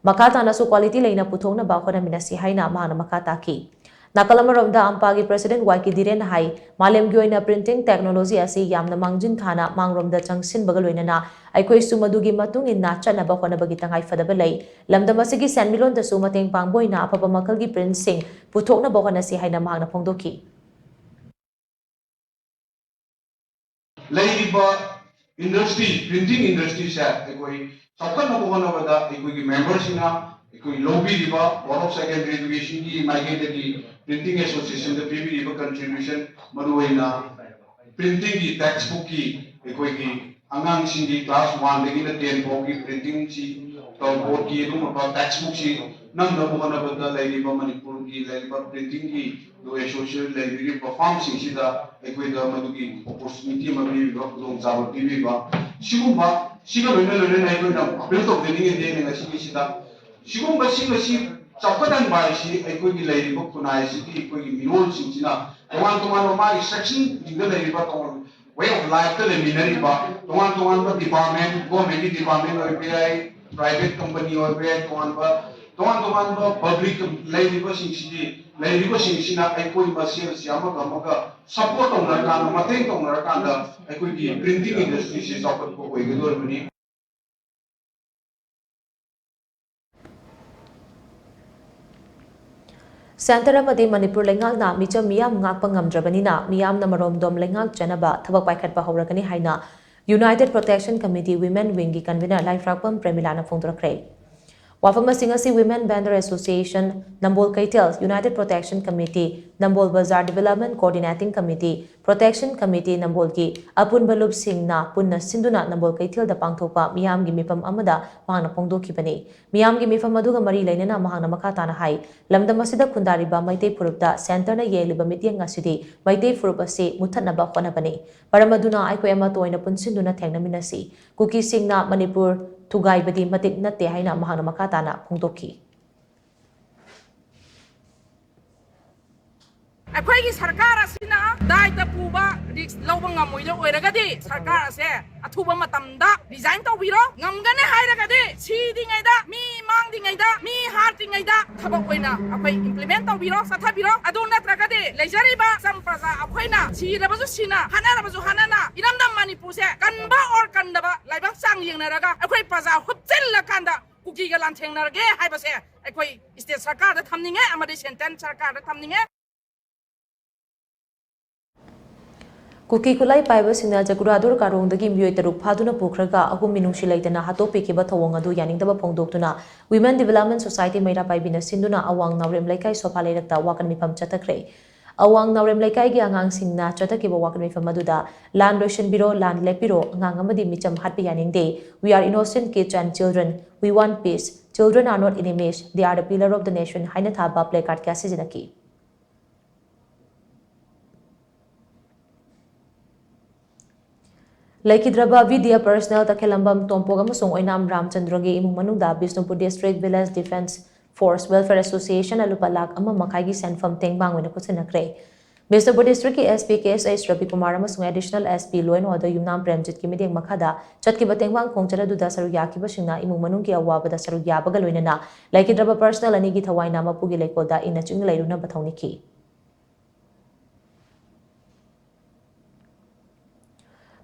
ꯃꯈꯥ ꯇꯥꯅꯁꯨ quality ꯂꯩꯅ ꯄꯨꯊꯣꯛꯅꯕ ꯍꯣꯠꯅꯃꯤꯟꯅꯁꯤ ꯍꯥꯏꯅ ꯃꯍꯥꯛꯅ ꯃꯈꯥ ꯇꯥꯈꯤ꯫ ꯅꯥꯀꯜ ꯑꯃꯔꯣꯝꯗ ꯑꯝꯄꯥꯒꯤ ꯄ꯭ꯔꯁꯤꯗꯦꯟꯠ ꯋꯥꯏ ꯀꯦ ꯙꯤꯔꯦꯟꯅ ꯍꯥꯏ, ꯃꯥꯂꯦꯝꯒꯤ ꯑꯣꯏꯅ printing technology ꯑꯁꯤ ꯌꯥꯝꯅ ꯃꯥꯡꯖꯤꯟ ꯊꯥꯅ ꯃꯥꯡꯂꯣꯝꯗ ꯆꯪꯁꯤꯟꯕꯒ ꯂꯣꯏꯅꯅ ꯑꯩꯈꯣꯏꯁꯨ ꯃꯗꯨꯒꯤ ꯃꯇꯨꯡ ꯏꯟꯅ ꯆꯠꯅꯕ ꯍꯣꯠꯅꯕꯒꯤ ꯇꯉꯥꯏ ꯐꯗꯕ ꯂꯩ꯫ ꯂꯝꯗꯝ ꯑꯁꯤꯒꯤ ꯁꯦꯟꯃꯤꯠꯂꯣꯟꯗꯁꯨ ꯃꯇꯦꯡ ꯄꯥꯡꯕ ꯑꯣꯏꯅ ꯑꯐꯕ ꯃꯈꯜꯒꯤ printꯁꯤꯡ ꯄꯨꯊꯣꯛꯅꯕ ꯍꯣꯠꯅꯁꯤ ꯍꯥꯏꯅ ꯃꯍꯥꯛꯅ ꯐꯣꯡꯗꯣꯛꯈꯤ꯫ ꯂꯩꯔꯤꯕ industry, printing industryꯁꯦ ꯑꯩꯈꯣꯏ ꯆꯥꯎꯈꯠꯅꯕ ꯍꯣꯠꯅꯕꯗ ꯑꯩꯈꯣꯏꯒꯤ memberꯁꯤꯡꯅ ꯑꯩꯈꯣꯏ ꯂꯧꯕꯤꯔꯤꯕ Board of Secondary Educationꯒꯤ ꯃꯥꯏꯀꯩꯗꯒꯤ printing associationꯗ ꯄꯤꯕꯤꯔꯤꯕ contribution, ꯃꯔꯨꯑꯣꯏꯅ printingꯒꯤ textbookꯀꯤ ꯑꯩꯈꯣꯏꯒꯤ ꯑꯉꯥꯡꯁꯤꯡꯒꯤ class oneꯗꯒꯤꯅ ten ꯐꯥꯎꯒꯤ printingꯁꯤ ꯇꯧꯕꯒꯤ ꯑꯗꯨꯒꯨꯝꯂꯕ textbookꯁꯤ ꯅꯪꯅꯕ ꯍꯣꯠꯅꯕꯗ ꯂꯩꯔꯤꯕ ꯃꯅꯤꯄꯨꯔꯒꯤ ꯂꯩꯔꯤꯕ printingꯒꯤ ꯑꯗꯨꯒ association ꯂꯩꯕꯤꯔꯤꯕ firmꯁꯤꯡꯁꯤꯗ ꯑꯩꯈꯣꯏꯗ ꯃꯗꯨꯒꯤ opportunity ꯑꯃ ꯄꯤꯕꯤꯕ, ꯈꯨꯗꯣꯡꯆꯥꯕ ꯄꯤꯕꯤꯕ, ꯁꯤꯒꯨꯝꯕ, ꯁꯤꯒ ꯂꯣꯏꯅ ꯂꯣꯏꯅꯅ ꯑꯩꯈꯣꯏꯅ appeal ꯇꯧꯖꯅꯤꯡꯉꯤꯗꯤ ꯑꯩꯅ ꯉꯁꯤꯒꯤꯁꯤꯗ ꯁꯤꯒꯨꯝꯕꯁꯤꯡ ꯑꯁꯤ ꯆꯥꯎꯈꯠꯍꯟꯕ ꯍꯥꯏꯁꯤ ꯑꯩꯈꯣꯏꯒꯤ ꯂꯩꯔꯤꯕ ꯈꯨꯟꯅꯥꯏ ꯑꯁꯤꯒꯤ ꯑꯩꯈꯣꯏꯒꯤ ꯃꯤꯔꯣꯜꯁꯤꯡꯁꯤꯅ ꯇꯣꯉꯥꯟ ꯇꯣꯉꯥꯟꯕ ꯃꯥꯒꯤ sectionꯁꯤꯡꯗ ꯂꯩꯔꯤꯕ ꯇꯣꯉꯥꯟ way of lifeꯇ ꯂꯩꯃꯤꯟꯅꯔꯤꯕ ꯇꯣꯉꯥꯟ ꯇꯣꯉꯥꯟꯕ department, governmentꯀꯤ department ꯑꯣꯏꯕ ꯌꯥꯏ, private company ꯑꯣꯏꯕ ꯌꯥꯏ, ꯇꯣꯉꯥꯟꯕ ꯇꯣꯉꯥꯟ ꯇꯣꯉꯥꯟꯕ ꯄꯕ꯭ꯂꯤꯛ ꯂꯩꯔꯤꯕꯁꯤꯡꯁꯤꯗꯤ, ꯂꯩꯔꯤꯕꯁꯤꯡꯁꯤꯅ ꯑꯩꯈꯣꯏ ꯃꯁꯦꯜꯁꯤ ꯑꯃꯒ ꯑꯃꯒ ꯁꯞꯄꯣꯔꯠ ꯇꯧꯅꯔꯀꯥꯟꯗ, ꯃꯇꯦꯡ ꯇꯧꯅꯔꯀꯥꯟꯗ ꯑꯩꯈꯣꯏꯒꯤ ꯄ꯭ꯔꯤꯟꯇꯤꯡ ꯏꯟꯗꯁꯇ꯭ꯔꯤꯁꯤ ꯆꯥꯎꯈꯠꯄ ꯑꯣꯏꯒꯗꯧꯔꯤꯕꯅꯤ꯫ ꯁꯦꯟꯇꯔ ꯑꯃꯗꯤ ꯃꯅꯤꯄꯨꯔ ꯂꯩꯉꯥꯛꯅ ꯃꯤꯆꯝ ꯃꯤꯌꯥꯝ ꯉꯥꯛꯄ ꯉꯝꯗ꯭ꯔꯕꯅꯤꯅ, ꯃꯤꯌꯥꯝꯅ ꯃꯔꯣꯝꯗꯣꯝ ꯂꯩꯉꯥꯛꯆꯅꯕ ꯊꯕꯛ ꯄꯥꯏꯈꯠꯄ ꯍꯧꯔꯒꯅꯤ ꯍꯥꯏꯅ United Protection Committee Women Wingꯒꯤ convener ꯂꯥꯏꯐ꯭ꯔꯥꯛꯄꯝ ꯄ꯭ꯔꯦꯃꯤꯂꯥꯅ ꯐꯣꯡꯗꯣꯔꯛꯈ꯭ꯔꯦ꯫ ꯋꯥꯐꯝ ꯑꯁꯤꯡ ꯑꯁꯤ Women Vendor Association ꯅꯝꯕꯣꯜ ꯀꯩꯊꯦꯜ, United Protection Committee ꯅꯝꯕꯣꯜ ꯕꯖꯥꯔ, Development Coordinating Committee, Protection Committee ꯅꯝꯕꯣꯜꯒꯤ ꯑꯄꯨꯟꯕ ꯂꯨꯞꯁꯤꯡꯅ ꯄꯨꯟꯅ ꯁꯤꯟꯗꯨꯅ ꯅꯝꯕꯣꯜ ꯀꯩꯊꯦꯜꯗ ꯄꯥꯡꯊꯣꯛꯄ ꯃꯤꯌꯥꯝꯒꯤ ꯃꯤꯐꯝ ꯑꯃꯗ ꯃꯍꯥꯛꯅ ꯐꯣꯡꯗꯣꯛꯈꯤꯕꯅꯤ꯫ ꯃꯤꯌꯥꯝꯒꯤ ꯃꯤꯐꯝ ꯑꯗꯨꯒ ꯃꯔꯤ ꯂꯩꯅꯅ ꯃꯍꯥꯛꯅ ꯃꯈꯥ ꯇꯥꯅ ꯍꯥꯏ, ꯂꯝꯗꯝ ꯑꯁꯤꯗ ꯈꯨꯟꯗꯥꯔꯤꯕ ꯃꯩꯇꯩ ꯐꯨꯔꯨꯞꯇ ꯁꯦꯟꯇꯔꯅ ꯌꯦꯡꯂꯤꯕ ꯃꯤꯠꯌꯦꯡ ꯑꯁꯤꯗꯤ ꯃꯩꯇꯩ ꯐꯨꯔꯨꯞ ꯑꯁꯤ ꯃꯨꯠꯊꯠꯅꯕ ꯍꯣꯠꯅꯕꯅꯤ꯫ ꯃꯔꯝ ꯑꯗꯨꯅ ꯑꯩꯈꯣꯏ ꯑꯃꯠꯇ ꯑꯣꯏꯅ ꯄꯨꯟꯁꯤꯟꯗꯨꯅ ꯊꯦꯡꯅꯃꯤꯟꯅꯁꯤ꯫ ꯀꯨꯀꯤꯁꯤꯡꯅ ꯃꯅꯤꯄꯨꯔ ꯊꯨꯒꯥꯏꯕꯗꯤ ꯃꯇꯤꯛ ꯅꯠꯇꯦ ꯍꯥꯏꯅ ꯃꯍꯥꯛꯅ ꯃꯈꯥ ꯇꯥꯅ ꯐꯣꯡꯗꯣꯛꯈꯤ꯫ ꯑꯩꯈꯣꯏꯒꯤ ꯁꯔꯀꯥꯔ ꯑꯁꯤꯅ ꯗꯥꯏꯇ ꯄꯨꯕ ꯔꯤꯛꯁ ꯂꯧꯕ ꯉꯝꯃꯣꯏꯗ ꯑꯣꯏꯔꯒꯗꯤ ꯁꯔꯀꯥꯔ ꯑꯁꯦ ꯑꯊꯨꯕ ꯃꯇꯝꯗ ꯔꯤꯖꯥꯏꯟ ꯇꯧꯕꯤꯔꯣ꯫ ꯉꯝꯒꯅꯤ ꯍꯥꯏꯔꯒꯗꯤ ꯁꯤꯗ꯭ꯔꯤꯉꯩꯗ, ꯃꯤ ꯃꯥꯡꯗ꯭ꯔꯤꯉꯩꯗ, ꯃꯤ ꯍꯥꯠꯇ꯭ꯔꯤꯉꯩꯗ ꯊꯕꯛ ꯑꯣꯏꯅ ꯑꯩꯈꯣꯏ ꯏꯝꯄ꯭ꯂꯤꯃꯦꯟ ꯇꯧꯕꯤꯔꯣ, ꯆꯠꯊꯕꯤꯔꯣ꯫ ꯑꯗꯨ ꯅꯠꯇ꯭ꯔꯒꯗꯤ ꯂꯩꯖꯔꯤꯕ ꯆꯝ ꯄ꯭ꯔꯖꯥ ꯑꯩꯈꯣꯏꯅ ꯁꯤꯔꯕꯁꯨ ꯁꯤꯅ, ꯍꯥꯠꯅꯔꯕꯁꯨ ꯍꯥꯠꯅꯅ ꯏꯔꯝꯗꯝ ꯃꯅꯤꯄꯨꯔꯁꯦ ꯀꯟꯕ ꯑꯣꯔ ꯀꯟꯗꯕ ꯂꯥꯏꯕꯛ ꯆꯥꯡ ꯌꯦꯡꯅꯔꯒ ꯑꯩꯈꯣꯏ ꯄ꯭ꯔꯖꯥ ꯍꯨꯞꯆꯤꯜꯂꯀꯥꯟꯗ ꯀꯨꯀꯤꯒ ꯂꯥꯟꯊꯦꯡꯅꯔꯒꯦ ꯍꯥꯏꯕꯁꯦ ꯑꯩꯈꯣꯏ ꯁ꯭ꯇꯦꯠ ꯁꯔꯀꯥꯔꯗ ꯊꯝꯅꯤꯡꯉꯦ ꯑꯃꯗꯤ ꯁꯦꯟꯇ꯭ꯔꯦꯜ ꯁꯔꯀꯥꯔꯗ ꯊꯝꯅꯤꯡꯉꯦ꯫ ꯀꯨꯀꯤ ꯈꯨꯠꯂꯥꯏ ꯄꯥꯏꯕꯁꯤꯡꯅ ꯆꯀꯨꯔꯥꯗꯨꯔ ꯀꯥꯔꯣꯡꯗꯒꯤ ꯃꯤꯑꯣꯏ ꯇꯔꯨꯛ ꯐꯥꯗꯨꯅ ꯄꯨꯈ꯭ꯔꯒ ꯑꯍꯨꯝ ꯃꯤꯅꯨꯡꯁꯤ ꯂꯩꯇꯅ ꯍꯥꯠꯇꯣꯛꯄꯤꯈꯤꯕ ꯊꯧꯑꯣꯡ ꯑꯗꯨ ꯌꯥꯅꯤꯡꯗꯕ ꯐꯣꯡꯗꯣꯛꯇꯨꯅ Women Development Society ꯃꯩꯔꯥ ꯄꯥꯏꯕꯤꯅ ꯁꯤꯟꯗꯨꯅ ꯑꯋꯥꯡ ꯅꯥꯎꯔꯦꯝ ꯂꯩꯀꯥꯏ ꯁꯣꯐꯥ ꯂꯩꯔꯛꯇ ꯋꯥꯀꯠ ꯃꯤꯐꯝ ꯆꯠꯊꯈ꯭ꯔꯦ꯫ ꯑꯋꯥꯡ ꯅꯥꯎꯔꯦꯝ ꯂꯩꯀꯥꯏꯒꯤ ꯑꯉꯥꯡꯁꯤꯡꯅ ꯆꯠꯊꯈꯤꯕ ꯋꯥꯀꯠ ꯃꯤꯐꯝ ꯑꯗꯨꯗ ꯂꯥꯟ ꯂꯣꯏꯁꯤꯟꯕꯤꯔꯣ, ꯂꯥꯟ ꯂꯦꯞꯄꯤꯔꯣ, ꯑꯉꯥꯡ ꯑꯃꯗꯤ ꯃꯤꯆꯝ ꯍꯥꯠꯄ ꯌꯥꯅꯤꯡꯗꯦ, We are innocent kids and children, we want peace, children are not enemies, they are the pillar of the nation ꯍꯥꯏꯅ ꯊꯥꯕ placard ꯀꯌꯥ ꯁꯤꯖꯤꯟꯅꯈꯤ꯫ ꯂꯩꯈꯤꯗ꯭ꯔꯕ VDF personnel ꯇꯈꯦꯂꯝꯕꯝ ꯇꯣꯝꯄꯣꯛ ꯑꯃꯁꯨꯡ ꯑꯣꯏꯅꯥꯝ ꯔꯥꯝꯆꯟꯗ꯭ꯔꯒꯤ ꯏꯃꯨꯡ ꯃꯅꯨꯡꯗ Bishnupur District Village Defence Force Welfare Associationꯅ ꯂꯨꯄꯥ ꯂꯥꯈ ꯑꯃ ꯃꯈꯥꯏꯒꯤ ꯁꯦꯟꯐꯝ ꯇꯦꯡꯕꯥꯡ ꯑꯣꯏꯅ ꯈꯨꯠꯁꯤꯟꯅꯈ꯭ꯔꯦ꯫ ꯕꯤꯁꯅꯨꯄꯨꯔ ꯗꯤꯁꯇ꯭ꯔꯤꯛꯀꯤ SP KSH ꯔꯕꯤꯀꯨꯃꯥꯔ ꯑꯃꯁꯨꯡ Additional SP Law and Order ꯌꯨꯝꯅꯥꯝ ꯄ꯭ꯔꯦꯝꯖꯤꯠꯀꯤ ꯃꯤꯠꯌꯦꯡ ꯃꯈꯥꯗ ꯆꯠꯈꯤꯕ ꯇꯦꯡꯕꯥꯡ ꯈꯣꯡ ꯆꯠ ꯑꯗꯨꯗ ꯁꯔꯨꯛ ꯌꯥꯈꯤꯕꯁꯤꯡꯅ ꯏꯃꯨꯡ ꯃꯅꯨꯡꯒꯤ ꯑꯋꯥꯕꯗ ꯁꯔꯨꯛ ꯌꯥꯕꯒ ꯂꯣꯏꯅꯅ ꯂꯩꯈꯤꯗ꯭ꯔꯕ personal ꯑꯅꯤꯒꯤ ꯊꯋꯥꯏꯅ ꯃꯄꯨꯒꯤ ꯂꯩꯀꯣꯜꯗ ꯏꯪꯅ ꯆꯤꯛꯅ ꯂꯩꯔꯨꯅꯕ ꯊꯧꯅꯤꯈꯤ꯫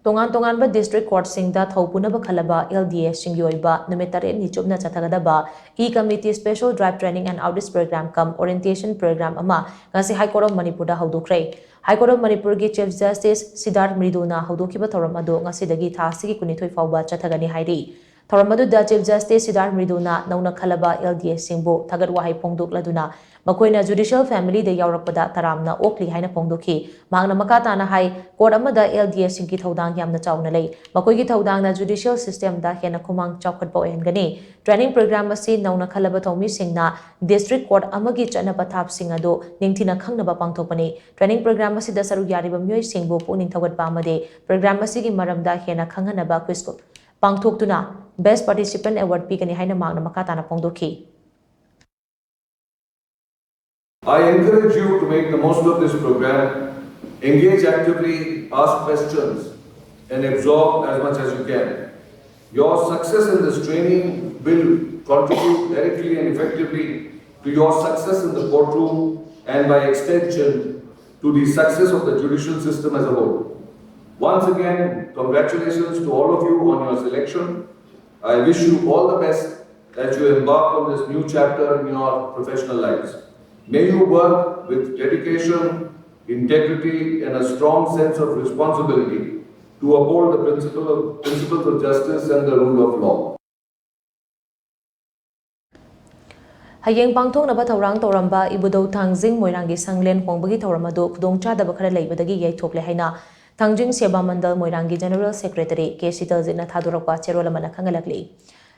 ꯇꯣꯉꯥꯟ ꯇꯣꯉꯥꯟꯕ district courtꯁꯤꯡꯗ ꯊꯧ ꯄꯨꯅꯕ ꯈꯜꯂꯕ LDAꯁꯤꯡꯒꯤ ꯑꯣꯏꯕ ꯅꯨꯃꯤꯠ ꯇꯔꯦꯠꯅꯤ ꯆꯨꯞꯅ ꯆꯠꯊꯒꯗꯕ E Committee Special Drive Training and Outreach Program cum Orientation Program ꯑꯃ ꯉꯁꯤ High Court of Manipurꯗ ꯍꯧꯗꯣꯛꯈ꯭ꯔꯦ꯫ High Court of ꯃꯅꯤꯄꯨꯔꯒꯤ Chief Justice ꯁꯤꯗꯥꯔꯊ ꯃ꯭ꯔꯤꯗꯨꯅ ꯍꯧꯗꯣꯛꯈꯤꯕ ꯊꯧꯔꯝ ꯑꯗꯨ ꯉꯁꯤꯗꯒꯤ ꯊꯥ ꯑꯁꯤꯒꯤ ꯀꯨꯟꯅꯤꯊꯣꯏ ꯐꯥꯎꯕ ꯆꯠꯊꯒꯅꯤ ꯍꯥꯏꯔꯤ꯫ ꯊꯧꯔꯝ ꯑꯗꯨꯗ Chief Justice ꯁꯤꯗꯥꯔꯊ ꯃ꯭ꯔꯤꯗꯨꯅ ꯅꯧꯅ ꯈꯜꯂꯕ LDAꯁꯤꯡꯕꯨ ꯊꯥꯒꯠ ꯋꯥꯍꯩ ꯐꯣꯡꯗꯣꯛꯂꯗꯨꯅ ꯃꯈꯣꯏꯅ judicial familyꯗ ꯌꯥꯎꯔꯛꯄꯗ ꯇꯔꯥꯝꯅ ꯑꯣꯛꯂꯤ ꯍꯥꯏꯅ ꯐꯣꯡꯗꯣꯛꯈꯤ꯫ ꯃꯍꯥꯛꯅ ꯃꯈꯥ ꯇꯥꯅ ꯍꯥꯏ, court ꯑꯃꯗ LDAꯁꯤꯡꯒꯤ ꯊꯧꯗꯥꯡ ꯌꯥꯝꯅ ꯆꯥꯎꯅ ꯂꯩ꯫ ꯃꯈꯣꯏꯒꯤ ꯊꯧꯗꯥꯡꯅ judicial systemꯗ ꯍꯦꯟꯅ ꯈꯨꯃꯥꯡ ꯆꯥꯎꯈꯠꯄ ꯑꯣꯏꯍꯟꯒꯅꯤ꯫ Training program ꯑꯁꯤ ꯅꯧꯅ ꯈꯜꯂꯕ ꯊꯧꯃꯤꯁꯤꯡꯅ district court ꯑꯃꯒꯤ ꯆꯠꯅ ꯄꯊꯥꯞꯁꯤꯡ ꯑꯗꯨ ꯅꯤꯡꯊꯤꯅ ꯈꯪꯅꯕ ꯄꯥꯡꯊꯣꯛꯄꯅꯤ꯫ Training program ꯑꯁꯤꯗ ꯁꯔꯨꯛ ꯌꯥꯔꯤꯕ ꯃꯤꯑꯣꯏꯁꯤꯡꯕꯨ ꯄꯨꯛꯅꯤꯡ ꯊꯧꯒꯠꯄ ꯑꯃꯗꯤ program ꯑꯁꯤꯒꯤ ꯃꯔꯝꯗ ꯍꯦꯟꯅ ꯈꯪꯍꯟꯅꯕ quiz ꯀꯨ-, ꯄꯥꯡꯊꯣꯛꯇꯨꯅ Best Participant Award ꯄꯤꯒꯅꯤ ꯍꯥꯏꯅ ꯃꯍꯥꯛꯅ ꯃꯈꯥ ꯇꯥꯅ ꯐꯣꯡꯗꯣꯛꯈꯤ꯫ I encourage you to make the most of this program, engage actively, ask questions, and absorb as much as you can. Your success in this training will contribute directly and effectively to your success in the courtroom and, by extension, to the success of the judicial system as a whole. Once again, congratulations to all of you on your selection. I wish you all the best as you embark on this new chapter in your professional lives. May you work with dedication, integrity, and a strong sense of responsibility to uphold the principle of, principles of justice and the rule of law. ꯍꯌꯦꯡ ꯄꯥꯡꯊꯣꯛꯅꯕ ꯊꯧꯔꯥꯡ ꯇꯧꯔꯝꯕ ꯏꯕꯨꯙꯧ ꯊꯥꯡꯖꯤꯡ ꯃꯣꯏꯔꯥꯡꯒꯤ ꯁꯪꯂꯦꯟ ꯍꯣꯡꯕꯒꯤ ꯊꯧꯔꯝ ꯑꯗꯨ ꯈꯨꯗꯣꯡꯆꯥꯗꯕ ꯈꯔ ꯂꯩꯕꯗꯒꯤ ꯌꯩꯊꯣꯛꯂꯦ ꯍꯥꯏꯅ ꯊꯥꯡꯖꯤꯡ ꯁꯦꯕꯥ ꯃꯟꯗꯜ ꯃꯣꯏꯔꯥꯡꯒꯤ General Secretary ꯀꯦ ꯁꯤꯇꯜꯖꯤꯠꯅ ꯊꯥꯗꯣꯔꯛꯄ ꯆꯦꯔꯣꯜ ꯑꯃꯅ ꯈꯪꯍꯜꯂꯛꯂꯤ꯫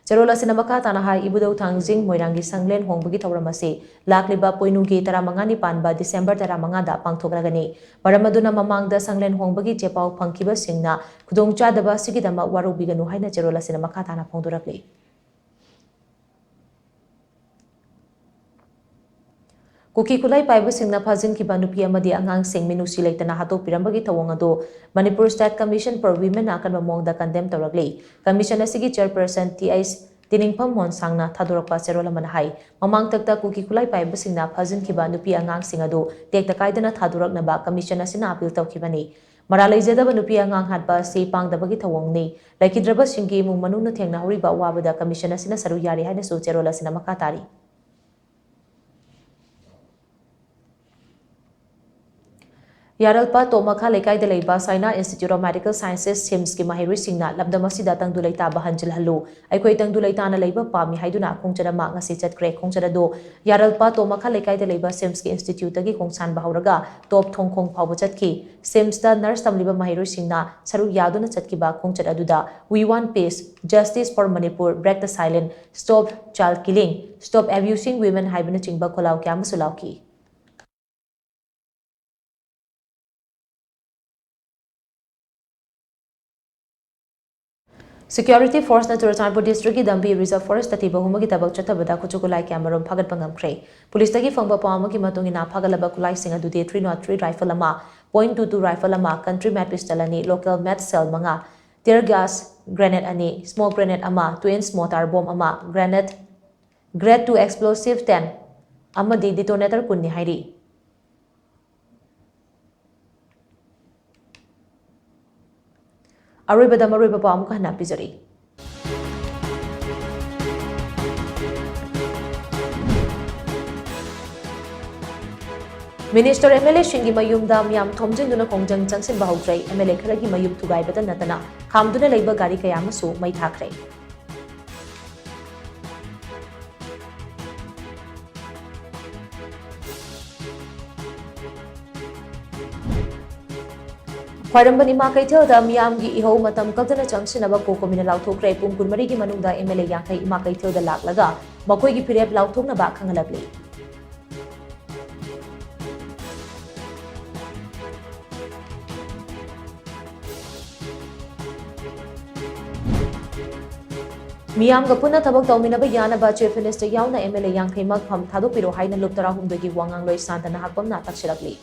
ꯆꯦꯔꯣꯜ ꯑꯁꯤꯅ ꯃꯈꯥ ꯇꯥꯅ ꯍꯥꯏ, ꯏꯕꯨꯙꯧ ꯊꯥꯡꯖꯤꯡ ꯃꯣꯏꯔꯥꯡꯒꯤ ꯁꯪꯂꯦꯟ ꯍꯣꯡꯕꯒꯤ ꯊꯧꯔꯝ ꯑꯁꯤ ꯂꯥꯛꯂꯤꯕ ꯄꯣꯏꯅꯨꯒꯤ ꯇꯔꯥꯃꯉꯥꯅꯤ ꯄꯥꯟꯕ December ꯇꯔꯥꯃꯉꯥꯗ ꯄꯥꯡꯊꯣꯛꯂꯒꯅꯤ꯫ ꯃꯔꯝ ꯑꯗꯨꯅ ꯃꯃꯥꯡꯗ ꯁꯪꯂꯦꯟ ꯍꯣꯡꯕꯒꯤ ꯆꯦꯄꯥꯎ ꯐꯪꯈꯤꯕꯁꯤꯡꯅ ꯈꯨꯗꯣꯡꯆꯥꯗꯕ ꯑꯁꯤꯒꯤꯗꯃꯛ ꯋꯥꯔꯧꯕꯤꯒꯅꯨ ꯍꯥꯏꯅ ꯆꯦꯔꯣꯜ ꯑꯁꯤꯅ ꯃꯈꯥ ꯇꯥꯅ ꯐꯣꯡꯗꯣꯔꯛꯂꯤ꯫ ꯀꯨꯀꯤ ꯈꯨꯠꯂꯥꯏ ꯄꯥꯏꯕꯁꯤꯡꯅ ꯐꯥꯖꯤꯟꯈꯤꯕ ꯅꯨꯄꯤ ꯑꯃꯗꯤ ꯑꯉꯥꯡꯁꯤꯡ ꯃꯤꯅꯨꯡꯁꯤ ꯂꯩꯇꯅ ꯍꯥꯠꯇꯣꯛꯄꯤꯔꯝꯕꯒꯤ ꯊꯧꯑꯣꯡ ꯑꯗꯨ Manipur State Commission for Women ꯅ ꯑꯀꯟꯕ ꯃꯑꯣꯡꯗ condemn ꯇꯧꯔꯛꯂꯤ꯫ Commission ꯑꯁꯤꯒꯤ chairperson ꯇꯤ ꯑꯩꯆ ꯇꯤꯅꯤꯡꯐꯝ ꯃꯣꯟꯁꯥꯡꯅ ꯊꯥꯗꯣꯔꯛꯄ ꯆꯦꯔꯣꯜ ꯑꯃꯅ ꯍꯥꯏ, ꯃꯃꯥꯡꯊꯛꯇ ꯀꯨꯀꯤ ꯈꯨꯠꯂꯥꯏ ꯄꯥꯏꯕꯁꯤꯡꯅ ꯐꯥꯖꯤꯟꯈꯤꯕ ꯅꯨꯄꯤ ꯑꯉꯥꯡꯁꯤꯡ ꯑꯗꯨ ꯇꯦꯛꯇ ꯀꯥꯏꯗꯅ ꯊꯥꯗꯣꯔꯛꯅꯕ commission ꯑꯁꯤꯅ appeal ꯇꯧꯈꯤꯕꯅꯤ꯫ ꯃꯔꯥꯜ ꯂꯩꯖꯗꯕ ꯅꯨꯄꯤ ꯑꯉꯥꯡ ꯍꯥꯠꯄ ꯑꯁꯤ ꯄꯥꯡꯗꯕꯒꯤ ꯊꯧꯑꯣꯡꯅꯤ꯫ ꯂꯩꯈꯤꯗ꯭ꯔꯕꯁꯤꯡꯒꯤ ꯏꯃꯨꯡ ꯃꯅꯨꯡꯅ ꯊꯦꯡꯅꯍꯧꯔꯤꯕ ꯑꯋꯥꯕꯗ commission ꯑꯁꯤꯅ ꯁꯔꯨꯛ ꯌꯥꯔꯤ ꯍꯥꯏꯅꯁꯨ ꯆꯦꯔꯣꯜ ꯑꯁꯤꯅ ꯃꯈꯥ ꯇꯥꯔꯤ꯫ ꯌꯥꯔꯜꯄꯥ ꯇꯣꯞ ꯃꯈꯥ ꯂꯩꯀꯥꯏꯗ ꯂꯩꯕ Saina Institute of Medical Sciences, ꯁꯤꯝꯁꯀꯤ ꯃꯍꯩꯔꯣꯏꯁꯤꯡꯅ ꯂꯝꯗꯝ ꯑꯁꯤꯗ ꯇꯪꯗꯨ ꯂꯩꯇꯥꯕ ꯍꯟꯖꯤꯜꯍꯜꯂꯨ, ꯑꯩꯈꯣꯏ ꯇꯪꯗꯨ ꯂꯩꯇꯥꯅ ꯂꯩꯕ ꯄꯥꯝꯃꯤ ꯍꯥꯏꯗꯨꯅ ꯈꯣꯡꯆꯠ ꯑꯃ ꯉꯁꯤ ꯆꯠꯈ꯭ꯔꯦ꯫ ꯈꯣꯡꯆꯠ ꯑꯗꯨ ꯌꯥꯔꯜꯄꯥ ꯇꯣꯞ ꯃꯈꯥ ꯂꯩꯀꯥꯏꯗ ꯂꯩꯕ ꯁꯤꯝꯁꯀꯤ institute ꯇꯒꯤ ꯈꯣꯡꯁꯥꯟꯕ ꯍꯧꯔꯒ ꯇꯣꯞ ꯊꯣꯡꯈꯣꯡ ꯐꯥꯎꯕ ꯆꯠꯈꯤ꯫ ꯁꯤꯝꯁꯇ nurse ꯇꯝꯂꯤꯕ ꯃꯍꯩꯔꯣꯏꯁꯤꯡꯅ ꯁꯔꯨꯛ ꯌꯥꯗꯨꯅ ꯆꯠꯈꯤꯕ ꯈꯣꯡꯆꯠ ꯑꯗꯨꯗ "We want peace, justice for Manipur, break the silence, stop child killing, stop abusing women" ꯍꯥꯏꯕꯅꯆꯤꯡꯕ ꯈꯣꯜꯂꯥꯎ ꯀꯌꯥ ꯑꯃꯁꯨ ꯂꯥꯎꯈꯤ꯫ Security force ꯅ ꯆꯨꯔꯆꯥꯟꯄꯨꯔ district ꯀꯤ ꯗꯝꯕꯤ reserve forest ꯇ ꯊꯤꯕ ꯍꯨꯝꯕꯒꯤ ꯊꯕꯛ ꯆꯠꯊꯕꯗ ꯈꯨꯠꯁꯨ ꯈꯨꯠꯂꯥꯏ ꯀꯌꯥꯃꯔꯨꯝ ꯐꯥꯒꯠꯄ ꯉꯝꯈ꯭ꯔꯦ꯫ Police ꯇꯒꯤ ꯐꯪꯕ ꯄꯥꯎ ꯑꯃꯒꯤ ꯃꯇꯨꯡ ꯏꯟꯅ, ꯐꯥꯒꯠꯂꯕ ꯈꯨꯠꯂꯥꯏꯁꯤꯡ ꯑꯗꯨꯗꯤ three nought three rifle ꯑꯃ, point two two rifle ꯑꯃ, country made pistol ꯑꯅꯤ, local made shell ꯃꯉꯥ, tear gas grenade ꯑꯅꯤ, smoke grenade ꯑꯃ, two inch mortar bomb ꯑꯃ, grenade, grade two explosive ten ꯑꯃꯗꯤ detonator ꯀꯨꯟꯅꯤ ꯍꯥꯏꯔꯤ꯫ ꯑꯔꯣꯏꯕꯗ ꯃꯔꯨꯑꯣꯏꯕ ꯄꯥꯎ ꯑꯃꯨꯛ ꯍꯟꯅ ꯄꯤꯖꯔꯤ꯫ Minister, M L A ꯁꯤꯡꯒꯤ ꯃꯌꯨꯝꯗ ꯃꯤꯌꯥꯝ ꯊꯣꯝꯖꯤꯟꯗꯨꯅ ꯈꯣꯡꯖꯪ ꯆꯪꯁꯤꯟꯕ ꯍꯧꯈ꯭ꯔꯦ꯫ M L A ꯈꯔꯒꯤ ꯃꯌꯨꯝ ꯊꯨꯒꯥꯏꯕꯇ ꯅꯠꯇꯅ ꯈꯥꯝꯗꯨꯅ ꯂꯩꯕ ꯒꯥꯔꯤ ꯀꯌꯥ ꯑꯃꯁꯨ ꯃꯩ ꯊꯥꯈ꯭ꯔꯦ꯫ ꯈ꯭ꯋꯥꯏꯔꯝꯕꯟ ꯏꯃꯥ ꯀꯩꯊꯦꯜꯗ ꯃꯤꯌꯥꯝꯒꯤ ꯏꯍꯧ ꯃꯇꯝ ꯀꯛꯇꯅ ꯆꯪꯁꯤꯟꯅꯕ COCOMI ꯅ ꯂꯥꯎꯊꯣꯛꯈ꯭ꯔꯦ꯫ ꯄꯨꯡ ꯀꯨꯟꯃꯔꯤꯒꯤ ꯃꯅꯨꯡꯗ M L A ꯌꯥꯡꯈꯩ ꯏꯃꯥ ꯀꯩꯊꯦꯜꯗ ꯂꯥꯛꯂꯒ ꯃꯈꯣꯏꯒꯤ ꯐꯤꯔꯦꯞ ꯂꯥꯎꯊꯣꯛꯅꯕ ꯈꯪꯍꯜꯂꯛꯂꯤ꯫ ꯃꯤꯌꯥꯝꯒ ꯄꯨꯟꯅ ꯊꯕꯛ ꯇꯧꯃꯤꯟꯅꯕ ꯌꯥꯅꯕ Chief Minister ꯌꯥꯎꯅ M L A ꯌꯥꯡꯈꯩꯃꯛ ꯐꯝ ꯊꯥꯗꯣꯛꯄꯤꯔꯣ ꯍꯥꯏꯅ ꯂꯨꯞ ꯇꯔꯥꯍꯨꯝꯗꯣꯏꯒꯤ ꯋꯥ ꯉꯥꯡꯂꯣꯏ ꯁꯥꯟꯇꯅ ꯍꯥꯛꯄꯝꯅ ꯇꯛꯁꯤꯜꯂꯛꯂꯤ꯫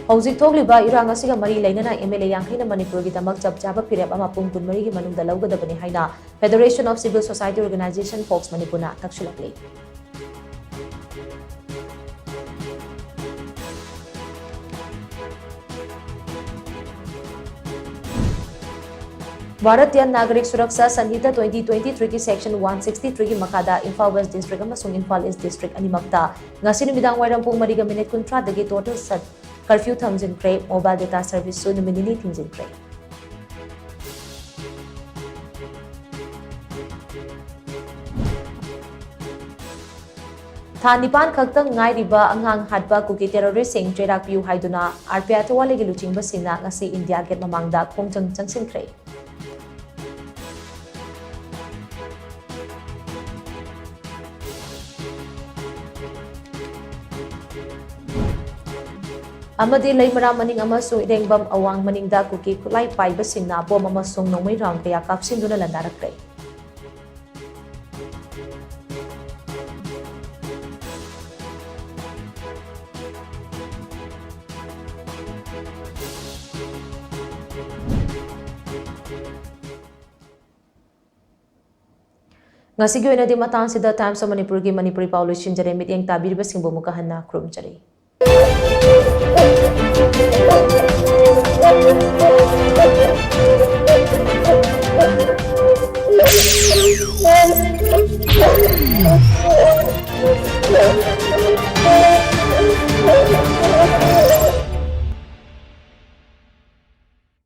ꯍꯧꯖꯤꯛ ꯊꯣꯛꯂꯤꯕ ꯏꯔꯥꯡ ꯑꯁꯤꯒ ꯃꯔꯤ ꯂꯩꯅꯅ M L A ꯌꯥꯡꯈꯩꯅ ꯃꯅꯤꯄꯨꯔꯒꯤꯗꯃꯛ ꯆꯞ ꯆꯥꯕ ꯐꯤꯔꯦꯞ ꯑꯃ ꯄꯨꯡ ꯀꯨꯟꯃꯔꯤꯒꯤ ꯃꯅꯨꯡꯗ ꯂꯧꯒꯗꯕꯅꯤ ꯍꯥꯏꯅ Federation of Civil Society Organization, fox, ꯃꯅꯤꯄꯨꯔꯅ ꯇꯛꯁꯤꯜꯂꯛꯂꯤ꯫ ꯚꯥꯔꯇꯤꯌꯥ ꯅꯥꯒꯔꯤꯛ ꯁꯨꯔꯛꯁꯥ ꯁꯟꯍꯤꯇꯥ twenty twenty-three ꯒꯤ Section one sixty-three ꯒꯤ ꯃꯈꯥꯗ ꯏꯝꯐꯥꯜ West District ꯑꯃꯁꯨꯡ ꯏꯝꯐꯥꯜ East District ꯑꯅꯤꯃꯛꯇ ꯉꯁꯤ ꯅꯨꯃꯤꯗꯥꯡ ꯋꯥꯏꯔꯝ ꯄꯨꯡ ꯃꯔꯤꯒ ꯃꯤꯅꯤꯠ ꯀꯨꯟꯊ꯭ꯔꯥꯗꯒꯤ total ꯁꯠ curfew ꯊꯝꯖꯤꯟꯈ꯭ꯔꯦ꯫ Mobile data service ꯁꯨ ꯅꯨꯃꯤꯠ ꯅꯤꯅꯤ ꯊꯤꯡꯖꯤꯟꯈ꯭ꯔꯦ꯫ ꯊꯥ ꯅꯤꯄꯥꯟ ꯈꯛꯇꯪ ꯉꯥꯏꯔꯤꯕ ꯑꯉꯥꯡ ꯍꯥꯠꯄ ꯀꯨꯀꯤ terrorist ꯁꯤꯡ ꯆꯩꯔꯥꯛ ꯄꯤꯌꯨ ꯍꯥꯏꯗꯨꯅ R P I ꯊꯋꯥꯂꯩꯒꯤ ꯂꯨꯆꯤꯡꯕꯁꯤꯡꯅ ꯉꯁꯤ India Gate ꯃꯃꯥꯡꯗ ꯈꯣꯡꯖꯪ ꯆꯪꯁꯤꯟꯈ꯭ꯔꯦ꯫ ꯑꯃꯗꯤ ꯂꯩꯃꯔꯥꯝ ꯃꯅꯤꯡ ꯑꯃꯁꯨꯡ ꯏꯔꯦꯡꯕꯝ ꯑꯋꯥꯡ ꯃꯅꯤꯡꯗ ꯀꯨꯀꯤ ꯈꯨꯠꯂꯥꯏ ꯄꯥꯏꯕꯁꯤꯡꯅ ꯕꯣꯝ ꯑꯃꯁꯨꯡ ꯅꯣꯡꯃꯩ round ꯀꯌꯥ ꯀꯥꯞꯁꯤꯟꯗꯨꯅ ꯂꯥꯟꯗꯥꯔꯛꯈ꯭ꯔꯦ꯫ ꯉꯁꯤꯒꯤ ꯑꯣꯏꯅꯗꯤ ꯃꯇꯥꯡꯁꯤꯗ Times of Manipurꯒꯤ ꯃꯅꯤꯄꯨꯔꯤ ꯄꯥꯎ ꯂꯣꯏꯁꯤꯟꯖꯔꯦ꯫ ꯃꯤꯠꯌꯦꯡ ꯇꯥꯕꯤꯔꯤꯕꯁꯤꯡꯕꯨ ꯑꯃꯨꯛꯀ ꯍꯟꯅ ꯈꯨꯔꯨꯝꯖꯔꯤ꯫